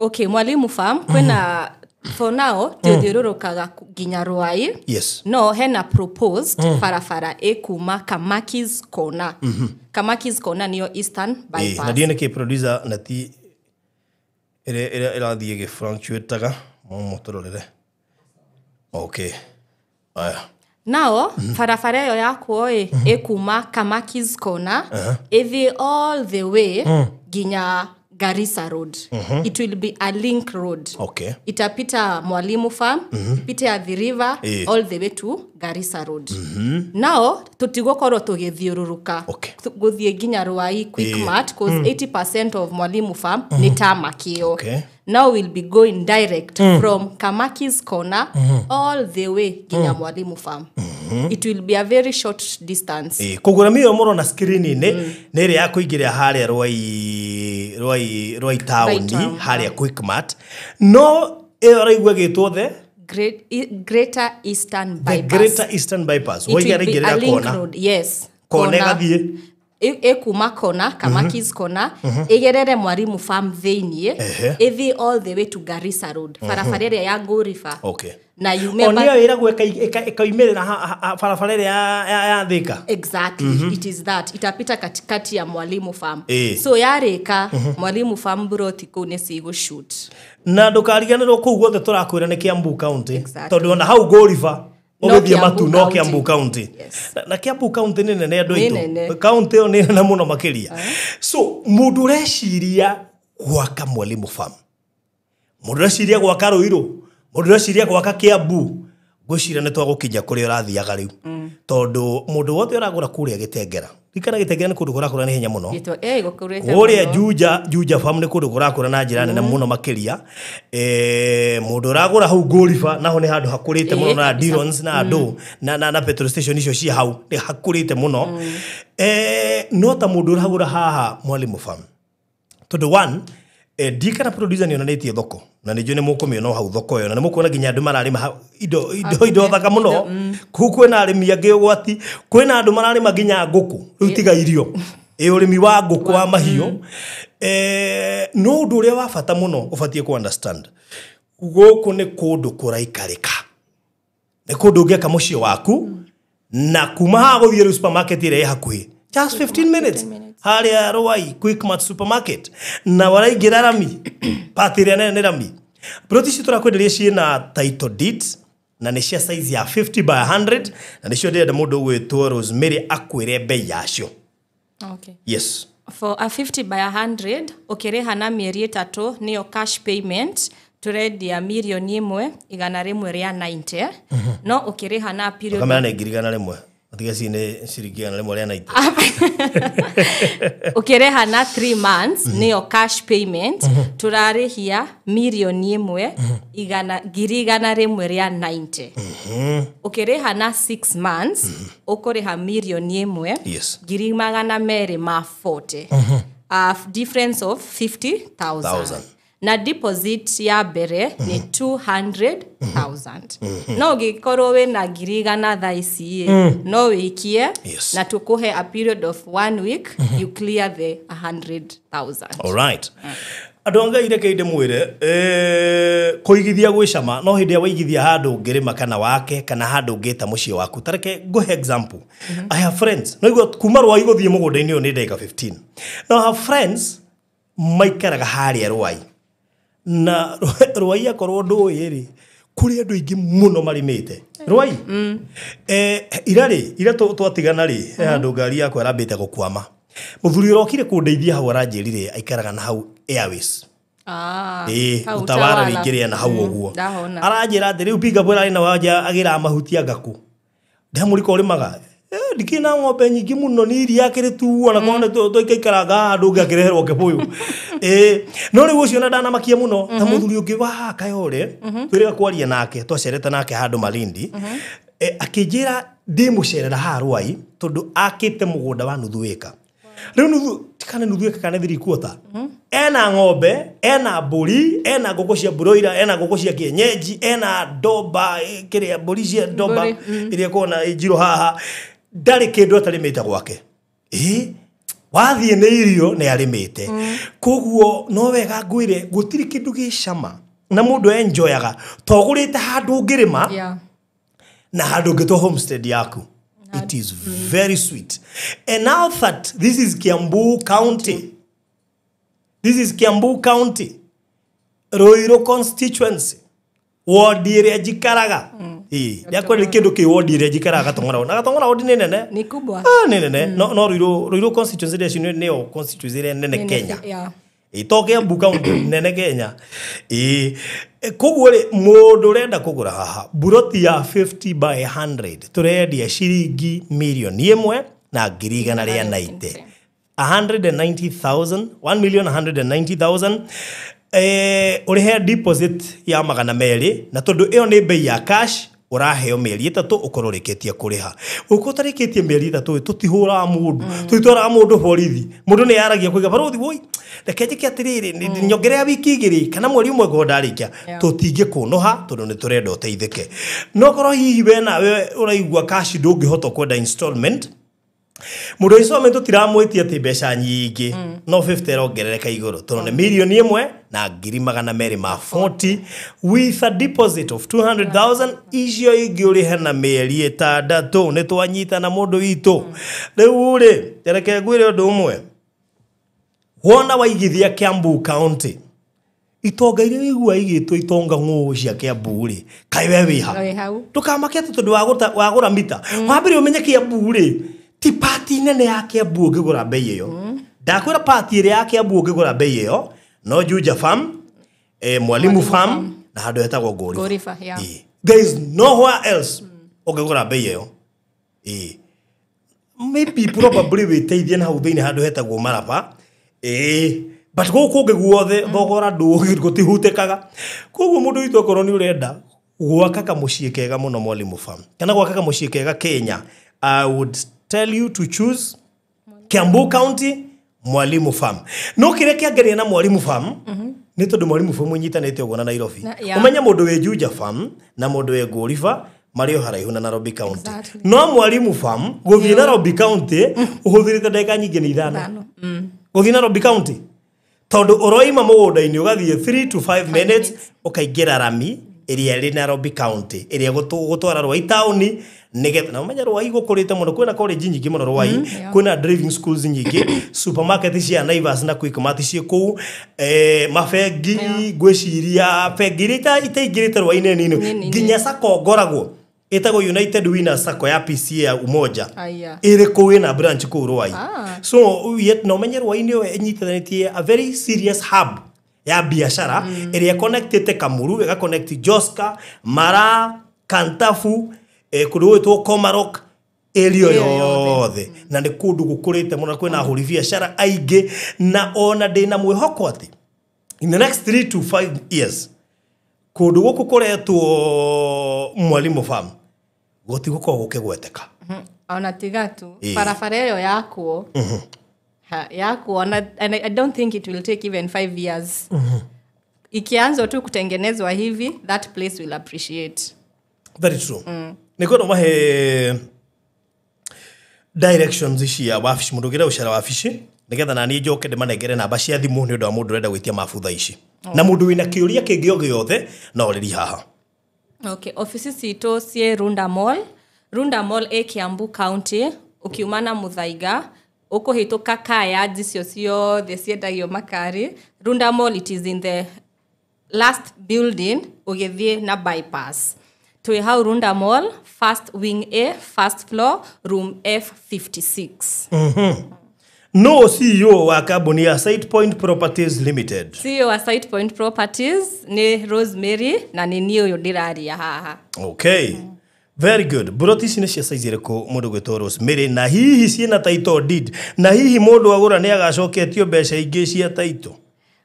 Okay, Mwalimu Farm kwĩna for now tũthiũrũrũkaga nginya Rwai. Yes. No hena proposed barabara ĩkuma Kamakis Corner. Kamakis Corner niyo Eastern Bypass. Na ndiĩ nĩkĩ producer na ti ĩrĩa ĩrathiĩ ĩgĩfluctuataga mũtũrorere. Okay. Aya. Nao barabara ĩyo yakwo ĩ ĩkuma Kamakis Corner ĩthiĩ all the way nginya Garissa Road. It will be a link road. Okay. Itapita Mwalimu Farm, ipite Athi River, all the way to Garissa Road. Now, tutigokorwo tũgĩthiũrũrũka. Okay. Gũthiĩ nginya Rwai Quickmart, cause 80% of Mwalimu Farm nĩ tarmac ĩyo. Okay. Now we'll be going direct from Kamaki's Corner all the way nginya Mwalimu Farm. It will be a very short distance. Koguo rami ĩyo mũrona screen-inĩ nĩ ĩrĩa ya kũingĩrĩra harĩa Rwai town harĩa Quickmart. No ĩyo ũraigua ĩgĩtwo the Greater Eastern Bypass. The Greater Eastern Bypass. It will be a link road. Yes. Kona ĩgathiĩ ĩkuma kona, Kamakis Corner, ĩgerere Mwalimu Farm thĩiniĩ, ĩthiĩ all the way to Garissa Road. Barabara ĩrĩa ya Ngũriba. Okay. Na yume nĩyo ĩragwo ĩkaumĩrĩra barabara ĩrĩa ya Thika. Exactly. It is that. Itapita katikati ya Mwalimu Farm. So yarĩka Mwalimu Farm broti kũu nĩ cigũ-shoot. Na ndũkariganĩrwo kũu guothe tũrakwĩra nĩ Kiambu County. Tondũ ona hau Ngũriba ũgĩthiĩ matu no Kiambu County. Na Kiambu County nĩ nene andũ aitũ. County ĩyo nĩ nene mũno makĩria. So mũndũ ũreciria gwaka Mwalimu Farm, mũndũ ũreciria gwaka Ruiru, mũndũ ũreciria gwaka Kiambu, ngwĩciria nĩ twagũkinya kũrĩa ũrathiaga rĩu. Tondũ mũndũ wothe ũragũra kũrĩa Gĩtengera, ririkana Gĩtengera nĩ kũndũ kũrakũra na ihenya mũno. Kũrĩa Juja Farm nĩ kũndũ kũrakũra na njĩra nene mũno makĩria. Mũndũ ũragũra hau Ngũriba naho nĩ handũ hakũrĩte mũno na Dirons na andũ na petrol station icio ci hau nĩ hakũrĩte mũno. No ta mũndũ ũragũra haha Mwalimu Farm, tondũ one, ndikana producer nĩ onanĩtie thoko na nĩ njũĩ nĩ mũkũmĩona hau thoko ĩyo, na nĩ mũkuona nginya andũ mararĩma indo thaka mũno. Kũu kwĩna arĩmi angĩ ũgwati, kwĩna andũ mararĩma nginya ngũkũ rĩu tiga irio, ũrĩmi wa ngũkũ wa mahiũ. No ũndũ ũrĩa wa bata mũno ũbatiĩ kũ understand, gũkũ nĩ kũndũ kũraikarĩka, nĩ kũndũ ũngĩaka mũciĩ waku, na kuma haha gũthiĩ rĩu supermarket ĩrĩa ĩ hakuhĩ just 15 minutes harĩa Rwai Quickmart supermarket, na waraingĩra rami part ĩrĩa nene nĩ rami. Ploti ici tũrakwenderia ciĩna title deeds na nĩ cia size ya 50 by 100, na nĩcio ndĩrenda mũndũ ũgwĩtwo Rosemary akwĩre bei yacio. Okay. Yes. For a 50 by 100 ũkĩrĩha na mĩeri 3 nĩyo cash payment Tũrendia 1,190,000. No ũkĩrĩha na period Kamera nĩ 100,000. Atiga ci nĩ ciringi 190. Ũkĩrĩha na 3 months, nĩyo cash payment, tũrarĩhia 1,190,000. Ũkĩrĩha na 6 months, ũkũrĩha 1,240,000, difference of 50,000. Thousand. Na deposit ya mbere nĩ 200,000. No ũngĩkorwo wĩna 100,000 thaa ici ĩ, no wĩikie na tũkũhe a period of one week, you clear the 100,000. Alright. Andũ a Ngai, reke ndĩmwĩre, kũigithia gwĩ cama, no hĩndĩ ĩrĩa waigithia handũ ũngĩrĩma kana wake kana handũ ũngĩta mũciĩ waku. Ta reke ngũhe example. I have friends no igua kuma Rwai gũthiĩ mũgũnda-inĩ ũyũ nĩ ndagĩka 15. Now I have friends maikaraga harĩa Rwai, na Rwai akorwo ndũĩ rĩ, kũrĩ andũ aingĩ mũno marĩmĩte Rwai. Ira rĩ, ira twatigana rĩ, he handũ ngari yakwa ĩrambĩte gũkwama. Mũthuri ũrokire kũndeithia hau aranjĩrire aikaraga na hau Airways. Ah, ĩĩ, hau Utawala. Utawala. Wĩingĩrĩre na hau ũguo. Ndahona. Aranjĩra atĩ rĩu pinga ĩrarĩ na wanja agĩraga mahuti angakũ. Ndamũrika ũrĩmaga? "Eh, ndikĩrĩ na ng'ombe nyingĩ mũno, nĩ iria akĩrĩtuo na korwo nĩ tũikaikaranga handũ ngakĩreherwo kĩbũyũ." Ĩĩ, no rĩu ũcio na ndanamakia mũno ta mũthuri ũngĩ wa haha Kayore twĩrĩga kwaria nake, twacerete nake handũ Malindi. Akĩnjĩra ndĩmũcerera haha Rwai tondũ akĩte mũgũnda wa nuthu ĩka. Rĩu nuthu tikana nuthu ĩka kana 3/4. Ena ng'ombe, ena mbũri, ena ngũkũ cia broiler, ena ngũkũ cia kienyeji, ena ndomba, kĩrĩa mbũri cia ndomba Mbũri, iria ĩkoragwo na njirũ haha. Ndarĩ kĩndũ atarĩmĩte gwake. Ĩ wathiĩ nĩ irio nĩ arĩmĩte. Koguo no wega ngwĩre gũtirĩ kĩndũ gĩ cama na mũndũ enjoyaga to ũgũrĩte handũ ũngĩrĩma na handũ ũngĩtwo homestead yaku. It is very sweet. And now that this is Kiambu County, this is Kiambu County, Ruiru constituency, ward ĩrĩa njikaraga. Ĩĩ, ndiakwenda kĩndũ kĩ ward ĩrĩa njikaraga Gatong'ora. Na Gatong'ora ward nĩ nene. Ni kubwa. Ah, nĩ nene. No Ruiru constituency ĩrĩa cio nĩyo constituency ĩrĩa nene Kenya. Ĩ, to Kiambu County nene Kenya. Ĩ, koguo rĩ, mũndũ ũrenda kũgũra haha buroti ya 50 by 100 tũrendia ciringi 1,190,000, 190,000, 1,190,000. Ũrĩhe deposit ya 200, na tondũ ĩyo nĩ bei ya cash, ũraheo mĩeri 3 ũkorwo ũrĩkĩtie kũrĩha. Ũkorwo ũtarĩkĩtie mĩeri 3, tũtihũraga mũndũ, tũtitwaraga mũndũ borithi. Mũndũ nĩ yaragia kũiga barothi, "Woi, reke njĩke atĩrĩrĩ, nyongerera wiki 2 kana mweri 1 ngorwo ndarĩkia." Tũtingĩkũnũha tondũ nĩ tũrenda ũteithĩke. No korwo hihi we nawe ũraigua cash ndũngĩhota, kwenda installment, mũndũ installment tũtiramwĩtia atĩ mbeca nyingĩ, no 50 ĩrongerereka igũrũ tondũ nĩ 1,240,000 with a deposit of 200,000. Icio ingĩ ũrĩhe na mĩeri 6. Nĩ twanyitana, mũndũ witũ? Rĩu rĩ, reke ngwĩre ũndũ ũmwe. Wona waigithia Kiambu County, itonga iria wĩigua igĩtwo itonga ng'ũ cia Kiambu rĩ, kaĩ we wĩ ha? Wĩ hau. Ndũkamake atĩ tondũ wagũra mita wambere. Ũmenye Kiambu rĩ, ti pati nene ya Kiambu ũngĩgũra bei ĩyo. Ndakwĩra pati ĩrĩa ya Kiambu ũngĩgũra bei ĩyo no Juja Farm, Mwalimu Farm na handũ hetagwo Ngũriba. Ngũriba, yeah. Ĩĩ. There is nowhere else ũngĩgũra bei ĩyo. Ĩĩ, maybe probably wĩteithie na hau thĩinĩ handũ hetagwo Maraba. Ĩĩ, but gũkũ kũngĩ guothe thogora gũtihutĩkaga. Koguo mũndũ witũ, akorwo nĩ ũrenda gwaka kamũciĩ kega mũno Mwalimu Farm kana gwaka kamũciĩ kega Kenya, I would tell you to choose Kiambu County, Mwalimu Farm. No kĩrĩa kĩangeria na Mwalimu Farm nĩ tondũ Mwalimu Farm ĩnyitanĩte ũguo na Nairobi. Ũmenye mũndũ wĩ Juja Farm na mũndũ wĩ Ngũriba marĩ o haraihu na Nairobi County. No Mwalimu Farm gũthiĩ Nairobi County ũhũthĩrĩte ndagĩka nyingĩ nĩ 5. 5. Gũthiĩ Nairobi County tondũ ũroima mũgũnda-inĩ ũgathiĩ 3 to 5 minutes ũkaingĩra rami ĩrĩa ĩrĩ Nairobi County ĩrĩa gũtwara Rwai taũni, nĩgetha na ũmenye Rwai gũkũrĩte mũno. Kwĩna college nyingĩ mũno Rwai, kwĩna driving schools nyingĩ, supermarket cia Naivas na Quickmart ciĩ kũu, mabengi. Ngwĩciria bengi iria itaingĩrĩte Rwai nĩ nini. Nĩ nini. Nginya sacco ngoragwo ĩtagwo United Winners Sacco ya PCA ya Umoja Aya. ĩrĩ kũu, ĩna branch kũu Rwai. Ah. So yet na ũmenye Rwai nĩyo ĩnyitithanĩtie a very serious hub Ya biashara ĩrĩa connectĩte Kamuru, ĩga connect Joska, Mara, Kantafu, kũndũ gwĩtwo Komarok, area yothe. Na nĩ kũndũ gũkũrĩte mũno, kwĩna ahũri biacara aingĩ, na ona ndĩna mwĩhoko atĩ in the next 3 to 5 years kũndũ gũkũ kũretwo Mwalimu Farm gũtigũkorwo gũkĩgweteka. Ona tiga tu barabara ĩyo yakuo yakuo, and I don't think it will take even 5 years. Ikianza tu kutengenezwa hivi, that place will appreciate. Very true. Nĩkwenda mahe directions ici ya wabici, mũndũ ũngĩenda gũcera wabici, nĩgetha naniĩ njoke ndĩmanengere namba cia thimũ nĩ ũndũ wa mũndũ ũrenda gwĩtia mabu thaa ici, na mũndũ wĩna kĩũria kĩngĩ o gĩothe no ũrĩri haha. Okay, ofisi citũ ciĩ Runda Mall. Runda Mall ĩ Kiambu County, ũkiuma na Muthaiga, ũkũhĩtũka kaya icio ciothe ciendagio makari. Runda Mall, it is in the last building ũgĩthiĩ na bypass. Twĩ hau Runda Mall, first wing A, first floor, room F56. No CEO wa kambuni ya Site Point Properties Limited. CEO wa Site Point Properties nĩ Rosemary, na nĩ niĩ ũyũ ndĩraria haha. Okay. Very good. Buroti ici nĩ cia size ĩrĩkũ, mũndũ gwĩtwo Rosemary, na hihi ciĩna title deed, na hihi mũndũ agũra nĩ agacoketio mbeca ingĩ cia title?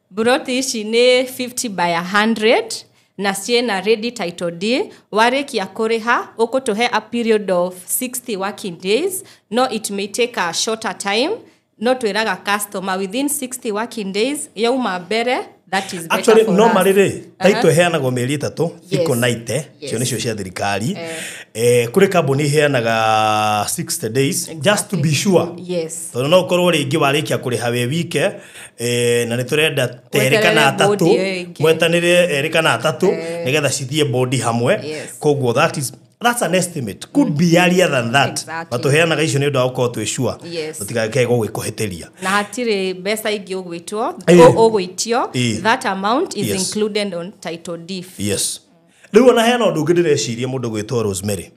Buroti ici nĩ 50 by 100 na ciĩna ready title deed. Warĩkia kũrĩha ũkũtũhe a period of 60 working days, no it may take a shorter time, no twĩraga customer within 60 working days yauma mbere, that is better Actually, for no us. marĩ rĩ, title ĩheanagwo mĩeri 3, thikũ 90, cio nĩcio cia thirikari. Kũrĩ kambuni iheanaga 60 days, just to be sure. Tondũ no ũkorwo rĩngĩ warĩkia kũrĩha wĩ wike, na nĩ tũrenda ta erĩ kana Mweterere atatũ, board ĩyo ĩngĩ. mwetanĩre erĩ kana atatũ nĩgetha cithiĩ board hamwe. Koguo that's an estimate, could be earlier than that. But tũheanaga icio nĩ ũndũ wa gũkorwo twĩ sure tũtigakae gũgĩkũhĩtĩria. Na hatirĩ mbeca ingĩ ũgwĩtwo, ũgwĩtio. That amount is included on title deed. Yes. Rĩu ona hena ũndũ ũngĩ ndĩreciria, mũndũ gwĩtwo Rosemary.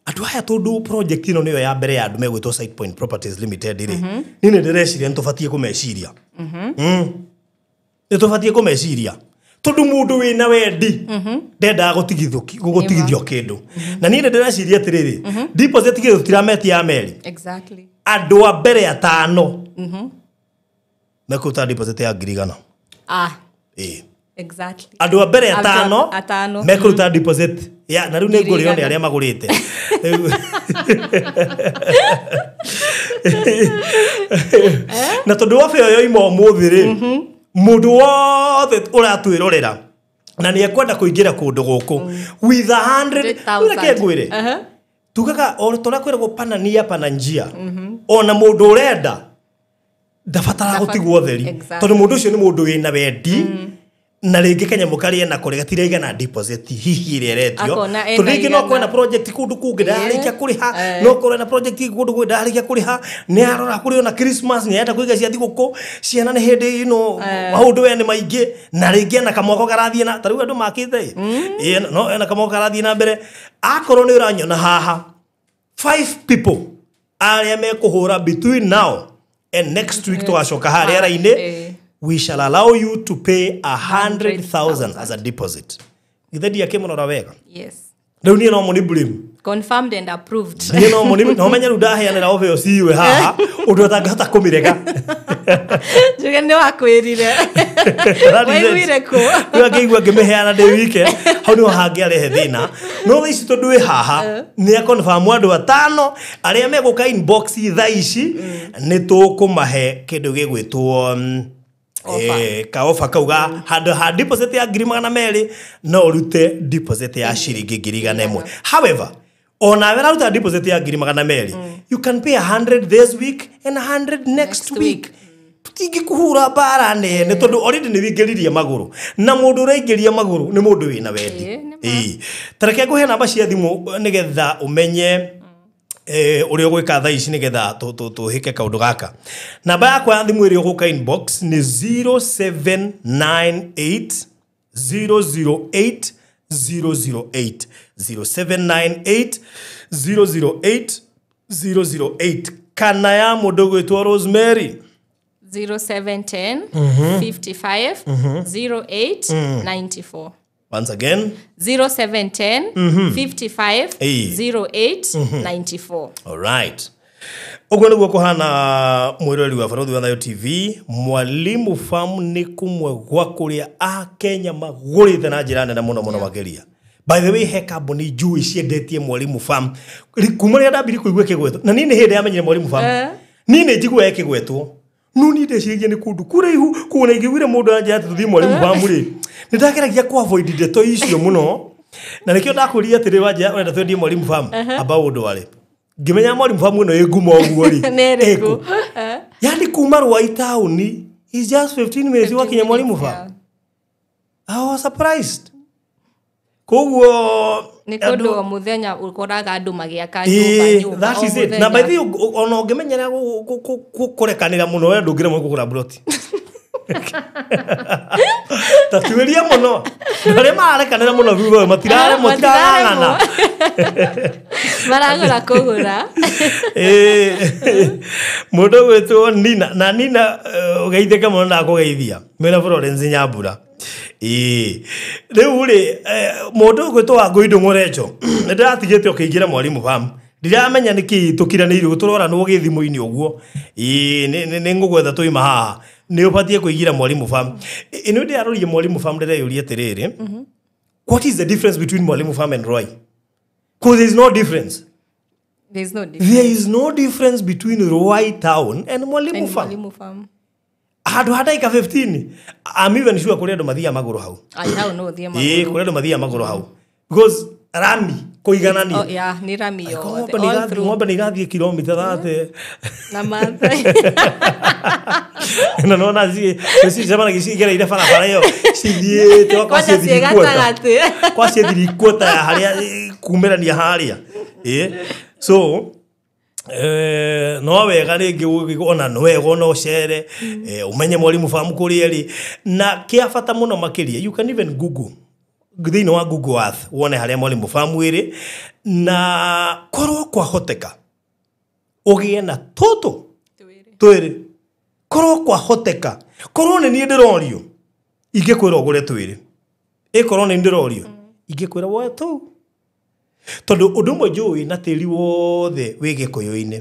Andũ aya, tondũ project ĩno nĩyo ya mbere ya andũ megwĩtwo Site Point Properties Limited rĩ, niĩ nĩ ndĩreciria nĩ tũbatiĩ kũmeciria. Nĩ tũbatiĩ kũmeciria tondũ mũndũ wĩna wendi ndendaga gũtigithio kĩndũ. Na niĩ nĩ ndĩreciria atĩrĩrĩ, deposit githĩ tũtirametia ya meri. Andũ a mbere atano mekũruta deposit ya 100,000. Andũ a mbere Andũ atano atano. mekũruta deposit ya, na rĩu nĩ ngũrĩo nĩ 100,000. arĩa magũrĩte. Na tondũ wa ĩyo yoima ũmũthĩ rĩ, mũndũ wothe ũratwĩrorera na nĩ ekwenda kũingĩra kũndũ gũkũ with 100, reke ngwĩre, tugaga o ta ũrĩa kwĩragwo pana nia pana njia, ona mũndũ ũrenda ndabataraga gũtigwo theri, tondũ mũndũ ũcio nĩ mũndũ wĩna wendi, na rĩngĩ kanyamũ karĩa enako rĩ gatiraigana deposit hihi ĩrĩa ĩretio, Akona ena tondũ rĩngĩ no igana. akorwo ena project kũndũ kũngĩ ndararĩkia kũrĩha, no akorwo ena project kũndũ kũngĩ ndararĩkia kũrĩha, nĩ arora kũrĩ ona Christmas nĩ arenda kũiga cia thigũkũ, ciana nĩ hĩndĩ ĩno maũndũ we nĩ maingĩ, na rĩngĩ ena kamwako karathiĩ na ta rĩu andũ makĩte ĩ, no ena kamwako karathiĩ na mbere. Akorwo nĩ ũranyona haha, 5 people arĩa mekũhũra between now and next week tũgacoka harĩa rainĩ, we shall allow you to pay 100,000 as a deposit. Githĩ ndiakĩmũrora wega? Yes. Rĩu niĩ no mũni blame. Confirmed and approved. Niĩ no mũni, no menye rĩu ndaheanĩra obe ĩyo ciwe haha ũndũ atangĩhota kũmĩrega. Njuge nĩ wakwĩrire. That is it. Waiguire kũ? Rĩu angĩigua ngĩmĩheana ndĩ wike, hau nĩho hangĩarehe thĩna. No thaa ici tondũ wĩ haha, nĩ akonfirm andũ atano arĩa megũka inbox thaa ici, nĩ tũkũmahe kĩndũ gĩgwĩtwo ka offer kau ga handũ ha deposit ya 200,000 no ũrute deposit ya ciringi 100,000. However, onawe ũraruta deposit ya 200,000, you can pay 100 this week and 100 next Next week. week. Tũtingĩkũhũra mbara nene tondũ already nĩ wĩingĩririe magũrũ, na mũndũ ũraingĩria magũrũ nĩ mũndũ wĩna wendi. Ĩĩ, nĩ ma. Ĩĩ. Ta reke ngũhe namba cia thimũ nĩgetha ũmenye ũrĩa ũgwĩka thaa ici nĩgetha tũhĩke kaũndũ gaka. Namba yakwa ya thimũ ĩrĩa ũgũka inbox nĩ 0798 008 008, 0798 008 008, kana ya mũndũ gwĩtwo Rosemary. 0710 55 08 94. Once again, 0710 55 08 94. All right. Ũguo nĩguo kũhana mwĩroreri wa Barũthi wa Thayũ TV. Mwalimu Farm nĩ kũmwe gwa kũrĩa Akenya magũrĩte na njĩra nene mũno mũno makĩria. By the way, he kambuni njui ciendetie Mwalimu Farm kuma rĩrĩa ndambirie kũigua ĩkĩgwetwo, na niĩ nĩ hĩndĩ yamenyire Mwalimu Farm. Niĩ nĩ njiguaga ĩkĩgwetwo, no niĩ ndeciragia nĩ kũndũ kũraihu, koguo na ingĩiguire mũndũ anjĩra atĩ tũthiĩ Mwalimu Farm rĩ, nĩ ndageragia kũ avoid ndeto icio mũno, na nĩkĩo ndakũria atĩrĩ, wanjĩra ũrenda twendie Mwalimu Farm, amba ũndware. Ngĩmenya Mwalimu Farm ĩno ĩ ngumo ũguo rĩ, Nĩ ĩrĩkũ? Yani kuma Ruai taũni is just 15 minutes wakinya Mwalimu Farm. I was surprised. Koguo nĩ kũndũ o mũthenya ũkoraga andũ magĩaka nyũmba nyũmba. That is it. Na by the way, ona ũngĩmenyera kũrekanĩra mũno we ndũngĩremwo kũgũra broti. Ta tuĩria mũno. Arĩa mararekanĩra mũno thutha ũyũ matiraremwo, matirarang'ana. Maragũra kũgũra. Mũndũ ũgwĩtwo Nina, na Nina ũgeithĩke mũno ndakũgeithia. Mwĩna Florence Nyambura. Rĩu rĩ, mũndũ ũgwĩtwo Wangũi Ndũng'ũrenjo, nĩ ndĩratigĩte ũkĩingĩra Mwalimu Farm. Ndiramenya nĩkĩ tũkiranĩirio tũroranwo gĩthimũ-inĩ ũguo. Nĩ ngũgwetha tũima haha. Nĩ ũbatiĩ kũingĩra Mwalimu Farm. Ĩno ndĩraroria Mwalimu Farm ndĩreyũria atĩrĩrĩ, what is the difference between Mwalimu Farm and Ruai? Because there is no difference. There is no difference. There is no difference between Ruai town and Mwalimu Farm. Mwalimu Farm. Handũ ha ndagĩka 15, I'm even sure kũrĩ andũ mathiaga magũrũ hau. Ai, hau no ũthiĩ magũrũ. Kũrĩ andũ mathiaga magũrũ hau. Because rami kũiganania. Oh, yeah, nĩ rami yothe. All through. Ng'ombe nĩ irathiĩ kilomita 30. Na Maathai. Na nona cicemanagia cigereire barabara ĩyo cithiĩte Kwanja ciĩ gatagatĩ. kwa ciĩthiri ya harĩa kumĩrania harĩa. So no wega rĩngĩ ona no wega ona ũcere, ũmenye Mwalimu Farm kũrĩa ĩrĩ, na kĩa bata mũno makĩria, you can even google thĩinĩ wa Google Earth wone harĩa Mwalimu Farm ĩrĩ, na korwo kwahoteka ũgĩe na tũtũ twĩrĩ. Korwo kwahoteka, korwo nĩ niĩ ndĩrorio ingĩkwĩra ũgũre twĩrĩ, ĩkorwo nĩ ndĩrorio ingĩkwĩra woe tũu, tondũ ũndũ ũmwe njũĩ na tĩri wothe wĩ Gĩkũyũ-inĩ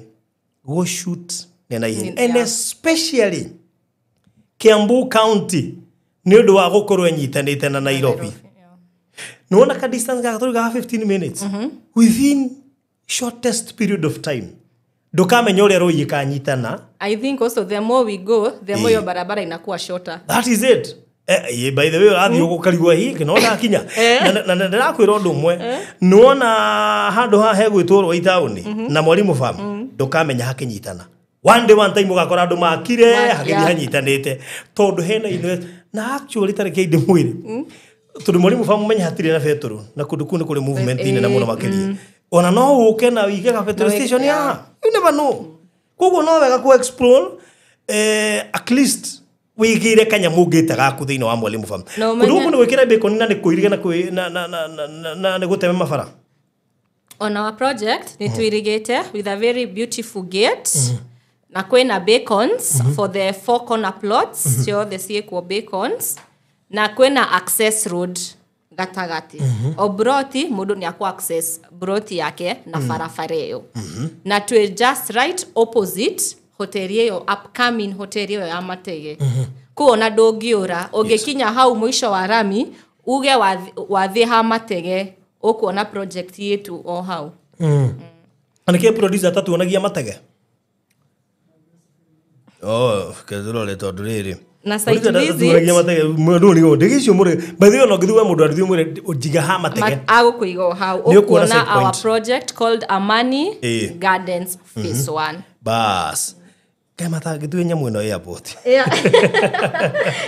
gũshoot nĩ na ihenya, and especially Kiambu County nĩ ũndũ wa gũkorwo ĩnyitanĩte na Nairobi. Nĩwona ka distance gaka tũrugaga 15 minutes within shortest period of time ndũkamenya ũrĩa rũi ĩkanyitana. I think also the more we go, the more your barabara inakuwa shorter. That is it. By the way, ũrathiĩ ũkarigwo hihi no ndakinya. Na ndĩrakwĩra ũndũ ũmwe, nĩwona handũ haha hegwĩtwo Ruai taũni na Mwalimu Farm, ndũkamenya hakĩnyitana. One day one time ũgakora andũ makire hagĩthiĩ hanyitanĩte, tondũ hena invest na actually tareke ndĩmwĩre, tondũ Mwalimu Farm menya hatirĩ na betũrũ, na kũndũ kũu nĩ kũrĩ movement nene mũno makĩria. Ona no ũke na ũige ka petrol station ya, you never know. Koguo no wega ku explore, at least wĩigĩire kanyamũ ũngĩte gaku thĩinĩ wa Mwalimu Farm. Kũndũ gũkũ nĩ gwĩkĩra bacon na nĩ kũiriga na nĩ gũteme mabara. On our project nĩ tũirigĩte with a very beautiful gate, na kwĩna bacons for the four corner plots, ciothe ciĩkuo bacons, na kwĩna access road gatagatĩ. O broti mũndũ nĩ akũ access broti yake na barabara ĩyo. Na twĩ just right opposite hoteli ĩyo, upcoming hoteli ĩyo ya Matege. Kũu ona ndũngĩũra, ũngĩkinya hau mũico wa rami uge wathiĩ ha Matege, ũkuona project yetu o hau. Na nĩkĩĩ producer tatuonagia Matege? Oh, kethirore tondũ rĩrĩ. Na site visit. By the way, no ngithuwe mũndũ arĩthiĩ mwĩre njiga ha Matege. Agũkũiga o hau. Ũkuona our project called Amani Gardens Phase 1. Bas. Kaĩ matangĩtue nyamũ ĩno airport. Yeah.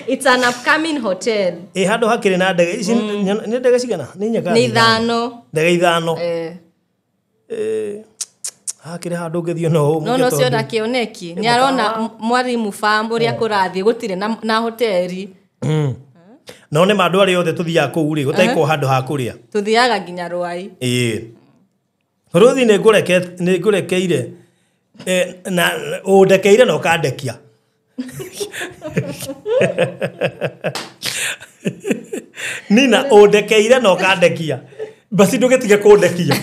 It's an upcoming hotel. Handũ hakĩrĩ na ndege ici nĩ ndege cigana? Nĩ inya kana Nĩ ithano. Ndege ithano. Hakĩrĩ handũ ũngĩthiĩ no No no cio na kĩoneki. Nĩ arona Mwalimu Farm ũrĩa kũrathiĩ gũtirĩ na hoteli. No nĩ ma andũ arĩa othe tũthiaga kũu rĩ, gũtaikwo handũ ha kũrĩa. Tũthiaga nginya Ruai. Rũthi nĩ ngũrekeire, na ũndekeire na ũkandekia. Nina ũndekeire na ũkandekia basi ndũgĩtige kũndekia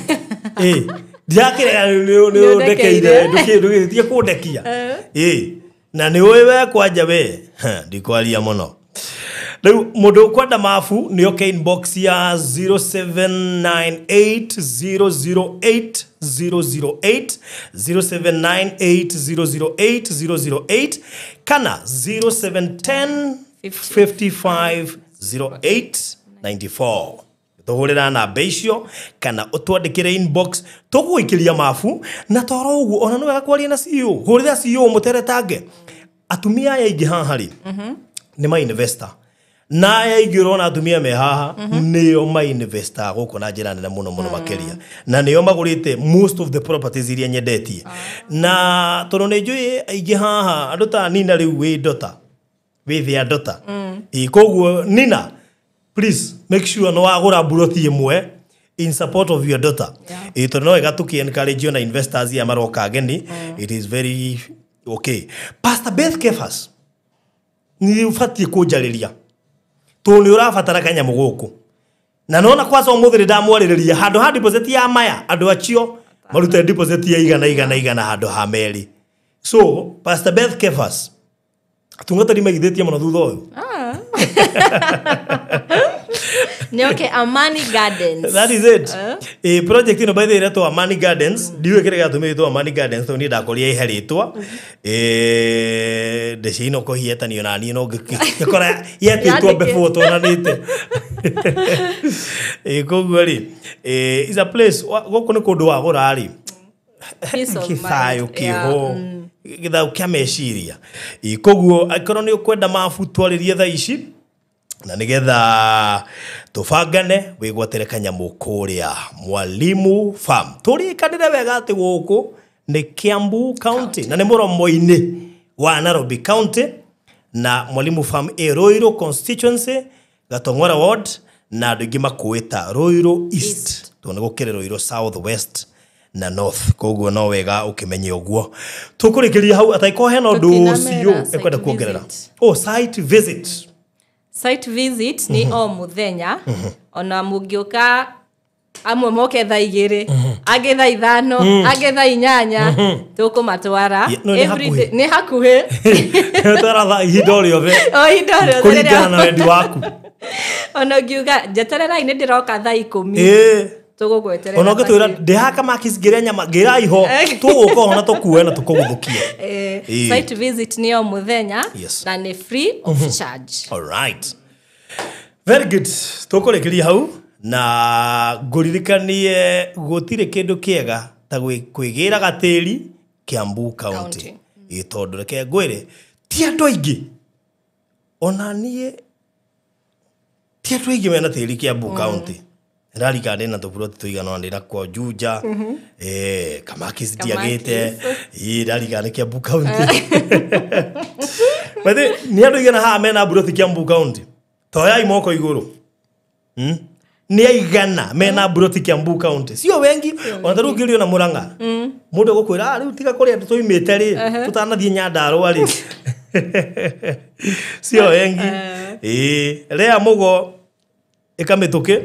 ndirakĩrega nĩ ũndekeire ndũgĩtige kũndekia na nĩ ũĩ we kwanja we ndikwaria mũno. Rĩu mũndũ ũkwenda mabu nĩ oke inbox ya 0798008008 0798008008 kana 0710 55 08 94. Tũhũrĩra namba icio kana ũtwandĩkĩre inbox tũgũikĩria mabu na toro ũguo ona nĩ wega kwaria na CEO. Hũrĩra CEO mũteretange. Atumia aya aingĩ haha rĩ nĩ ma investor na aya aingĩ ũrona atumia me haha nĩo ma investor gũkũ na njĩra nene mũno mũno makĩria na nĩo magũrĩte most of the properties iria nyendetie na tondũ nĩ njũĩ aingĩ haha andũ ta Nina rĩu wĩ ndota wĩ thĩa ndota koguo Nina please make sure no wagũra mburoti ĩmwe in support of your daughter. Tondũ no wega tũkĩ encourage ona investors ya maroka ageni. It is very okay. Pastor Beth Kefas nĩ ũbatiĩ kũnjarĩria tondũ nĩ ũrabatara kanyamũ gũkũ na nona kwanza ũmũthĩ ndamwarĩrĩria handũ ha deposit ya maya andũ acio marute deposit ya igana igana igana handũ ha merĩ. So Pastor Beth Kefas atungatĩri maigithĩtie mũno thutha ũyũ. Nyoke Amani Gardens. That is it. Project ino by the way Amani Gardens. Ndiũĩ kĩrĩa gĩatũmĩtwo Amani Gardens tondũ niĩ ndakorire iherĩtwo. Ndeci ino kũhietanio na niĩ no ngĩkora yetĩtwo before tuonanĩte. Koguo rĩ is a place gũkũ nĩ kũndũ wagũra rĩ gĩthayũ kĩho gĩthayũ kĩa meciria. Koguo angĩkorwo nĩ ũkwenda mabu twarĩrie thaa ici na nigetha tũbangane wĩgwatĩre kanyamũ kũrĩa Mwalimu Farm. Tũrĩkanĩre wega atĩ gũkũ nĩ Kiambu County na nĩ mũromo-inĩ wa Nairobi County na Mwalimu Farm ĩ Ruiru constituency Gatong'ora ward na andũ aingĩ makũĩta Ruiru East tondũ nĩ gũkĩrĩ Ruiru South West na North. Koguo no wega ũkĩmenye ũguo. Tũkũrĩkĩria hau ataiko hena ũndũ ũcio ekwenda kuongerera. Oh, site visit. Site visit ni o muthenya ona mũngĩũka amwe moke thaa 2 angĩ thaa 5 angĩ thaa 8 tũkũmatwara nĩ hakuhĩ twara thaa ihinda o rĩothe o ihinda o rĩothe kũringana na wendi waku ona ũngiuga njetererai nĩ ndĩroka thaa 10 tũgũgweterera ona ũngĩtwĩra ndĩhaka makis ngĩrĩa nyama ngĩra iho tũgũka ona tũkue na tũkũgũthũkie. Site visit ni o muthenya na nĩ free of charge. All right. Very good. Tũkũrĩkĩria hau na ngũririkanie gũtirĩ kĩndũ kĩega ta kwĩgĩra gatĩri Kiambu County. Tondũ reke ngwĩre ti andũ aingĩ ona niĩ ti andũ aingĩ mena tĩri Kiambu County. Ndarika ndĩ na tũburoti tũigana ũna ndĩna kwa Juja Kamakis ndiagĩte ndarika nĩ Kiambu County. By the way, nĩ andũ aigana haha mena buroti Kiambu County? Toyai moko igũrũ. Nĩ aigana mena buroti Kiambu County? Sio wengi. Ona ta rĩu ũngĩũrio na Murang'a mũndũ egũkwĩra rĩu tiga kũrĩa tũimĩte rĩ tũtanathiĩ Nyandarũa rĩ. Sio wengi. Rea Mũgo ĩkamĩtũkĩ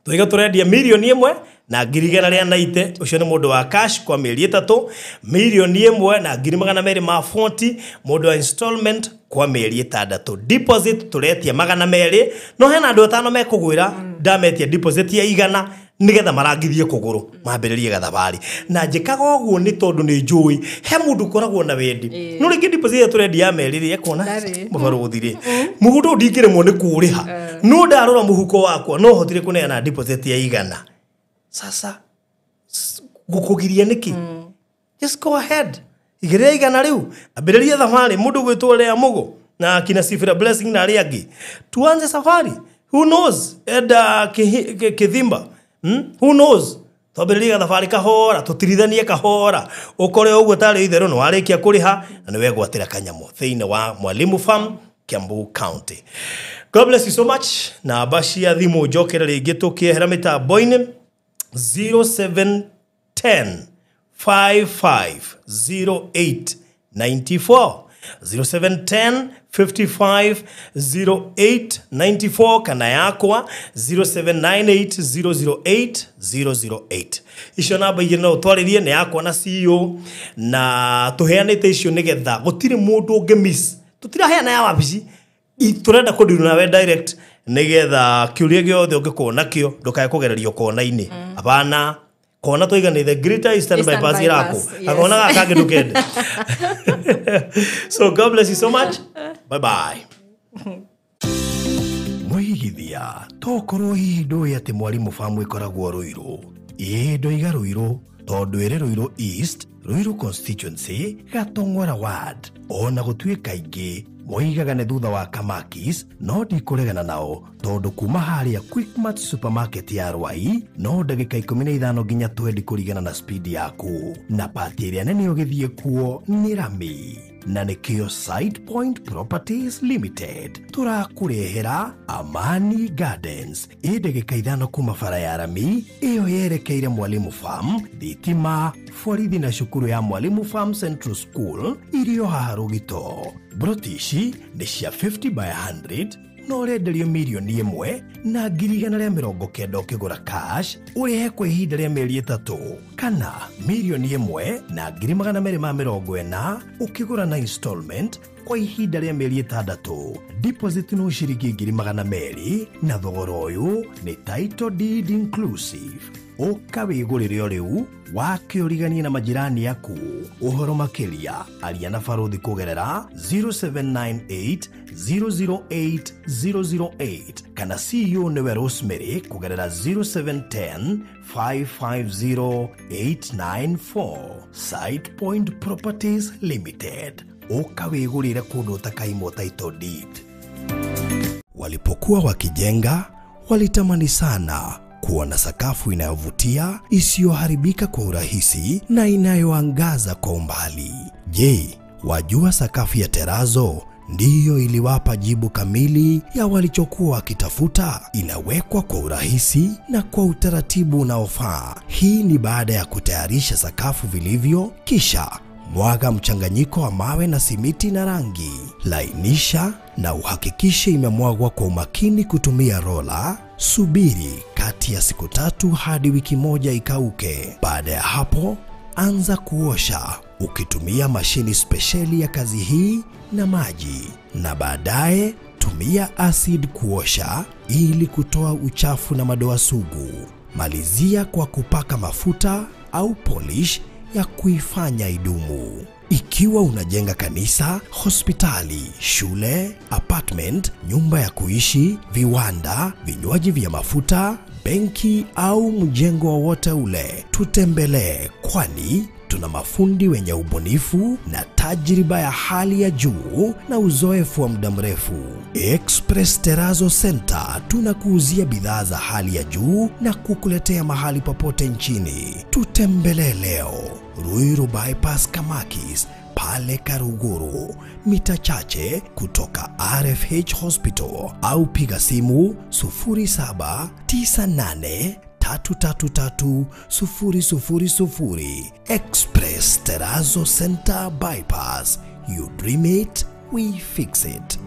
tũiga tũrendia mirioni 1 na 190,000 ũcio nĩ mũndũ wa cash kwa mĩeri 3 mirioni 1 na 240,000 mũndũ wa installment kwa mĩeri 6 deposit tũretia 200 no hena andũ 5 mekũgwĩra ndametia deposit ya 100 nigetha marangithie kũgũrũ mambĩrĩrie gathabarĩ na njĩkaga ũguo nĩ tondũ nĩ njũĩ he mũndũ ũkoragwo na wendi no rĩngĩ deposit ĩrĩa tũrendia ya merĩ rĩ ekona mũbarũthi rĩ mũgũnda ũyũ ndingĩremwo nĩ kũũrĩha no ndarora mũhuko wakwa no hotire kũneana deposit ya 100. Sasa gũkũgiria nĩkĩ? Just go ahead. Igĩrĩra 100 rĩu ambĩrĩria thabarĩ mũndũ gwĩtwo Lea Mũgo na kina Sifira Blessing na arĩa angĩ tuanze safari. Who knows enda kithimba. Who knows? Twambĩrĩrie gathabarĩ kahora tũtirithanie kahora ũkore ũguo tarĩ itherũ nĩ warĩkia kũrĩha na nĩ wegwatĩra kanyamũ thĩinĩ wa Mwalimu Farm Kiambu County. God bless you so much. Namba cia thimũ njokere rĩngĩ tũkĩehera mĩtambo-inĩ 0710 5508 94 0710 55 08 94 kana yakwa 0798 008 008. Icio namba igĩrĩ no ũtwarĩrie, nĩ yakwa na CEO, na tũheanĩte icio nĩgetha gũtirĩ mũndũ ũngĩ miss. Tũtiraheana ya wabici, tũrenda kũndirwo nawe direct nĩgetha kĩũria gĩothe ũngĩkorwo nakĩo ndũkae kũgererio kona-inĩ. Hapana, kona tũiganĩte the Greater Eastern Eastern Bypass Bypass, ĩrako yes. Akona gaka kangĩ ndũkende. So God bless you so much. Bye bye. Mwĩigithia tokorwo hihi ndũĩ atĩ Mwalimu Farm ĩkoragwo Ruiru. Ĩĩ ndoiga Ruiru tondũ ĩrĩ Ruiru East, Ruiru Constituency, Gatong'ora Ward. Ona gũtuĩka aingĩ moigaga nĩ thutha wa Kamakis, no ndikũregana nao tondũ kuma harĩa Quickmart supermarket ya Rwai no ndagĩka 15 nginya 20 kũringana na speed yaku, na pati ĩrĩa nene ũgĩthiĩ kuo nĩ rami, na nĩkĩo Site Point Properties Limited tũrakũrehera Amani Gardens ĩ ndagĩka 5 kuma bara ya rami ĩyo yerekeire Mwalimu Farm, thitima, borithi na cukuru ya Mwalimu Farm Central School irio haha Rũgito. Broti ici nĩ cia 50 by 100 no ũrenderio 1,190,000 ũkĩgũra cash ũrĩhe kwa ihinda rĩa mĩeri 3, kana 1,240,000 ũkĩgũra na installment kwa ihinda rĩa mĩeri 6. Deposit no ciringi 200,000 na thogora ũyũ nĩ title deed inclusive. Ũka wĩgũrĩre o rĩu wake ũriganie na majirani aku. Ũhoro makĩria aria na barothi kũgerera 0798 008 008 kana CEO nĩwe Rosemary kũgerera 0710 550 894. Site Point Properties Limited, ũka wĩgũrĩre kũndũ ũtakaimwo title deed. Walipokuwa wakijenga walitamani sana kuwa na sakafu inayovutia, isiyoharibika kwa urahisi na inayoangaza kwa umbali. Je, wajua sakafu ya terazo ndiyo iliwapa jibu kamili ya walichokuwa wakitafuta? Inawekwa kwa urahisi na kwa utaratibu unaofaa. Hii ni baada ya kutayarisha sakafu vilivyo, kisha mwaga mchanganyiko wa mawe na simiti na rangi. Lainisha na uhakikishe imemwagwa kwa umakini kutumia rola. Subiri kati ya siku 3 hadi wiki 1 ikauke. Baada ya hapo, anza kuosha ukitumia mashini spesheli ya kazi hii na maji, na baadaye tumia acid kuosha ili kutoa uchafu na madoa sugu. Malizia kwa kupaka mafuta au polish ya kuifanya idumu. Ikiwa unajenga kanisa, hospitali, shule, apartment, nyumba ya kuishi, viwanda, vinywaji vya mafuta, benki au mjengo wowote ule, tutembelee, kwani tuna mafundi wenye ubunifu na tajriba ya hali ya juu na uzoefu wa muda mrefu. Express Terrazzo Center tunakuuzia bidhaa za hali ya juu na kukuletea mahali popote nchini. Tutembelee leo Ruiru Bypass Kamakis pale Karuguru, mita chache kutoka RFH Hospital, au piga simu 0798 333 000. Express Terrazzo Center Bypass. You dream it, we fix it.